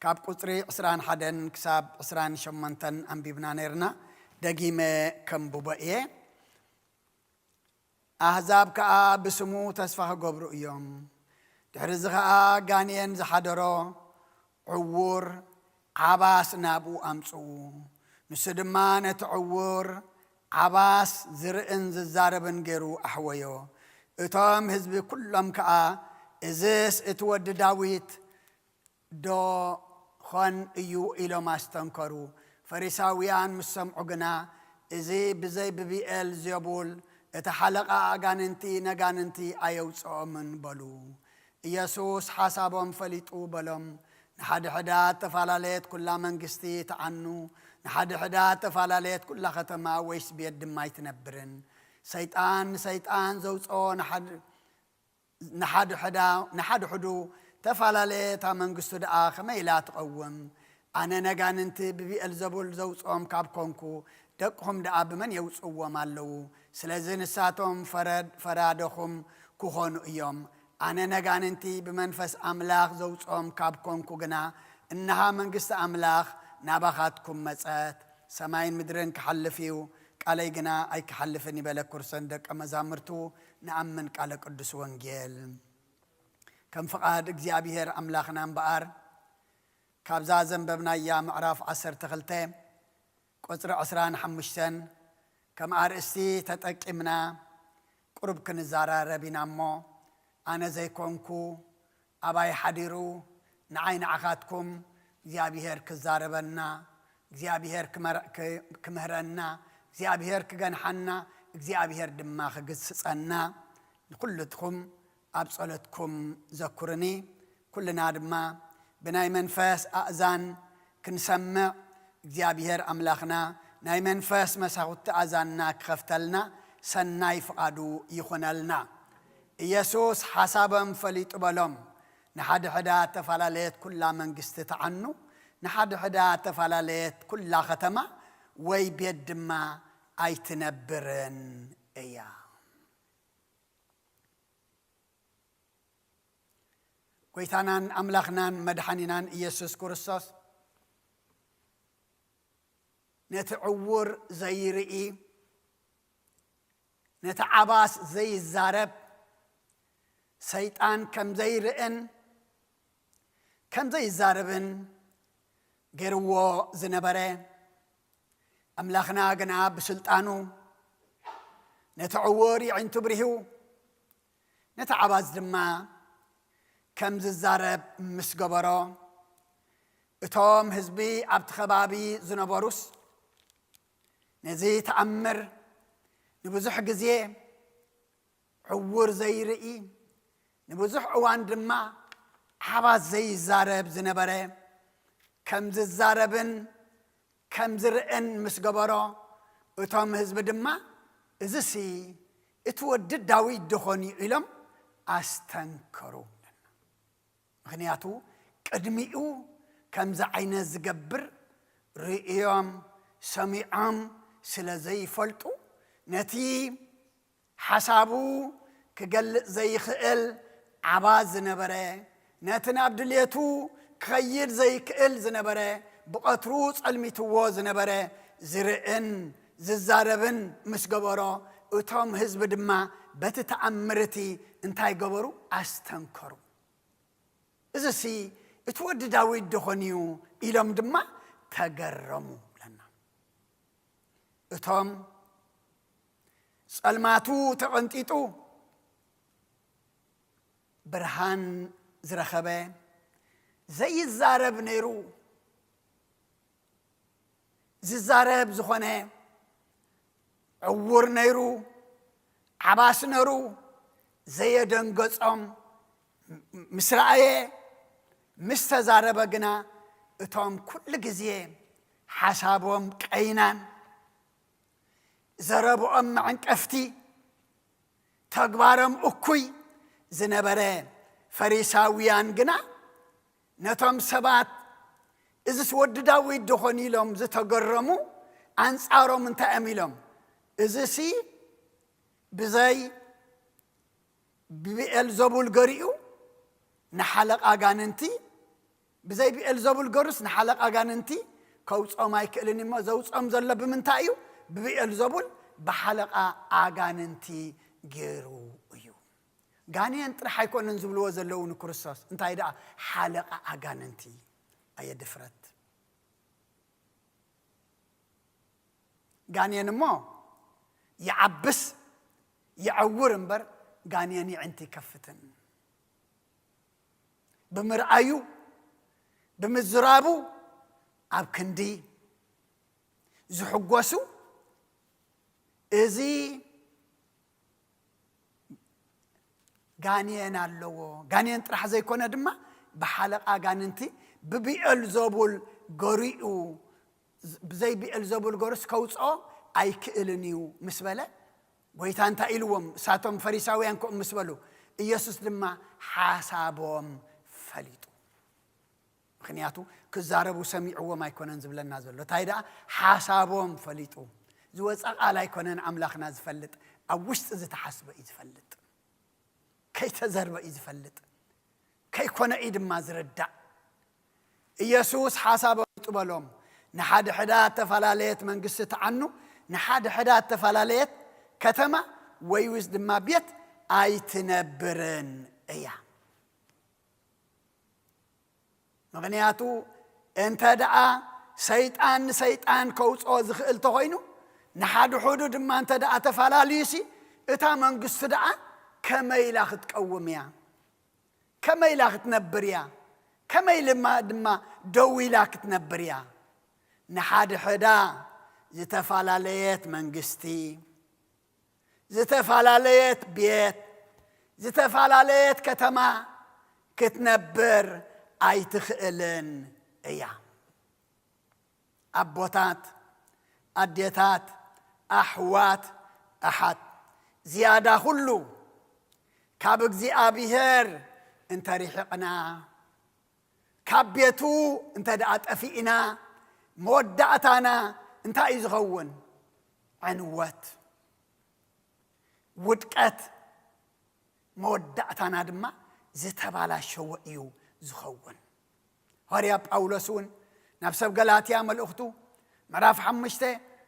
ካብ ቁጽሪ ዕስራን ሓደን ክሳብ ዕስራን ሸሞንተን ኣንቢብና ነይርና። ደጊመ ከንብቦ እየ። ኣህዛብ ከኣ ብስሙ ተስፋ ክገብሩ እዮም። ድሕሪ እዚ ኸኣ ጋኔን ዝሓደሮ ዕዉር ዓባስ ናብኡ ኣምጽኡ። ንሱ ድማ ነቲ ዕዉር ዓባስ ዝርእን ዝዛረብን ገይሩ ኣሕወዮ። እቶም ህዝቢ ኩሎም ከኣ፣ "እዝስ እቲ ወዲ ዳዊት ዶ ኾን እዩ?" ኢሎም ኣስተንከሩ። ፈሪሳውያን ምስ ሰምዑ ግና፣ "እዚ ብዘይ ብብኤል ዜቡል እቲ ሓለቓ ኣጋንንቲ ነጋንንቲ ኣየውጽኦምን" በሉ። ኢየሱስ ሓሳቦም ፈሊጡ በሎም፣ "ንሓድሕዳ እተፈላለየት ኵላ መንግስቲ ትዓኑ፣ ንሓድሕዳ እተፈላለየት ኵላ ኸተማ ወይስ ቤት ድማ ኣይትነብርን። ሰይጣን ንሰይጣን ዘውጽኦ ንሓድ-፣ ንሓድሕዳ-፣ ንሓድሕዱ ተፈላለየት መንግስቱ ደኣ ኸመይ ኢላ ትቐውም? ኣነ ነጋንንቲ ብብኤልዘቡል ዘውፅኦም ካብ ኮንኩ፣ ደቅኹም ደኣ ብመን የውፅዎም ኣለዉ? ስለዚ ንሳቶም ፈረድ-፣ ፈራደኹም ክኾኑ እዮም። ኣነ ነጋንንቲ ብመንፈስ ኣምላኽ ዘውፅኦም ካብ ኮንኩ ግና፣ እንሃ መንግስቲ ኣምላኽ ናባኻትኩም መጸት። ሰማይን ምድርን ክሓልፍ እዩ፣ ቃለይ ግና ኣይክሓልፍን ይበለ። ኩርሰን ደቀ መዛሙርቱ ንኣምን ቃለ ቅዱስ ወንጌል። ከም ፍቓድ እግዚኣብሔር ኣምላኽና እምበኣር፣ ካብዛ ዘንበብናያ ምዕራፍ ዓሰርተ ክልተ ቁጽሪ ዕስራን ሓሙሽተን ከም ኣርእስቲ ተጠቂምና ቁሩብ ክንዘራረብ ኢና እሞ፣ ኣነ ዘይኮንኩ ኣባይ ሓዲሩ ንዓይ ንዓኻትኩም እግዚኣብሔር ክዛረበና፣ እግዚኣብሔር ክመር-፣ ክ-፣ ክምህረና፣ እግዚኣብሔር ክገንሓና፣ እግዚኣብሔር ድማ ክግስጸና፣ ንኹልትኩም ኣብ ጸሎትኩም ዘኩርኒ። ኩልና ድማ ብናይ መንፈስ ኣእዛን ክንሰምዕ፣ እግዚኣብሔር ኣምላኽና ናይ መንፈስ መሳኹቲ ኣእዛንና ክኸፍተልና ሰናይ ፍቓዱ ይኹነልና። ኢየሱስ ሓሳቦም ፈሊጡ በሎም፣ ንሓድሕዳ እተፈላለየት ኩላ መንግስቲ ትዓኑ፣ ንሓድሕዳ እተፈላለየት ኩላ ከተማ ወይ ቤት ድማ ኣይትነብርን እያ። ጎይታናን ኣምላኽናን መድሓኒናን ኢየሱስ ክርስቶስ ነቲ ዕዉር ዘይርኢ፣ ነቲ ዓባስ ዘይዛረብ፣ ሰይጣን ከም ዘይርእን ከም ዘይዛረብን ገይርዎ ዝነበረ፣ ኣምላኽና ግና ብስልጣኑ ነቲ ዕዉር የዒንቱ ብሪሁ፣ ነቲ ዓባስ ድማ ከም ዝዛረብ ምስ ገበሮ፣ እቶም ህዝቢ ኣብቲ ከባቢ ዝነበሩስ ነዚ ተኣምር ንብዙሕ ግዜ ዕዉር ዘይርኢ፣ ንብዙሕ እዋን ድማ ዓባስ ዘይዛረብ ዝነበረ፣ ከም ዝዛረብን ከም ዝርእን ምስ ገበሮ፣ እቶም ህዝቢ ድማ፣ "እዝሲ እቲ ወዲ ዳዊት ደኾን እዩ?" ኢሎም ኣስተንከሩ። ምኽንያቱ፣ ቅድሚኡ ከምዚ ዓይነት ዝገብር ርእዮም ሰሚዖም ስለ ዘይፈልጡ፣ ነቲ ሓሳቡ ክገልጽ ዘይኽእል ዓባ ዝነበረ፣ ነቲ ናብ ድሌቱ ክኸይድ ዘይክእል ዝነበረ፣ ብቐትሩ ጸልሚትዎ ዝነበረ ዝርእን ዝዛረብን ምስ ገበሮ፣ እቶም ህዝቢ ድማ በቲ ተኣምር እቲ እንታይ ገበሩ? ኣስተንከሩ። "እዝሲ እቲ ወዲ ዳዊት ደኾን እዩ?" ኢሎም ድማ ተገረሙ ብለና። እቶም ጸልማቱ ተቐንጢጡ ብርሃን ዝረኸበ፣ ዘይዛረብ ነይሩ፣ ዝዛረብ ዝኾነ፣ ዕዉር ነይሩ፣ ዓባስ ነሩ፣ ዘየደንገጾም ምስ ረኣየ፣ ምስ ተዛረበ ግና፣ እቶም ኩሉ ግዜ ሓሳቦም ቀይናን፣ ዘረብኦም መዕንቀፍቲ፣ ተግባሮም እኩይ ዝነበረ ፈሪሳውያን ግና፣ ነቶም ሰባት፣ "እዝስ ወዲ ዳዊት ደኾን?" ኢሎም ዝተገረሙ፣ ኣንጻሮም እንታይ እዮም ኢሎም? "እዝሲ ብዘይ ብብኤልዘቡል ገሪኡ ንሓለቃ ኣጋንንቲ፣ ብዘይ ብኤልዘቡል ገሩስ ንሓለቃ ኣጋንንቲ ከውጾም ኣይክእልን እሞ፣ ዘውጾም ዘሎ ብምንታይ እዩ? ብብኤልዘቡል፣ ብሓለቃ ኣጋንንቲ ገይሩ እዩ።" ጋኔን ጥራሕ ኣይኮነን ዝብልዎ ዘለዉ ንክርስቶስ፣ እንታይ ደኣ ሓለቃ ኣጋንንቲ። ኣየ ድፍረት! ጋኔን እሞ ይዓብስ፣ ይዕውር እምበር፣ ጋኔን የዕንቲ ይከፍትን። ብምርኣዩ፣ ብምዝራቡ ኣብ ክንዲ ዝሕጎሱ፣ እዚ ጋኔን ኣለዎ። ጋኔን ጥራሕ ዘይኮነ ድማ፣ ብሓለቃ ኣጋንንቲ ብብኤልዘቡል ገሪኡ፣ ብዘይ ብኤልዘቡል ገሩስ ከውፅኦ ኣይክእልን እዩ ምስ በለ፣ ጎይታ እንታይ ኢልዎም? እሳቶም ፈሪሳውያን ከምኡ ምስ በሉ፣ ኢየሱስ ድማ ሓሳቦም ፈሊጡ። ምኽንያቱ ክዛረቡ ሰሚዕዎም ኣይኮነን ዝብለና ዘሎ። እንታይ ደኣ ሓሳቦም ፈሊጡ። ዝወፀ ቃል ኣይኮነን ኣምላኽና ዝፈልጥ፣ ኣብ ውሽጢ ዝተሓስበ እዩ ዝፈልጥ። ከይተዘርበ እዩ ዝፈልጥ፣ ከይኮነ እዩ ድማ ዝርዳእ። ኢየሱስ ሓሳቦም ይጥበሎም። ንሓድሕዳ እተፈላለየት መንግስቲ ትዓኑ፣ ንሓድሕዳ እተፈላለየት ከተማ ወይ ውስ ድማ ቤት ኣይትነብርን እያ። ምኽንያቱ እንተ ደኣ ሰይጣን ንሰይጣን ከውፅኦ ዝኽእል ተኾይኑ፣ ንሓድሕዱ ድማ እንተ ደኣ ተፈላለዩሲ፣ እታ መንግስቲ ደኣ ከመይ ኢላ ክትቀውም እያ? ከመይ ኢላ ክትነብር እያ? ከመይ ኢልማ ድማ ደው ኢላ ክትነብር እያ? ንሓድሕዳ ዝተፈላለየት መንግስቲ፣ ዝተፈላለየት ቤት፣ ዝተፈላለየት ከተማ ክትነብር ኣይትኽእልን እያ። ኣቦታት፣ ኣዴታት፣ ኣሕዋት፣ ኣሓት፣ ዝያዳ ኩሉ ካብ እግዚኣብሔር እንተሪሕቕና፣ ካብ ቤቱ እንተ ደኣ ጠፊእና፣ መወዳእታና እንታይ እዩ ዝኸውን? ዕንወት፣ ውድቀት፣ መወዳእታና ድማ ዝተባላሸወ እዩ ዝኸውን። ሃዋርያ ጳውሎስ እውን ናብ ሰብ ገላትያ መልእኽቱ ምዕራፍ ሓሙሽተ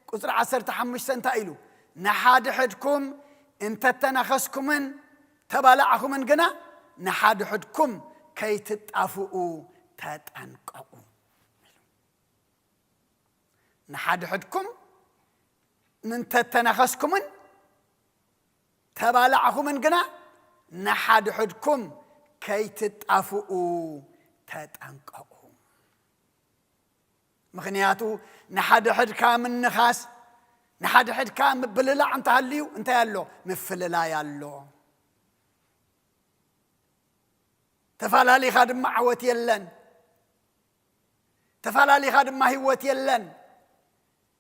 ቁጽሪ ዓሰርተ ሓሙሽተ እንታይ ኢሉ? ንሓድሕድኩም እንተተናኸስኩምን ተባላዕኹምን ግና ንሓድሕድኩም ከይትጣፍኡ ተጠንቀቑ። ንሓድሕድኩም እንተተናኸስኩምን ተባላዕኹምን ግና ንሓድሕድኩም ከይትጣፍኡ ተጠንቀቑ። ምኽንያቱ ንሓድሕድካ ምንኻስ፣ ንሓድሕድካ ምብልላዕ እንተሃልዩ እንታይ ኣሎ? ምፍልላይ ኣሎ። ተፋላሊኻ ድማ ዓወት የለን። ተፋላሊኻ ድማ ህይወት የለን።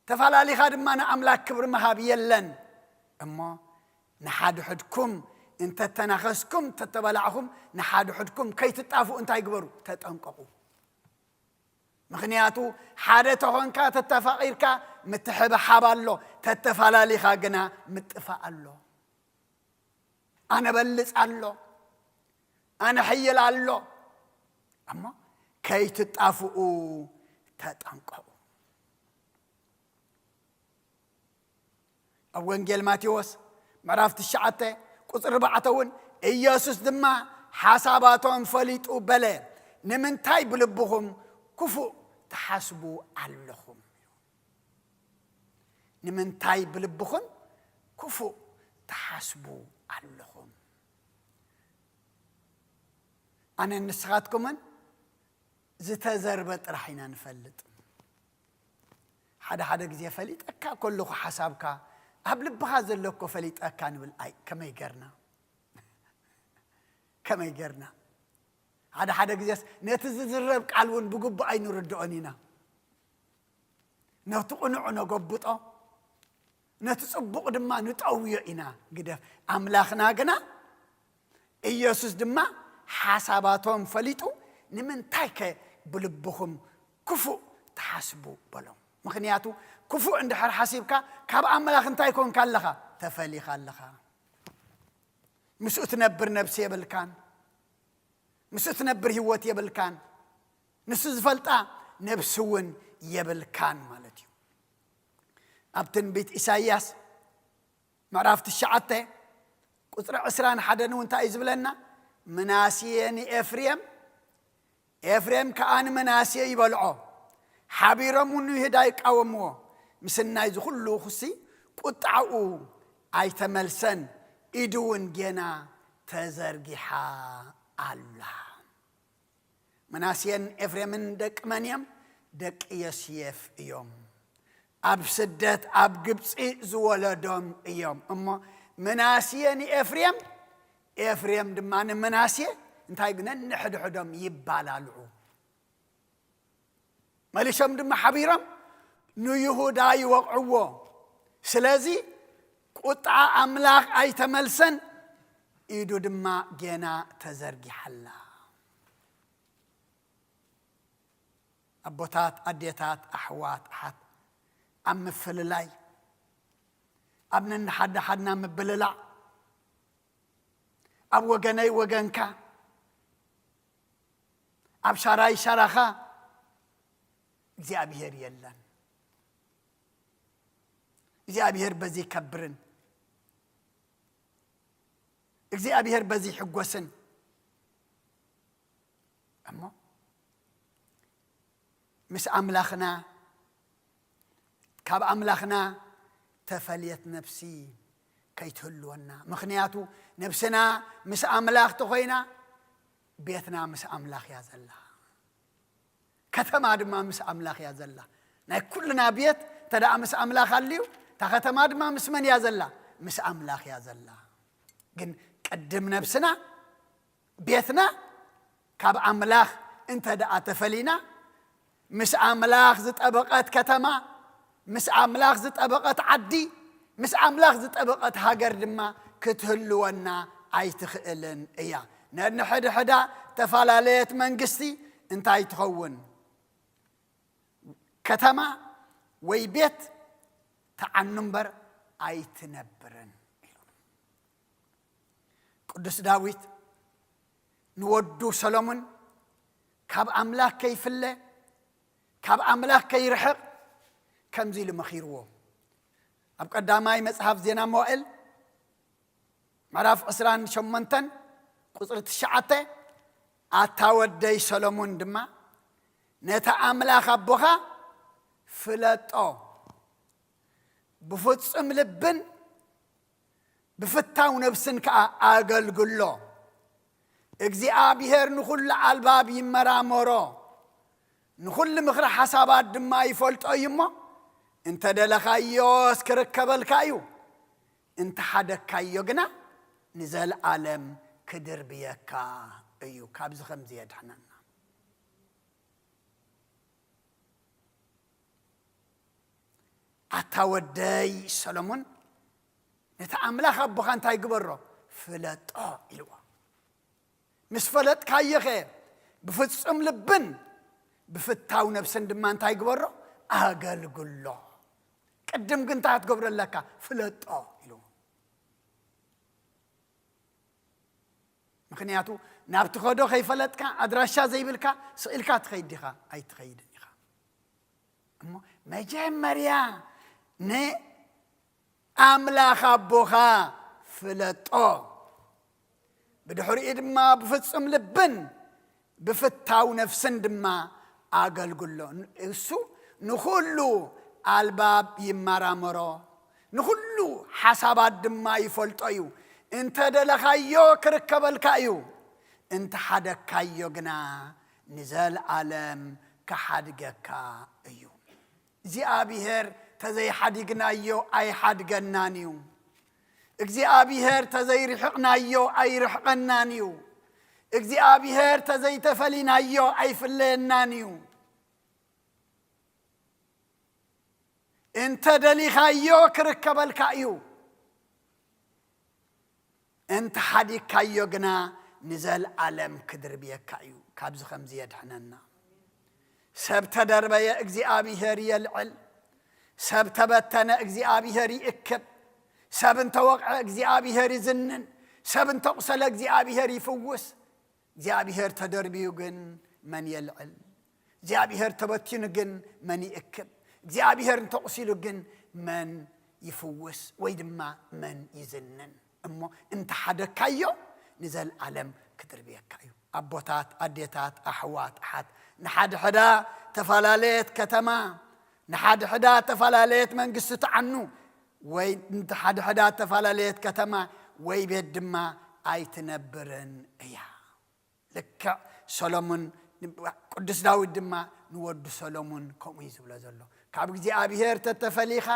ተፋላሊኻ ድማ ንኣምላክ ክብሪ ምሃብ የለን። እሞ ንሓድሕድኩም እንተተናኸስኩም፣ እንተተባላዕኹም፣ ንሓድሕድኩም ከይትጣፍኡ እንታይ ግበሩ? ተጠንቀቑ። ምኽንያቱ ሓደ ተኾንካ፣ ተተፋቒርካ ምትሕብሓብ ኣሎ፣ ተተፋላሊኻ ግና ምጥፋእ ኣሎ። ኣነ በልጽ ኣሎ፣ ኣነ ሕይል ኣሎ። እሞ ከይትጣፍኡ ተጠንቀቑ። ኣብ ወንጌል ማቴዎስ ምዕራፍ ትሽዓተ ቁጽሪ ኣርባዕተ እውን ኢየሱስ ድማ ሓሳባቶም ፈሊጡ በለ፣ ንምንታይ ብልብኹም ክፉእ ትሓስቡ ኣለኹም? ንምንታይ ብልብኹም ክፉእ ትሓስቡ ኣለኹም? ኣነን ንስኻትኩምን ዝተዘርበ ጥራሕ ኢና ንፈልጥ። ሓደ ሓደ ግዜ ፈሊጠካ ከለኹ ሓሳብካ ኣብ ልብኻ ዘሎ እኮ ፈሊጠካ ንብል። ኣይ ከመይ ገርና፣ ከመይ ገርና። ሓደ ሓደ ግዜስ ነቲ ዝዝረብ ቃል እውን ብግቡእ ኣይንርድኦን ኢና። ነቲ ቅኑዕ ነጎብጦ፣ ነቲ ጽቡቕ ድማ ንጠውዮ ኢና። ግደፍ፣ ኣምላኽና ግና ኢየሱስ ድማ ሓሳባቶም ፈሊጡ፣ ንምንታይከ ብልብኹም ክፉእ ትሓስቡ በሎም። ምኽንያቱ ክፉእ እንድሕር ሓሲብካ ካብ ኣምላኽ እንታይ ኮንካ ኣለኻ? ተፈሊኻ ኣለኻ። ምስኡ ትነብር ነብሲ የብልካን። ምስኡ ትነብር ህይወት የብልካን። ንሱ ዝፈልጣ ነብሲ እውን የብልካን ማለት እዩ። ኣብ ትንቢት ኢሳይያስ ምዕራፍ ትሽዓተ ቁጽሪ ዕስራን ሓደን እውን እንታይ እዩ ዝብለና? ምናሴ ንኤፍሬም፣ ኤፍሬም ከኣ ንምናሴ ይበልዖ። ሓቢሮም እውን ንይሁዳ ይቃወምዎ። ምስናይ ዝኹሉ ኹሲ ቁጣዕኡ ኣይተመልሰን፣ ኢዱ እውን ጌና ተዘርጊሓ ኣላ። ምናሴን ኤፍሬምን ደቂ መን እዮም? ደቂ ዮሴፍ እዮም። ኣብ ስደት ኣብ ግብጺ ዝወለዶም እዮም። እሞ ምናሴ ንኤፍሬም፣ ኤፍሬም ድማ ንምናሴ እንታይ ግን ነንሕድሕዶም ይባላልዑ። መሊሶም ድማ ሓቢሮም ንይሁዳ ይወቕዕዎ። ስለዚ ቁጣ ኣምላኽ ኣይተመልሰን፣ ኢዱ ድማ ጌና ተዘርጊሓላ። ኣቦታት፣ ኣዴታት፣ ኣሕዋት፣ ኣሓት፣ ኣብ ምፍልላይ፣ ኣብ ነንሓድሓድና ምብልላዕ፣ ኣብ ወገነይ ወገንካ፣ ኣብ ሻራይ ሻራኻ እግዚኣብሔር የለን። እግዚኣብሔር በዚ ይከብርን እግዚኣብሔር በዚ ይሕጎስን። እሞ ምስ ኣምላኽና፣ ካብ ኣምላኽና ተፈልየት ነፍሲ ከይትህልወና። ምኽንያቱ ነፍስና ምስ ኣምላኽ ተኾይና፣ ቤትና ምስ ኣምላኽ እያ ዘላ። ከተማ ድማ ምስ ኣምላኽ እያ ዘላ። ናይ ኩልና ቤት እንተ ደኣ ምስ ኣምላኽ ኣልዩ፣ እታ ከተማ ድማ ምስ መን እያ ዘላ? ምስ ኣምላኽ እያ ዘላ። ግን ቅድም ነፍስና፣ ቤትና ካብ ኣምላኽ እንተ ደኣ ተፈሊና፣ ምስ ኣምላኽ ዝጠበቐት ከተማ፣ ምስ ኣምላኽ ዝጠበቐት ዓዲ፣ ምስ ኣምላኽ ዝጠበቐት ሃገር ድማ ክትህልወና ኣይትኽእልን እያ። ነንሕድሕዳ ተፈላለየት መንግስቲ እንታይ ትኸውን? ከተማ ወይ ቤት ተዓኑ እምበር ኣይትነብርን ኢሉ። ቅዱስ ዳዊት ንወዱ ሰሎሞን ካብ ኣምላኽ ከይፍለ፣ ካብ ኣምላኽ ከይርሕቕ ከምዚ ኢሉ መኺርዎ። ኣብ ቀዳማይ መጽሓፍ ዜና መዋእል ምዕራፍ ዕስራን ሸሞንተን ቁጽሪ ትሽዓተ፣ ኣታ ወደይ ሰሎሞን ድማ ነቲ ኣምላኽ ኣቦኻ ፍለጦ፣ ብፍጹም ልብን ብፍታው ነፍስን ከኣ ኣገልግሎ። እግዚኣብሔር ንኹሉ ኣልባብ ይመራመሮ፣ ንኹሉ ምኽሪ ሓሳባት ድማ ይፈልጦ እዩ እሞ፣ እንተ ደለኻዮስ ክርከበልካ እዩ፣ እንተ ሓደግካዮ ግና ንዘለኣለም ክድርብየካ እዩ። ካብዚ ከምዚ የድሕነና። ኣታ ወደይ ሰሎሞን፣ ነቲ ኣምላኽ ኣቦኻ እንታይ ግበሮ? ፍለጦ ኢልዎ። ምስ ፈለጥካዮኸ ብፍጹም ልብን ብፍታው ነፍስን ድማ እንታይ ግበሮ? ኣገልግሎ። ቅድም ግን እንታይ ክትገብሮ ኣለካ? ፍለጦ ኢልዎ። ምኽንያቱ ናብ ትኸዶ ከይፈለጥካ፣ ኣድራሻ ዘይብልካ፣ ስቕ ኢልካ ትኸይድ ዲኻ? ኣይትኸይድን ኢኻ። እሞ መጀመርያ ንኣምላኽ ኣቦኻ ፍለጦ፣ ብድሕሪኡ ድማ ብፍጹም ልብን ብፍታው ነፍስን ድማ ኣገልግሎ። እሱ ንኹሉ ኣልባብ ይመራመሮ፣ ንኹሉ ሓሳባት ድማ ይፈልጦ እዩ። እንተ ደለኻዮ ክርከበልካ እዩ፣ እንተ ሓደግካዮ ግና ንዘለኣለም ክሓድገካ እዩ። እግዚኣብሔር ተዘይሓዲግናዮ ኣይሓድገናን እዩ። እግዚኣብሔር ተዘይርሕቕናዮ ኣይርሕቐናን እዩ። እግዚኣብሔር ተዘይተፈሊናዮ ኣይፍለየናን እዩ። እንተ ደሊኻዮ ክርከበልካ እዩ። እንተ ሓዲግካዮ ግና ንዘለኣለም ክድርብየካ እዩ። ካብዚ ከምዚ የድሕነና። ሰብ ተደርበየ እግዚኣብሔር የልዕል፣ ሰብ ተበተነ እግዚኣብሔር ይእክብ፣ ሰብ እንተወቕዐ እግዚኣብሔር ይዝንን፣ ሰብ እንተቑሰለ እግዚኣብሔር ይፍውስ። እግዚኣብሔር ተደርብዩ ግን መን የልዕል? እግዚኣብሔር ተበቲኑ ግን መን ይእክብ? እግዚኣብሔር እንተቑሲሉ ግን መን ይፍውስ ወይ ድማ መን ይዝንን? እሞ እንተሓደግካዮ ንዘለኣለም ክድርብየካ እዩ። ኣቦታት፣ ኣዴታት፣ ኣሕዋት፣ ኣሓት፣ ንሓድሕዳ ተፈላለየት ከተማ፣ ንሓድሕዳ ተፈላለየት መንግስቲ ትዓኑ፣ ወይ ንሓድሕዳ ተፈላለየት ከተማ ወይ ቤት ድማ ኣይትነብርን እያ። ልክዕ ሰሎሞን፣ ቅዱስ ዳዊት ድማ ንወዱ ሰሎሞን ከምኡ እዩ ዝብሎ ዘሎ። ካብ እግዚኣብሔር ተተፈሊኻ፣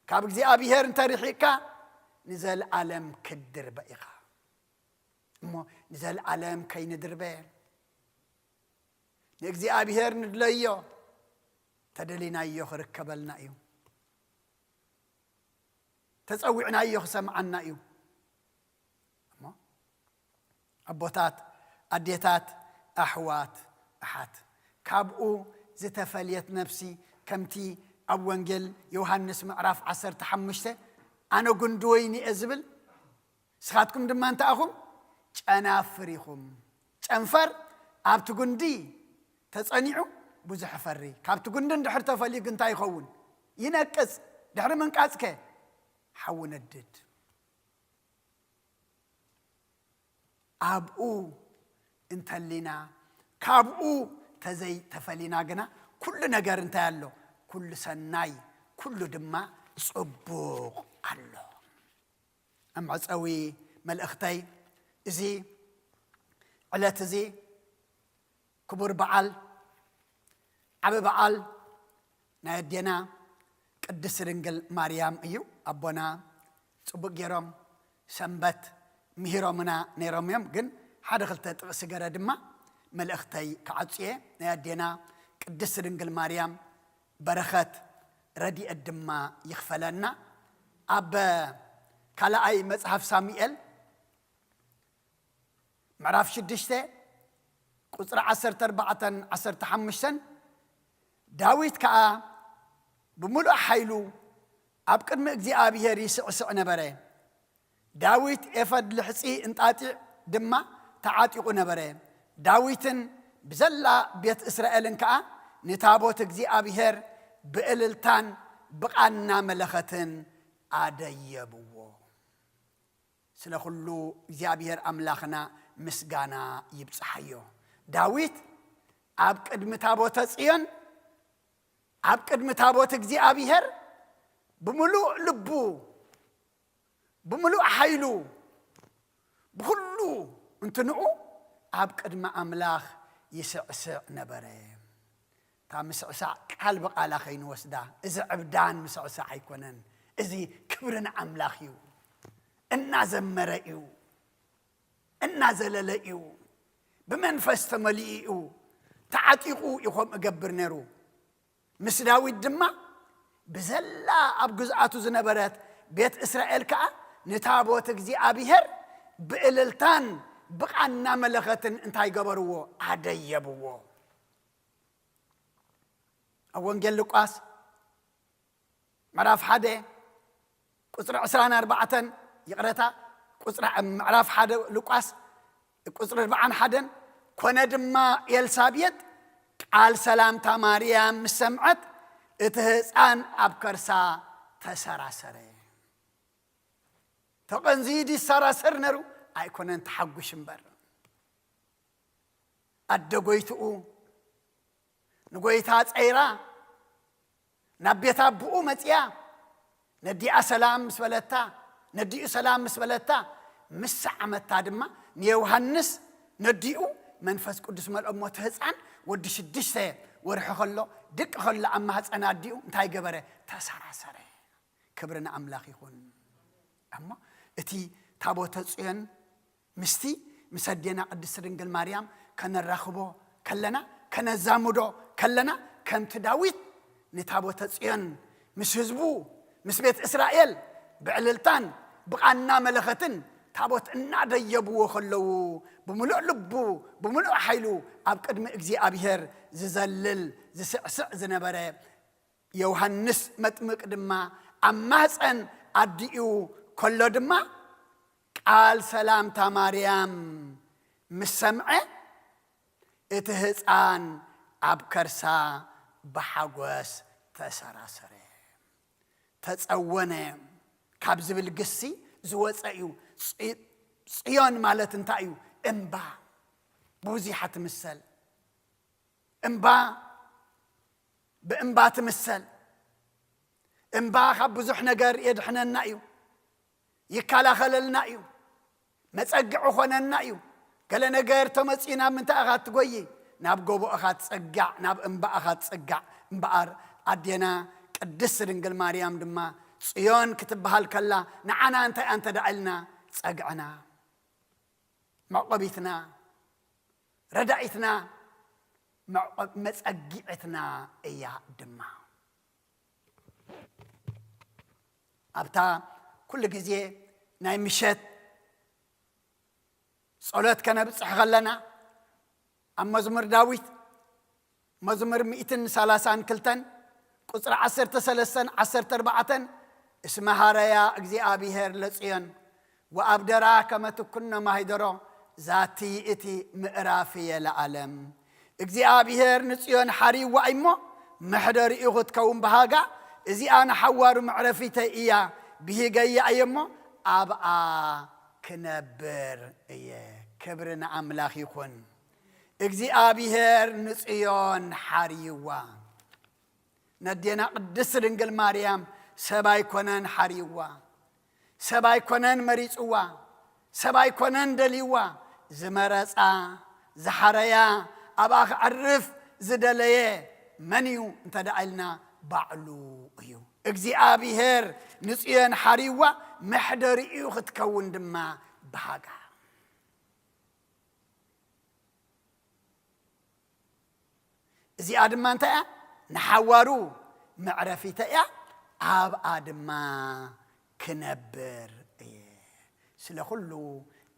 ካብ እግዚኣብሔር እንተርሒቕካ፣ ንዘለኣለም ክትድርበ ኢኻ። እሞ ንዘለኣለም ከይንድርበ፣ ንእግዚኣብሔር ንድለዮ፣ ተደሊናዮ ክርከበልና እዩ። ተጸዊዕናዮ ክሰምዓና እዩ። እሞ ኣቦታት፣ ኣዴታት፣ ኣሕዋት፣ ኣሓት፣ ካብኡ ዝተፈልየት ነፍሲ፣ ከምቲ ኣብ ወንጌል ዮሃንስ ምዕራፍ ዓሰርተ ሓሙሽተ፣ "ኣነ ጉንዲ ወይኒ እየ" ዝብል፣ ንስኻትኩም ድማ እንታይ ኢኹም? ጨናፍር ኢኹም። ጨንፈር ኣብቲ ጉንዲ ተጸኒዑ ብዙሕ ይፈሪ። ካብቲ ጉንዲ እንድሕር ተፈልዩ ግን እንታይ ይኸውን? ይነቅጽ። ድሕሪ ምንቃጽከ? ሓዊ ነድድ። ኣብኡ እንተሊና፣ ካብኡ ተዘይ ተፈሊና ግና፣ ኩሉ ነገር እንታይ ኣሎ? ኩሉ ሰናይ፣ ኩሉ ድማ ጽቡቕ ኣሎ። ኣብ መዕጸዊ መልእኽተይ፣ እዚ ዕለት እዚ ክቡር በዓል፣ ዓቢ በዓል ናይ ኣዴና ቅድስት ድንግል ማርያም እዩ። ኣቦና ጽቡቕ ገይሮም ሰንበት ምሂሮምና ነይሮም እዮም። ግን ሓደ ክልተ ጥቕሲ ገረ ድማ መልእኽተይ ክዓጹ እየ። ናይ ኣዴና ቅድስት ድንግል ማርያም በረኸት ረድኤት ድማ ይኽፈለና። ኣብ ካልኣይ መጽሓፍ ሳሙኤል ምዕራፍ ሽዱሽተ ቁጽሪ ዓሰርተ ኣርባዕተን ዓሰርተ ሓሙሽተን፣ ዳዊት ከኣ ብምሉእ ሓይሉ ኣብ ቅድሚ እግዚኣብሔር ይስዕስዕ ነበረ። ዳዊት ኤፈድ ልሕጺ እንጣጢዕ ድማ ተዓጢቑ ነበረ። ዳዊትን ብዘላ ቤት እስራኤልን ከኣ ንታቦት እግዚኣብሔር ብእልልታን ብቓና መለኸትን ኣደየብዎ። ስለ ኩሉ እግዚኣብሔር ኣምላኽና ምስጋና ይብጽሓዮ። ዳዊት ኣብ ቅድሚ ታቦተ ጽዮን፣ ኣብ ቅድሚ ታቦት እግዚኣብሔር ብምሉእ ልቡ፣ ብምሉእ ሓይሉ፣ ብኹሉ እንትንኡ ኣብ ቅድሚ ኣምላኽ ይስዕስዕ ነበረ። እታ ምስዕሳዕ ቃል ብቓላ ከይንወስዳ፣ እዚ ዕብዳን ምስዕሳዕ ኣይኮነን። እዚ ክብሪ ንኣምላኽ እዩ። እናዘመረ እዩ፣ እናዘለለ እዩ፣ ብመንፈስ ተመሊኡ እዩ፣ ተዓጢቑ እዩ ከምኡ እገብር ነይሩ። ምስ ዳዊት ድማ ብዘላ ኣብ ግዝኣቱ ዝነበረት ቤት እስራኤል ከኣ ንታቦት እግዚኣብሔር ብእልልታን ብቓና መለኸትን እንታይ ገበርዎ? ኣደየብዎ። ኣብ ወንጌል ሉቃስ ምዕራፍ ሓደ ቁጽሪ ዕስራን ኣርባዕተን፣ ይቕረታ፣ ቁጽሪ፣ ምዕራፍ ሓደ ሉቃስ ቁጽሪ ኣርባዓን ሓደን፣ ኮነ ድማ ኤልሳቤጥ ቃል ሰላምታ ማርያም ምስ ሰምዐት፣ እቲ ህፃን ኣብ ከርሳ ተሰራሰረ። ተቐንዝዩ ድዩ ዝሰራሰር ነሩ? ኣይኮነን፣ ተሓጉሽ እምበር። ኣደ ጎይትኡ ንጎይታ ጸይራ ናብ ቤት ኣቦኡ መጺኣ፣ ነዲኣ ሰላም ምስ በለታ፣ ነዲኡ ሰላም ምስ በለታ፣ ምስ ሰዓመታ ድማ ንዮሃንስ ነዲኡ መንፈስ ቅዱስ መልኦ እሞ፣ እቲ ህፃን ወዲ ሽዱሽተ ወርሒ ከሎ፣ ድቂ ከሎ ኣብ ማህፀን ኣዲኡ እንታይ ገበረ? ተሰራሰረ። ክብሪ ንኣምላኽ ይኹን። እሞ እቲ ታቦተ ጽዮን ምስቲ ምስ ኣዴና ቅድስቲ ድንግል ማርያም ከነራኽቦ ከለና፣ ከነዛምዶ ከለና፣ ከምቲ ዳዊት ንታቦተ ጽዮን ምስ ህዝቡ፣ ምስ ቤት እስራኤል ብዕልልታን ብቓና መለኸትን ታቦት እናደየብዎ ከለዉ፣ ብምሉእ ልቡ፣ ብምሉእ ሓይሉ ኣብ ቅድሚ እግዚኣብሔር ዝዘልል፣ ዝስዕስዕ ዝነበረ ዮሃንስ መጥምቅ ድማ ኣብ ማህፀን ኣዲኡ ከሎ ድማ ቃል ሰላምታ ማርያም ምስ ሰምዐ፣ እቲ ህፃን ኣብ ከርሳ ብሓጎስ ተሰራሰረ። ተጸወነ ካብ ዝብል ግሲ ዝወፀ እዩ። ጽ-፣ ጽዮን ማለት እንታይ እዩ? እምባ። ብብዙሓ ትምሰል። እምባ ብእምባ ትምሰል። እምባ ካብ ብዙሕ ነገር የድሕነና እዩ፣ ይከላኸለልና እዩ፣ መጸግዒ ኾነና እዩ። ገለ ነገር ተመጺኡ ናብ ምንታይ ኢኻ ትጎዪ? ናብ ጎቦ ኢኻ ትጸጋዕ፣ ናብ እምባ ኢኻ ትጸጋዕ። እምበኣር ኣዴና ቅድስት ድንግል ማርያም ድማ ጽዮን ክትበሃል ከላ፣ ንዓና እንታይ እያ እንተ ደኣ ኢልና? ጸግዕና፣ መዕቆቢትና፣ ረዳኢትና፣ መዕቆብ-፣ መጸጊዕትና እያ ድማ። ኣብታ ኩሉ ግዜ ናይ ምሸት ጸሎት ከነብጽሕ ከለና፣ ኣብ መዝሙር ዳዊት መዝሙር ሚእትን ሰላሳን ክልተን ቁጽሪ ዓሰርተ ሰለስተን ዓሰርተ ኣርባዕተን፣ እስመ ሃረያ እግዚኣብሔር ለጽዮን ወአብደራ ከመ ትኩኖ ማሂደሮ፣ ዛቲ ይእቲ ምዕራፍየ ለዓለም። እግዚኣብሔር ንጽዮን ሓርይዋ እሞ፣ መሕደሪኡ ክትከውን ብሃጋ፣ እዚኣ ንሓዋሩ መዕረፊተይ እያ፣ ብሂገያ እየ እሞ፣ ኣብኣ ክነብር እየ። ክብሪ ንኣምላኽ ይኹን። እግዚኣብሔር ንጽዮን ሓርይዋ። ነዴና ቅድስት ድንግል ማርያም ሰብ ኣይኮነን ሓርይዋ፣ ሰብ ኣይኮነን መሪጽዋ፣ ሰብ ኣይኮነን ደልይዋ። ዝመረጻ፣ ዝሓረያ፣ ኣብኣ ክዕርፍ ዝደለየ መን እዩ እንተ ደኣ ኢልና፣ ባዕሉ እዩ። እግዚኣብሔር ንጽዮን ሓርይዋ፣ መሕደሪኡ ክትከውን ድማ ብሃጋ። እዚኣ ድማ እንታይ እያ? ንሓዋሩ መዕረፊተ እያ፣ ኣብኣ ድማ ክነብር እየ። ስለ ኩሉ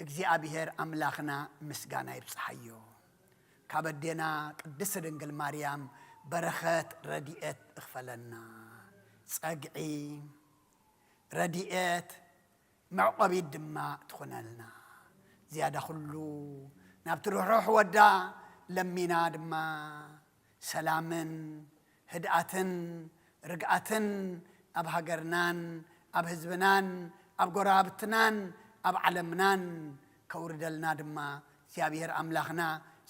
እግዚኣብሔር ኣምላኽና ምስጋና ይብጽሓዮ። ካብ ኣዴና ቅድስት ድንግል ማርያም በረኸት ረድኤት እኽፈለና። ጸግዒ፣ ረድኤት፣ መዕቆቢት ድማ ትኹነልና። ዝያዳ ኩሉ ናብቲ ርሑሕ ወዳ ለሚና ድማ ሰላምን ህድኣትን ርግኣትን ኣብ ሃገርናን ኣብ ህዝብናን ኣብ ጎረባብትናን ኣብ ዓለምናን ከውርደልና ድማ እግዚኣብሔር ኣምላኽና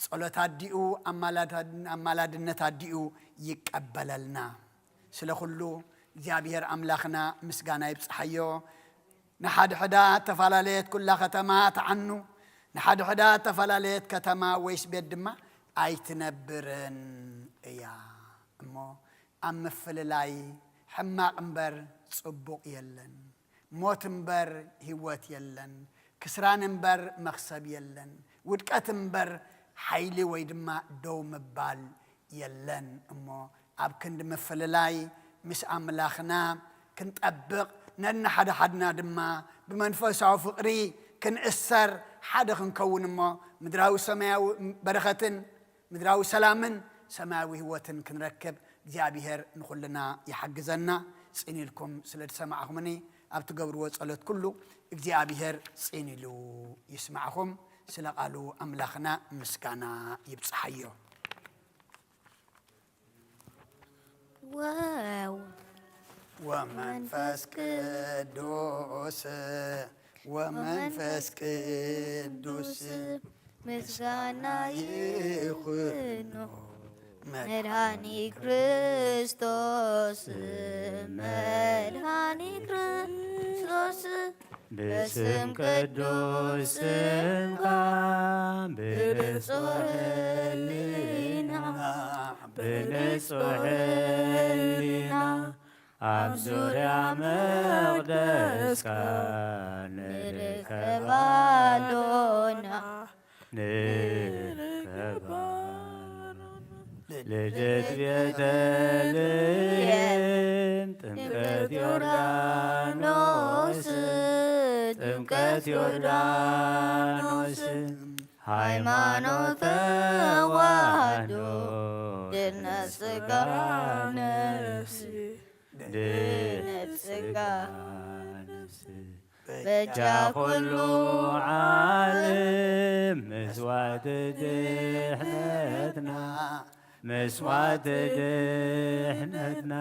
ጸሎት ኣዲኡ ኣማላዳ-፣ ኣማላድነት ኣዲኡ ይቀበለልና። ስለ ኩሉ እግዚኣብሔር ኣምላኽና ምስጋና ይብጽሓዮ። ንሓድሕዳ እተፈላለየት ኩላ ከተማ ትዓኑ፣ ንሓድሕዳ እተፈላለየት ከተማ ወይስ ቤት ድማ ኣይትነብርን እያ። እሞ ኣብ ምፍልላይ ሕማቕ እምበር ጽቡቕ የለን፣ ሞት እምበር ህይወት የለን፣ ክስራን እምበር መኽሰብ የለን፣ ውድቀት እምበር ሓይሊ ወይ ድማ ደው ምባል የለን። እሞ ኣብ ክንዲ ምፍልላይ ምስ ኣምላኽና ክንጠብቕ፣ ነንሓድሓድና ድማ ብመንፈሳዊ ፍቕሪ ክንእሰር፣ ሓደ ክንከውን እሞ ምድራዊ ሰማያዊ በረኸትን ምድራዊ ሰላምን ሰማያዊ ህይወትን ክንረክብ እግዚኣብሔር ንኹልና ይሓግዘና። ጽን ኢልኩም ስለ ዝሰማዕኹምኒ ኣብ ትገብርዎ ጸሎት ኩሉ እግዚኣብሔር ጽን ኢሉ ይስማዕኹም። ስለ ቃሉ ኣምላኽና ምስጋና ይብጽሓዮ። ወው ወመንፈስ ቅዱስ ወመንፈስ ቅዱስ ምስጋና ይኹኖ መድኃኒ ክርስቶስ መድኃኒ ክርስቶስ በስም ቅዱስ ስምካ ብንጹሕ ሕሊና ብንጹሕ ሕሊና ኣብ ዙርያ መቕደስካ ንርከብ ኣሎና፣ ንርከብ ኣሎና። ልደት ቤተልሔም፣ ጥምቀት ዮርዳኖስ፣ ጥምቀት ዮርዳኖስ፣ ሃይማኖት ተዋህዶ፣ ድነት ሥጋ ነፍሲ። ድነት ሥጋ ነፍሲ በጃ ኩሉ ዓለም መስዋዕቲ ድሕነትና፣ መስዋዕቲ ድሕነትና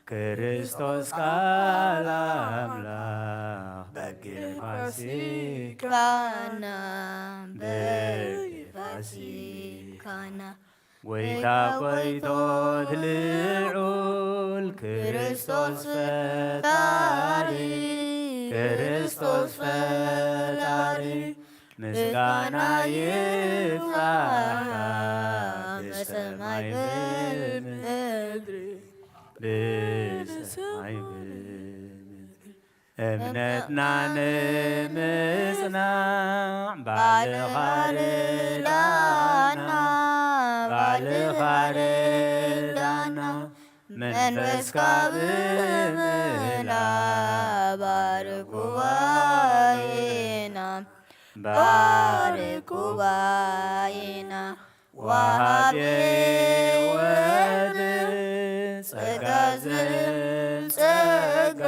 ክርስቶስ ቃል ኣምላኽ በጊዕ ፋሲካና፣ በጊዕ ፋሲካና። ጐይታ ጐይቶት ልዑል ክርስቶስ ፈጣሪ፣ ክርስቶስ ፈጣሪ፣ ምስጋና ይብጻሕካ ብሰማይ ብምድሪ፣ ብሰማይ ብምድሪ። እምነትና ንምጽናዕ ባልኻ ርዳና፣ ባልኻ ርዳና፣ መንፈስካ ብምህላ ባርክ ጉባኤና፣ ባርክ ጉባኤና። ወሃቤ ወድ ጸጋ ዘጸጋ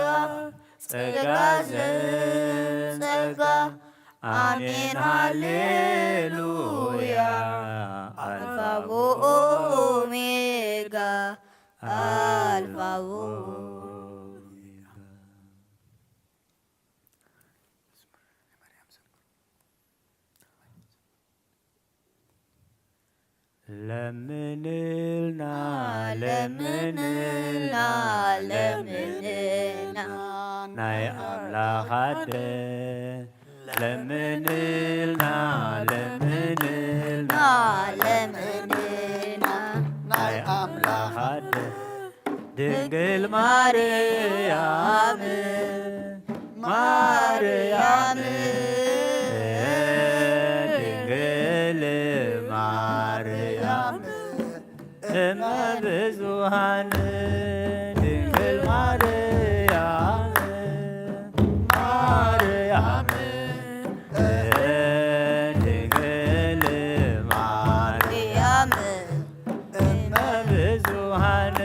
ጸጋ ዘጸጋ ኣሜን ሃሌሉያ ኣልፋ ወኦሜጋ ኣልፋ ወኦሜጋ። ለምንልና ለምንልና ለምንልና ናይ ኣምላኽ ኣደ ለምንልና ለምንልና ለምንልና ናይ ኣምላኽ ኣደ ድንግል ማርያም ማርያም ድንግል ማርያም እመ ብዙሃን ድንግል ማርያም ማርያም ድንግል ማርያም እመ ብዙሃን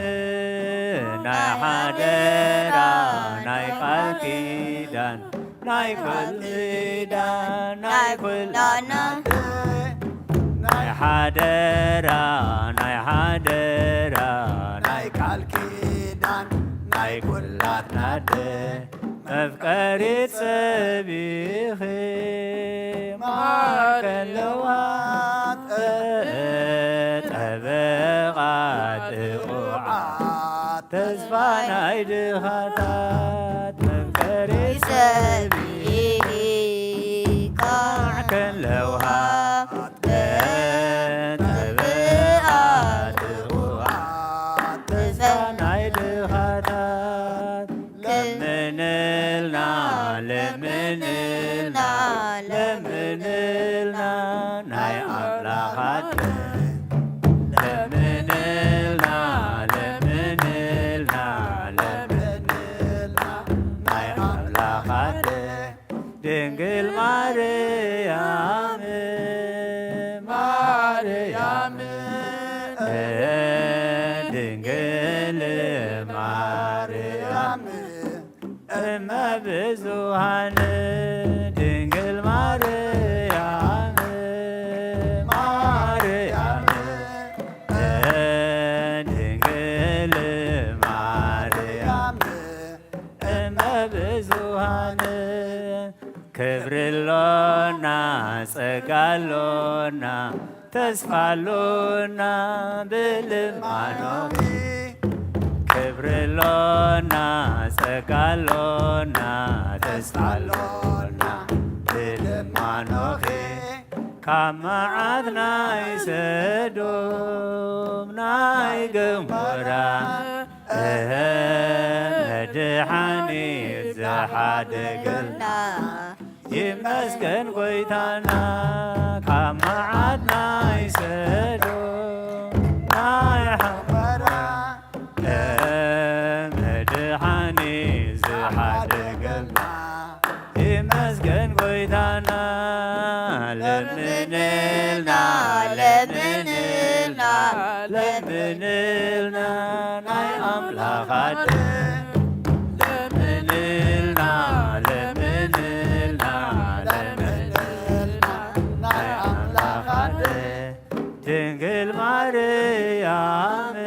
ናይ ሓደራ ናይ ቃል ኪዳን ናይ ቃል ኪዳን ናይ ኩላና ናይ ሓደራ ናይ ሓደራ ናይ ቃል ኪዳን ናይ ኩላትና ኣደ መፍቀሪት ሰብ ኢኺ ማርከን ለዋጥ ጠበቓ ጥቑዓት ተስፋ ናይ ድኻታት መፍቀሪት ሰብ ኢኺ ማርከን ለዋጥ ጠበቓ ጥቑዓት ተስፋ ናይ ድኻታት ለምንልና ለምንልና ለምንልና ናይ ኣምላኽ ኣደ ለምንልና ለምንልና ለምንልና ናይ ኣምላኽ ኣደ ድንግል ማርያም ማርያም ድንግል ማርያም እመ ብዙሃን ድንግል ማርያም ማርያም ድንግል ማርያም እመ ብዙሃን ክብሪ ኣሎና ጸጋ ኣሎና ተስፋ ኣሎና ብልማኖኺ ክብሪ ኣሎና ጸጋ ኣሎና ተስፋ ኣሎና ብልማኖኺ ካብ መዓት ናይ ሰዶም ናይ ገሞራ እህ መድሓኒት ዝሓደገልና ይመስገን ጎይታና ካብ መዓት ናይ ሰዶም ናይ ሓመራ መድሓኒት ዝሓደገልና ይመስገን ጎይታና ለምንልና ለምንልና ለምንልና ናይ ኣምላኽ ኣደ ለምንልና ለምንልና ለምንልና ናይ ኣምላኽ ኣደ ድንግል ማርያም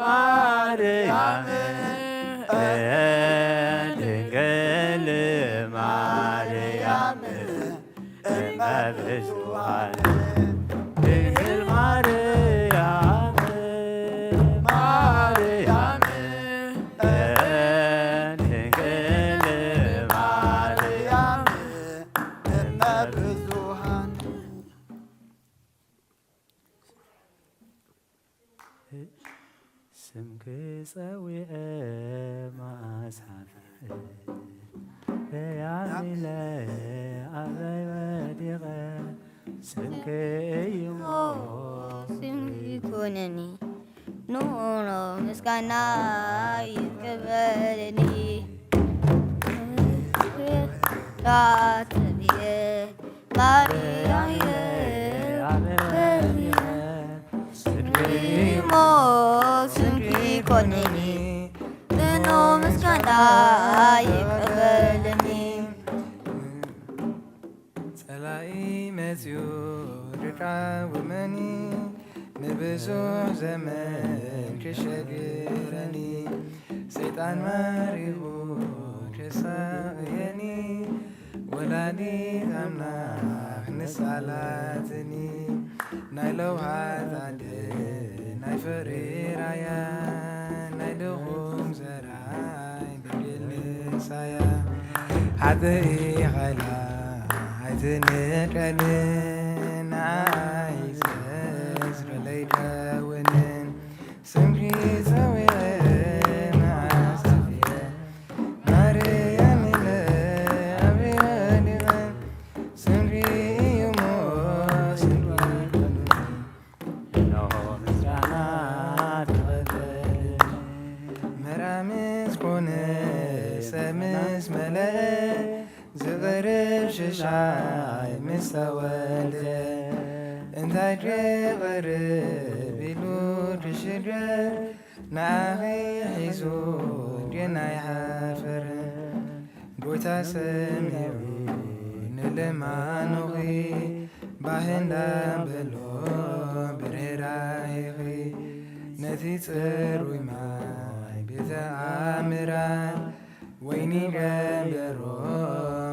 ማርያም ድንግል ማርያም እመ ብዙኃን ድንግል ማርያም ማርያም ድንግል ማርያም እመ ብዙኃን ስምኪ ጸዊዐ ማእሳፍ በያሚለ ኣበይ ወዲቐ ስምኪ እዩሞ ስምኪ ኩነኒ ንኡኖ ምስጋና ይክበረኒ ዳትብየ ማርያየ ኮነኒ፣ ጽኑ ምስጋና ይቕበለኒ። ጸላኢ መጺኡ ክቃወመኒ፣ ንብዙሕ ዘመን ክሸግረኒ፣ ሰይጣን ማሪኹ ከሳቕየኒ፣ ወላዲት ኣምላኽ ንሳላትኒ፣ ናይ ለውሃት ኣደ ናይ ፍቕሪ ራያ፣ ናይ ድኹም ዘራይ ድንግል ንሳያ። ሓጥእ ኢኸላ ኣይትንቀኒ፣ ንዓይ ዘዝረለይ ከውንን፣ ስምኪ ጸዊዐ መዓስ ኣፊረ፣ ማርያም ኢለ ኣበይ ወዲቐ፣ ስምኪ እዩ እሞ ስምኪ ኩኑኒ፣ እነሆ ምስጋና ተቐበለኒ። መርዓ ምስ ኮነ ሰብ ምስ መለአ፣ ዝቐርብ ሽሻይ ምስ ተወልደ፣ እንታይ ክቐርብ ኢሉ ክሽገር፣ ንዓኺ ሒዙ እንዴ ናይ ሓፈረ፣ ጎይታ ሰሚዑ ንልማኖኺ፣ ባህ እንዳበሎ ብርህራሄኺ፣ ነቲ ጽሩይ ማይ ቤተ ኣምራት፣ ወይኒ ገበሮ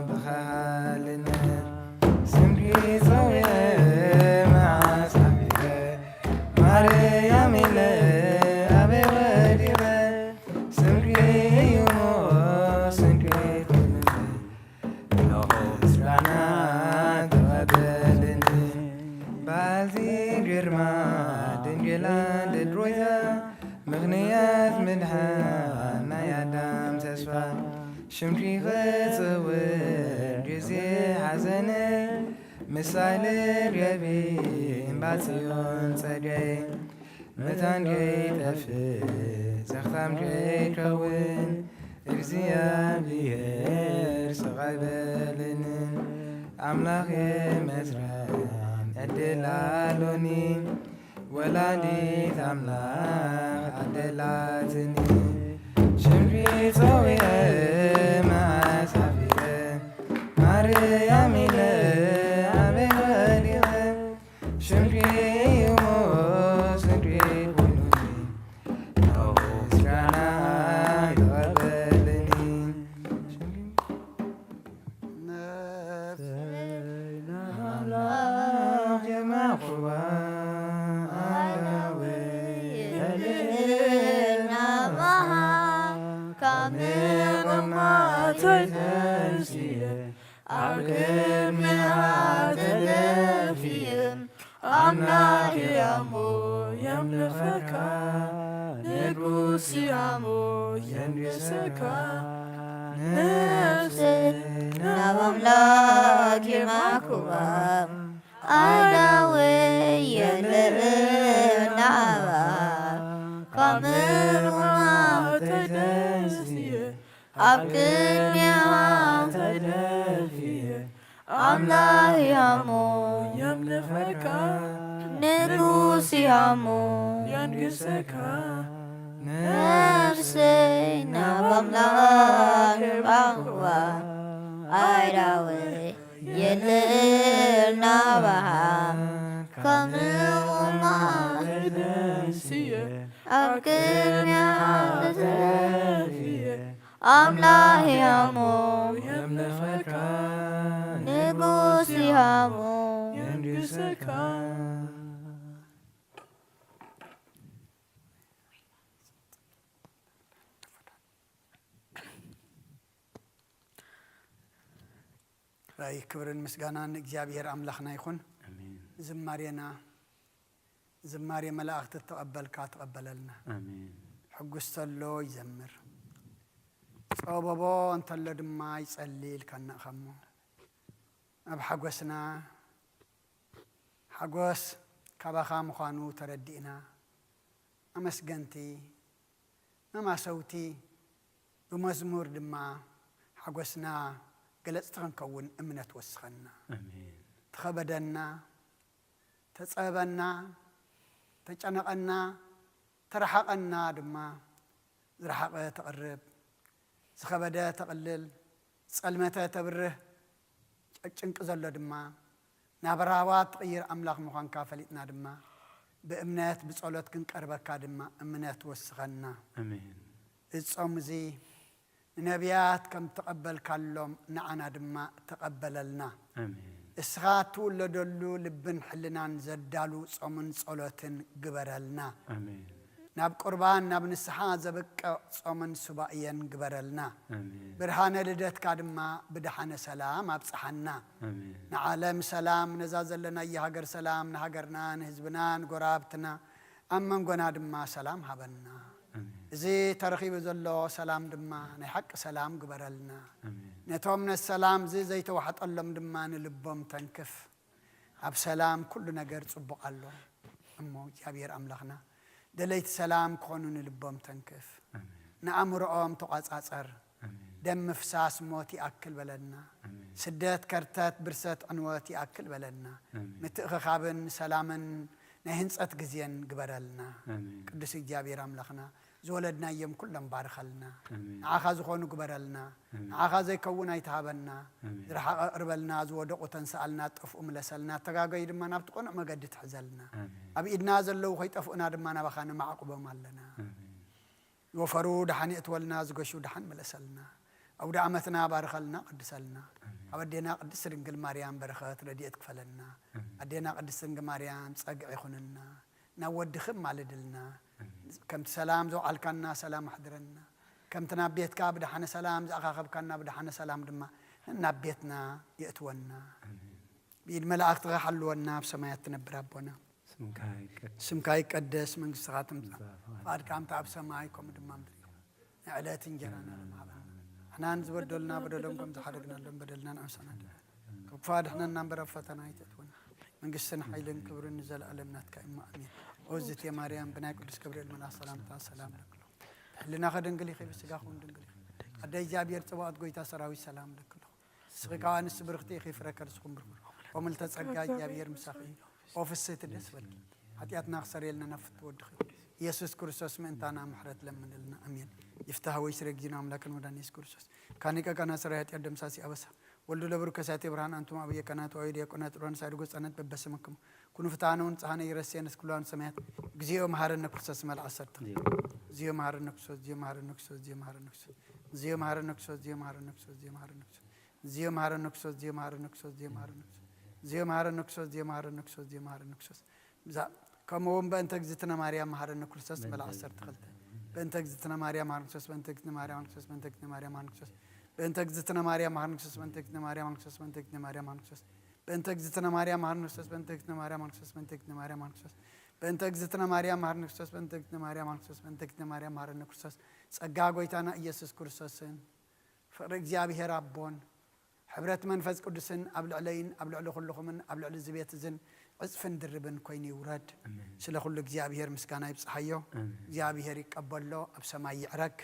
ብኻህልነት፣ ስምኪ ጸዊዐ መዓስ ሓፊረ፣ ማርያም ኢለ ኣበይ ወዲቐ፣ ስምኪ እዩ እሞ ስንቂ ኩሉ፣ እነሆ ምስጋና ተቐበልኒ። በዓልቲ ግርማ ድንግል ኣደይ ሮዛ፣ ምኽንያት ምድሓን ናይ ኣዳም ተስፋ፣ ሽምኪ ክጽውዕ ግዜ ሓዘነ፣ ምሳሌ ገቢ እምባ ጽዮን ጸገይ፣ መታን ከይጠፍእ ዘኽታም ከይከውን፣ እግዚኣብሔር ስቕ ኣይበለንን። ኣምላኽ የመስግን ዕድል ኣሎኒ፣ ወላዲት ኣምላኽ ኣደላትኒ። ሽምኪ ጸዊዐ መዓስ ሓፊረ፣ ማርያም ኢለ ኣበይ ወዲቐ፣ ሽምኪ እዩ እሞ ስንቂ ኩኑኒ፣ ምስጋና ይቐበልኒ። ነፍሰይ ንኣምላኽ የማኹባ፣ ኣእዳወይ የልዕል ናባኻ፣ ካብ ምቕማተይ ተንስየ፣ ኣብ ቅድሚኻ ተደፍየ፣ ኣምላኽ ያሞ የምልኸካ፣ ንጉስ ያሞ የንግሰካ። ነፍሰይ ናብ ኣምላኽ የማኩባ፣ ኣእዳወይ የልዕል ናባኻ፣ ካብ ምቕማተይ ተንስየ፣ ኣብ ቅድሚኻ ተደፍየ፣ ኣምላኽ ያሞ የምልኸካ፣ ንጉስ ያሞ የንግሰካ። ነፍሰይ ናብ ኣምላኽ የማኹባ፣ ኣእዳወይ የልዕል ናባኻ፣ ካብ ምቕማተይ ተንስየ፣ ኣብ ቅድሚኻ ተደፍየ፣ ኣምላኽ ያሞ የምልኸካ፣ ንጉስ ያሞ የንግሰካ። ራይ ክብርን ምስጋናን ንእግዚኣብሔር ኣምላኽና ይኹን። ኣሜን። ዝማሬና ዝማሬ መላእኽቲ እተቐበልካ ተቐበለልና። ኣሜን። ሕጉስ ተሎ ይዘምር፣ ጸበቦ እንተሎ ድማ ይጸሊ ኢልካና ኢኻ እሞ፣ ኣብ ሓጎስና ሓጎስ ካባኻ ምዃኑ ተረዲእና፣ ኣመስገንቲ፣ መማሰውቲ፣ ብመዝሙር ድማ ሓጎስና ገለጽቲ ክንከውን እምነት ወስኸና። ኣሜን። ተኸበደና፣ ተጸበና፣ ተጨነቐና፣ ተረሓቐና ድማ ዝረሓቐ ተቕርብ፣ ዝኸበደ ተቕልል፣ ዝጸልመተ ተብርህ፣ ጭንቂ ዘሎ ድማ ናብ ራህዋ ትቕይር ኣምላኽ ምዃንካ ፈሊጥና ድማ ብእምነት ብጸሎት ክንቀርበካ ድማ እምነት ወስኸና። ኣሜን። እዚ ጾም እዚ ንነቢያት ከም ተቐበልካሎም ንዓና ድማ ተቐበለልና። ኣሜን። እስኻ ትውለደሉ ልብን ሕልናን ዘዳሉ ጾምን ጸሎትን ግበረልና። ኣሜን። ናብ ቁርባን ናብ ንስሓ ዘብቅዕ ጾምን ሱባኤን ግበረልና። ኣሜን። ብርሃነ ልደትካ ድማ ብደሓነ ሰላም ኣብጽሓና። ኣሜን። ንዓለም ሰላም፣ ነዛ ዘለናያ ሃገር ሰላም፣ ንሃገርና፣ ንህዝብና፣ ንጎራብትና፣ ኣብ መንጎና ድማ ሰላም ሃበና። ኣሜን። እዚ ተረኺቡ ዘሎ ሰላም ድማ ናይ ሓቂ ሰላም ግበረልና። ኣሜን። ነቶም ነቲ ሰላም እዚ ዘይተዋሕጠሎም ድማ ንልቦም ተንክፍ። ኣብ ሰላም ኩሉ ነገር ጽቡቕ ኣሎ እሞ እግዚኣብሔር ኣምላኽና ደለይቲ ሰላም ክኾኑ ንልቦም ተንክፍ። ኣሜን። ንኣእምሮኦም ተቋጻጸር። ኣሜን። ደም ምፍሳስ ሞት ይኣክል በለና። ኣሜን። ስደት ከርተት ብርሰት ዕንወት ይኣክል በለና። ኣሜን። ምትእኽኻብን ሰላምን ናይ ህንጸት ግዜን ግበረልና። ኣሜን። ቅዱስ እግዚኣብሔር ኣምላኽና ዝወለድናዮም ኩሎም ባርኸልና። ኣሜን። ንዓኻ ዝኾኑ ግበረልና። ኣሜን። ንዓኻ ዘይከውን ኣይትሃበና። ኣሜን። ዝረሓቐ ቅርበልና፣ ዝወደቑ ተንስኣልና፣ ጠፍኡ ምለሰልና፣ ተጋገዩ ድማ ናብቲ ቅኑዕ መገዲ ትሕዘልና። ኣሜን። ኣብ ኢድና ዘለዉ ከይጠፍኡና ድማ ናባኻ ነማዕቁቦም ኣለና። ኣሜን። ዝወፈሩ ደሓን የእትወልና፣ ዝገሹ ደሓን ምለሰልና። ኣውደ ዓመትና ባርኸልና፣ ቅድሰልና። ኣሜን። ኣብ ኣዴና ቅድስት ድንግል ማርያም በረኸት ረድኤት ክፈለና። ኣሜን። ኣዴና ቅድስት ድንግል ማርያም ጸግዒ ይኹንና። ናብ ወድኺ ማልድልና። ኣሜን። ከምቲ ሰላም ዘውዓልካና ሰላም ኣሕድረና። ከምቲ ናብ ቤትካ ብደሓነ ሰላም ዝኣኻኸብካና ብደሓነ ሰላም ድማ ናብ ቤትና የእትወና። ኣሜን። ብኢድ መላእክትኻ ሓልወና። ኣብ ሰማያት ትነብር ኣቦና ስምካ ይቀደስ። ስምካ ይቀደስ፣ መንግስትኻ ትምጻእ፣ ትምጻእ፣ ፍቓድካ ከምቲ ኣብ ሰማይ ከምኡ ድማ ምድሪ። ንዕለት እንጀራና ሃበና። ንሕና ንዝበደሉና በደሎም ከም ዝሓደግናሎም በደልና ንኣምሰና። ካብ ክፉእ ኣድሕነና እምበር ኣብ ፈተና ኣይተእትወና። መንግስትን ሓይልን ክብርን ንዘለኣለም ናትካ እሞ ኣሜን። ኦዝቴ ማርያም ብናይ ቅዱስ ገብርኤል መልኣኽ ሰላምታ ሰላም ለክሎ። ብሕልናኸ ድንግል ኢኺ፣ ብስጋኹ እውን ድንግል ኢኺ። ኣደ እግዚኣብሔር ጽባኦት ጎይታ ሰራዊት ሰላም ለክሎ። ንስኺ ካብ ኣንስቲ ብርኽቲ ኢኺ፣ ፍረ ከርስኹም ብርኹ። ኦ ምልዕተ ጸጋ እግዚኣብሔር ምሳኺ፣ ኦ ፍስህቲ ደስ በልኪ። ሓጢኣትና ክሰርየልና ናብ ፍትወድኺ ኢየሱስ ክርስቶስ ምእንታና ምሕረት ለምንልና። ኣሜን። ይፍታህ ወይ ስረ ጊዜና ኣምላክን ወዳን ኢየሱስ ክርስቶስ ካኒቀ ካና ስረ ሓጢኣት ደምሳሲ ኣበሳ ወልዱ ለብሩ ከሳቴ ብርሃን ኣንቱም ኣበየ ካናት ወይ ዲያቆናት ሮን ሳይድ ጎጻነት በበስምክም ኩኑ ፍትሃነ ወንጽሃነ ይረስየን እስክሉዋን ሰማያት እግዚኦ መሐረነ ክርስቶስ መልዓ ሰርተ እግዚኦ መሐረነ ክርስቶስ፣ እግዚኦ መሐረነ ክርስቶስ፣ እግዚኦ መሐረነ ክርስቶስ፣ እግዚኦ መሐረነ ክርስቶስ፣ እግዚኦ መሐረነ ክርስቶስ፣ እግዚኦ መሐረነ ክርስቶስ፣ እግዚኦ መሐረነ ክርስቶስ፣ እግዚኦ መሐረነ ክርስቶስ፣ እግዚኦ መሐረነ ክርስቶስ፣ እግዚኦ መሐረነ ክርስቶስ፣ እግዚኦ መሐረነ ክርስቶስ፣ እግዚኦ መሐረነ ክርስቶስ። ብዛ-፣ ከምኡ እውን በእንተ እግዝእትነ ማርያም መሐረነ ክርስቶስ መልዓ ዓሰርተ ክልተ። በእንተ እግዝእትነ ማርያም መሐረነ ክርስቶስ፣ በእንተ እግዝእትነ ማርያም መሐረነ ክርስቶስ፣ በእንተ እግዝእትነ ማርያም መሐረነ ክርስቶስ፣ በእንተ እግዝእትነ ማርያም መሐረነ ክርስቶስ፣ በእንተ እግዝእትነ ማርያም መሐረነ ክርስቶስ፣ በእንተ እግዝእትነ ማርያም መሐረነ ክርስቶስ፣ በእንተ እግዝእትነ ማርያም መሐረነ ክርስቶስ፣ በእንተ እግዝእትነ ማርያም መሐረነ ክርስቶስ፣ በእንተ እግዝእትነ ማርያም መሐረነ ክርስቶስ፣ በእንተ እግዝእትነ ማርያም መሐረነ ክርስቶስ፣ ጸጋ ጐይታና ኢየሱስ ክርስቶስን ፍቕሪ እግዚኣብሔር ኣቦን ሕብረት መንፈስ ቅዱስን ኣብ ልዕለይን ኣብ ልዕሊ ኩልኹምን ኣብ ልዕሊ እዚ ቤት እዝን ዕጽፍን ድርብን ኮይኑ ይውረድ። ኣሜን። ስለ ኩሉ እግዚኣብሔር ምስጋና ይብጽሓዮ። ኣሜን። እግዚኣብሔር ይቀበሎ፣ ኣብ ሰማይ ይዕረግ።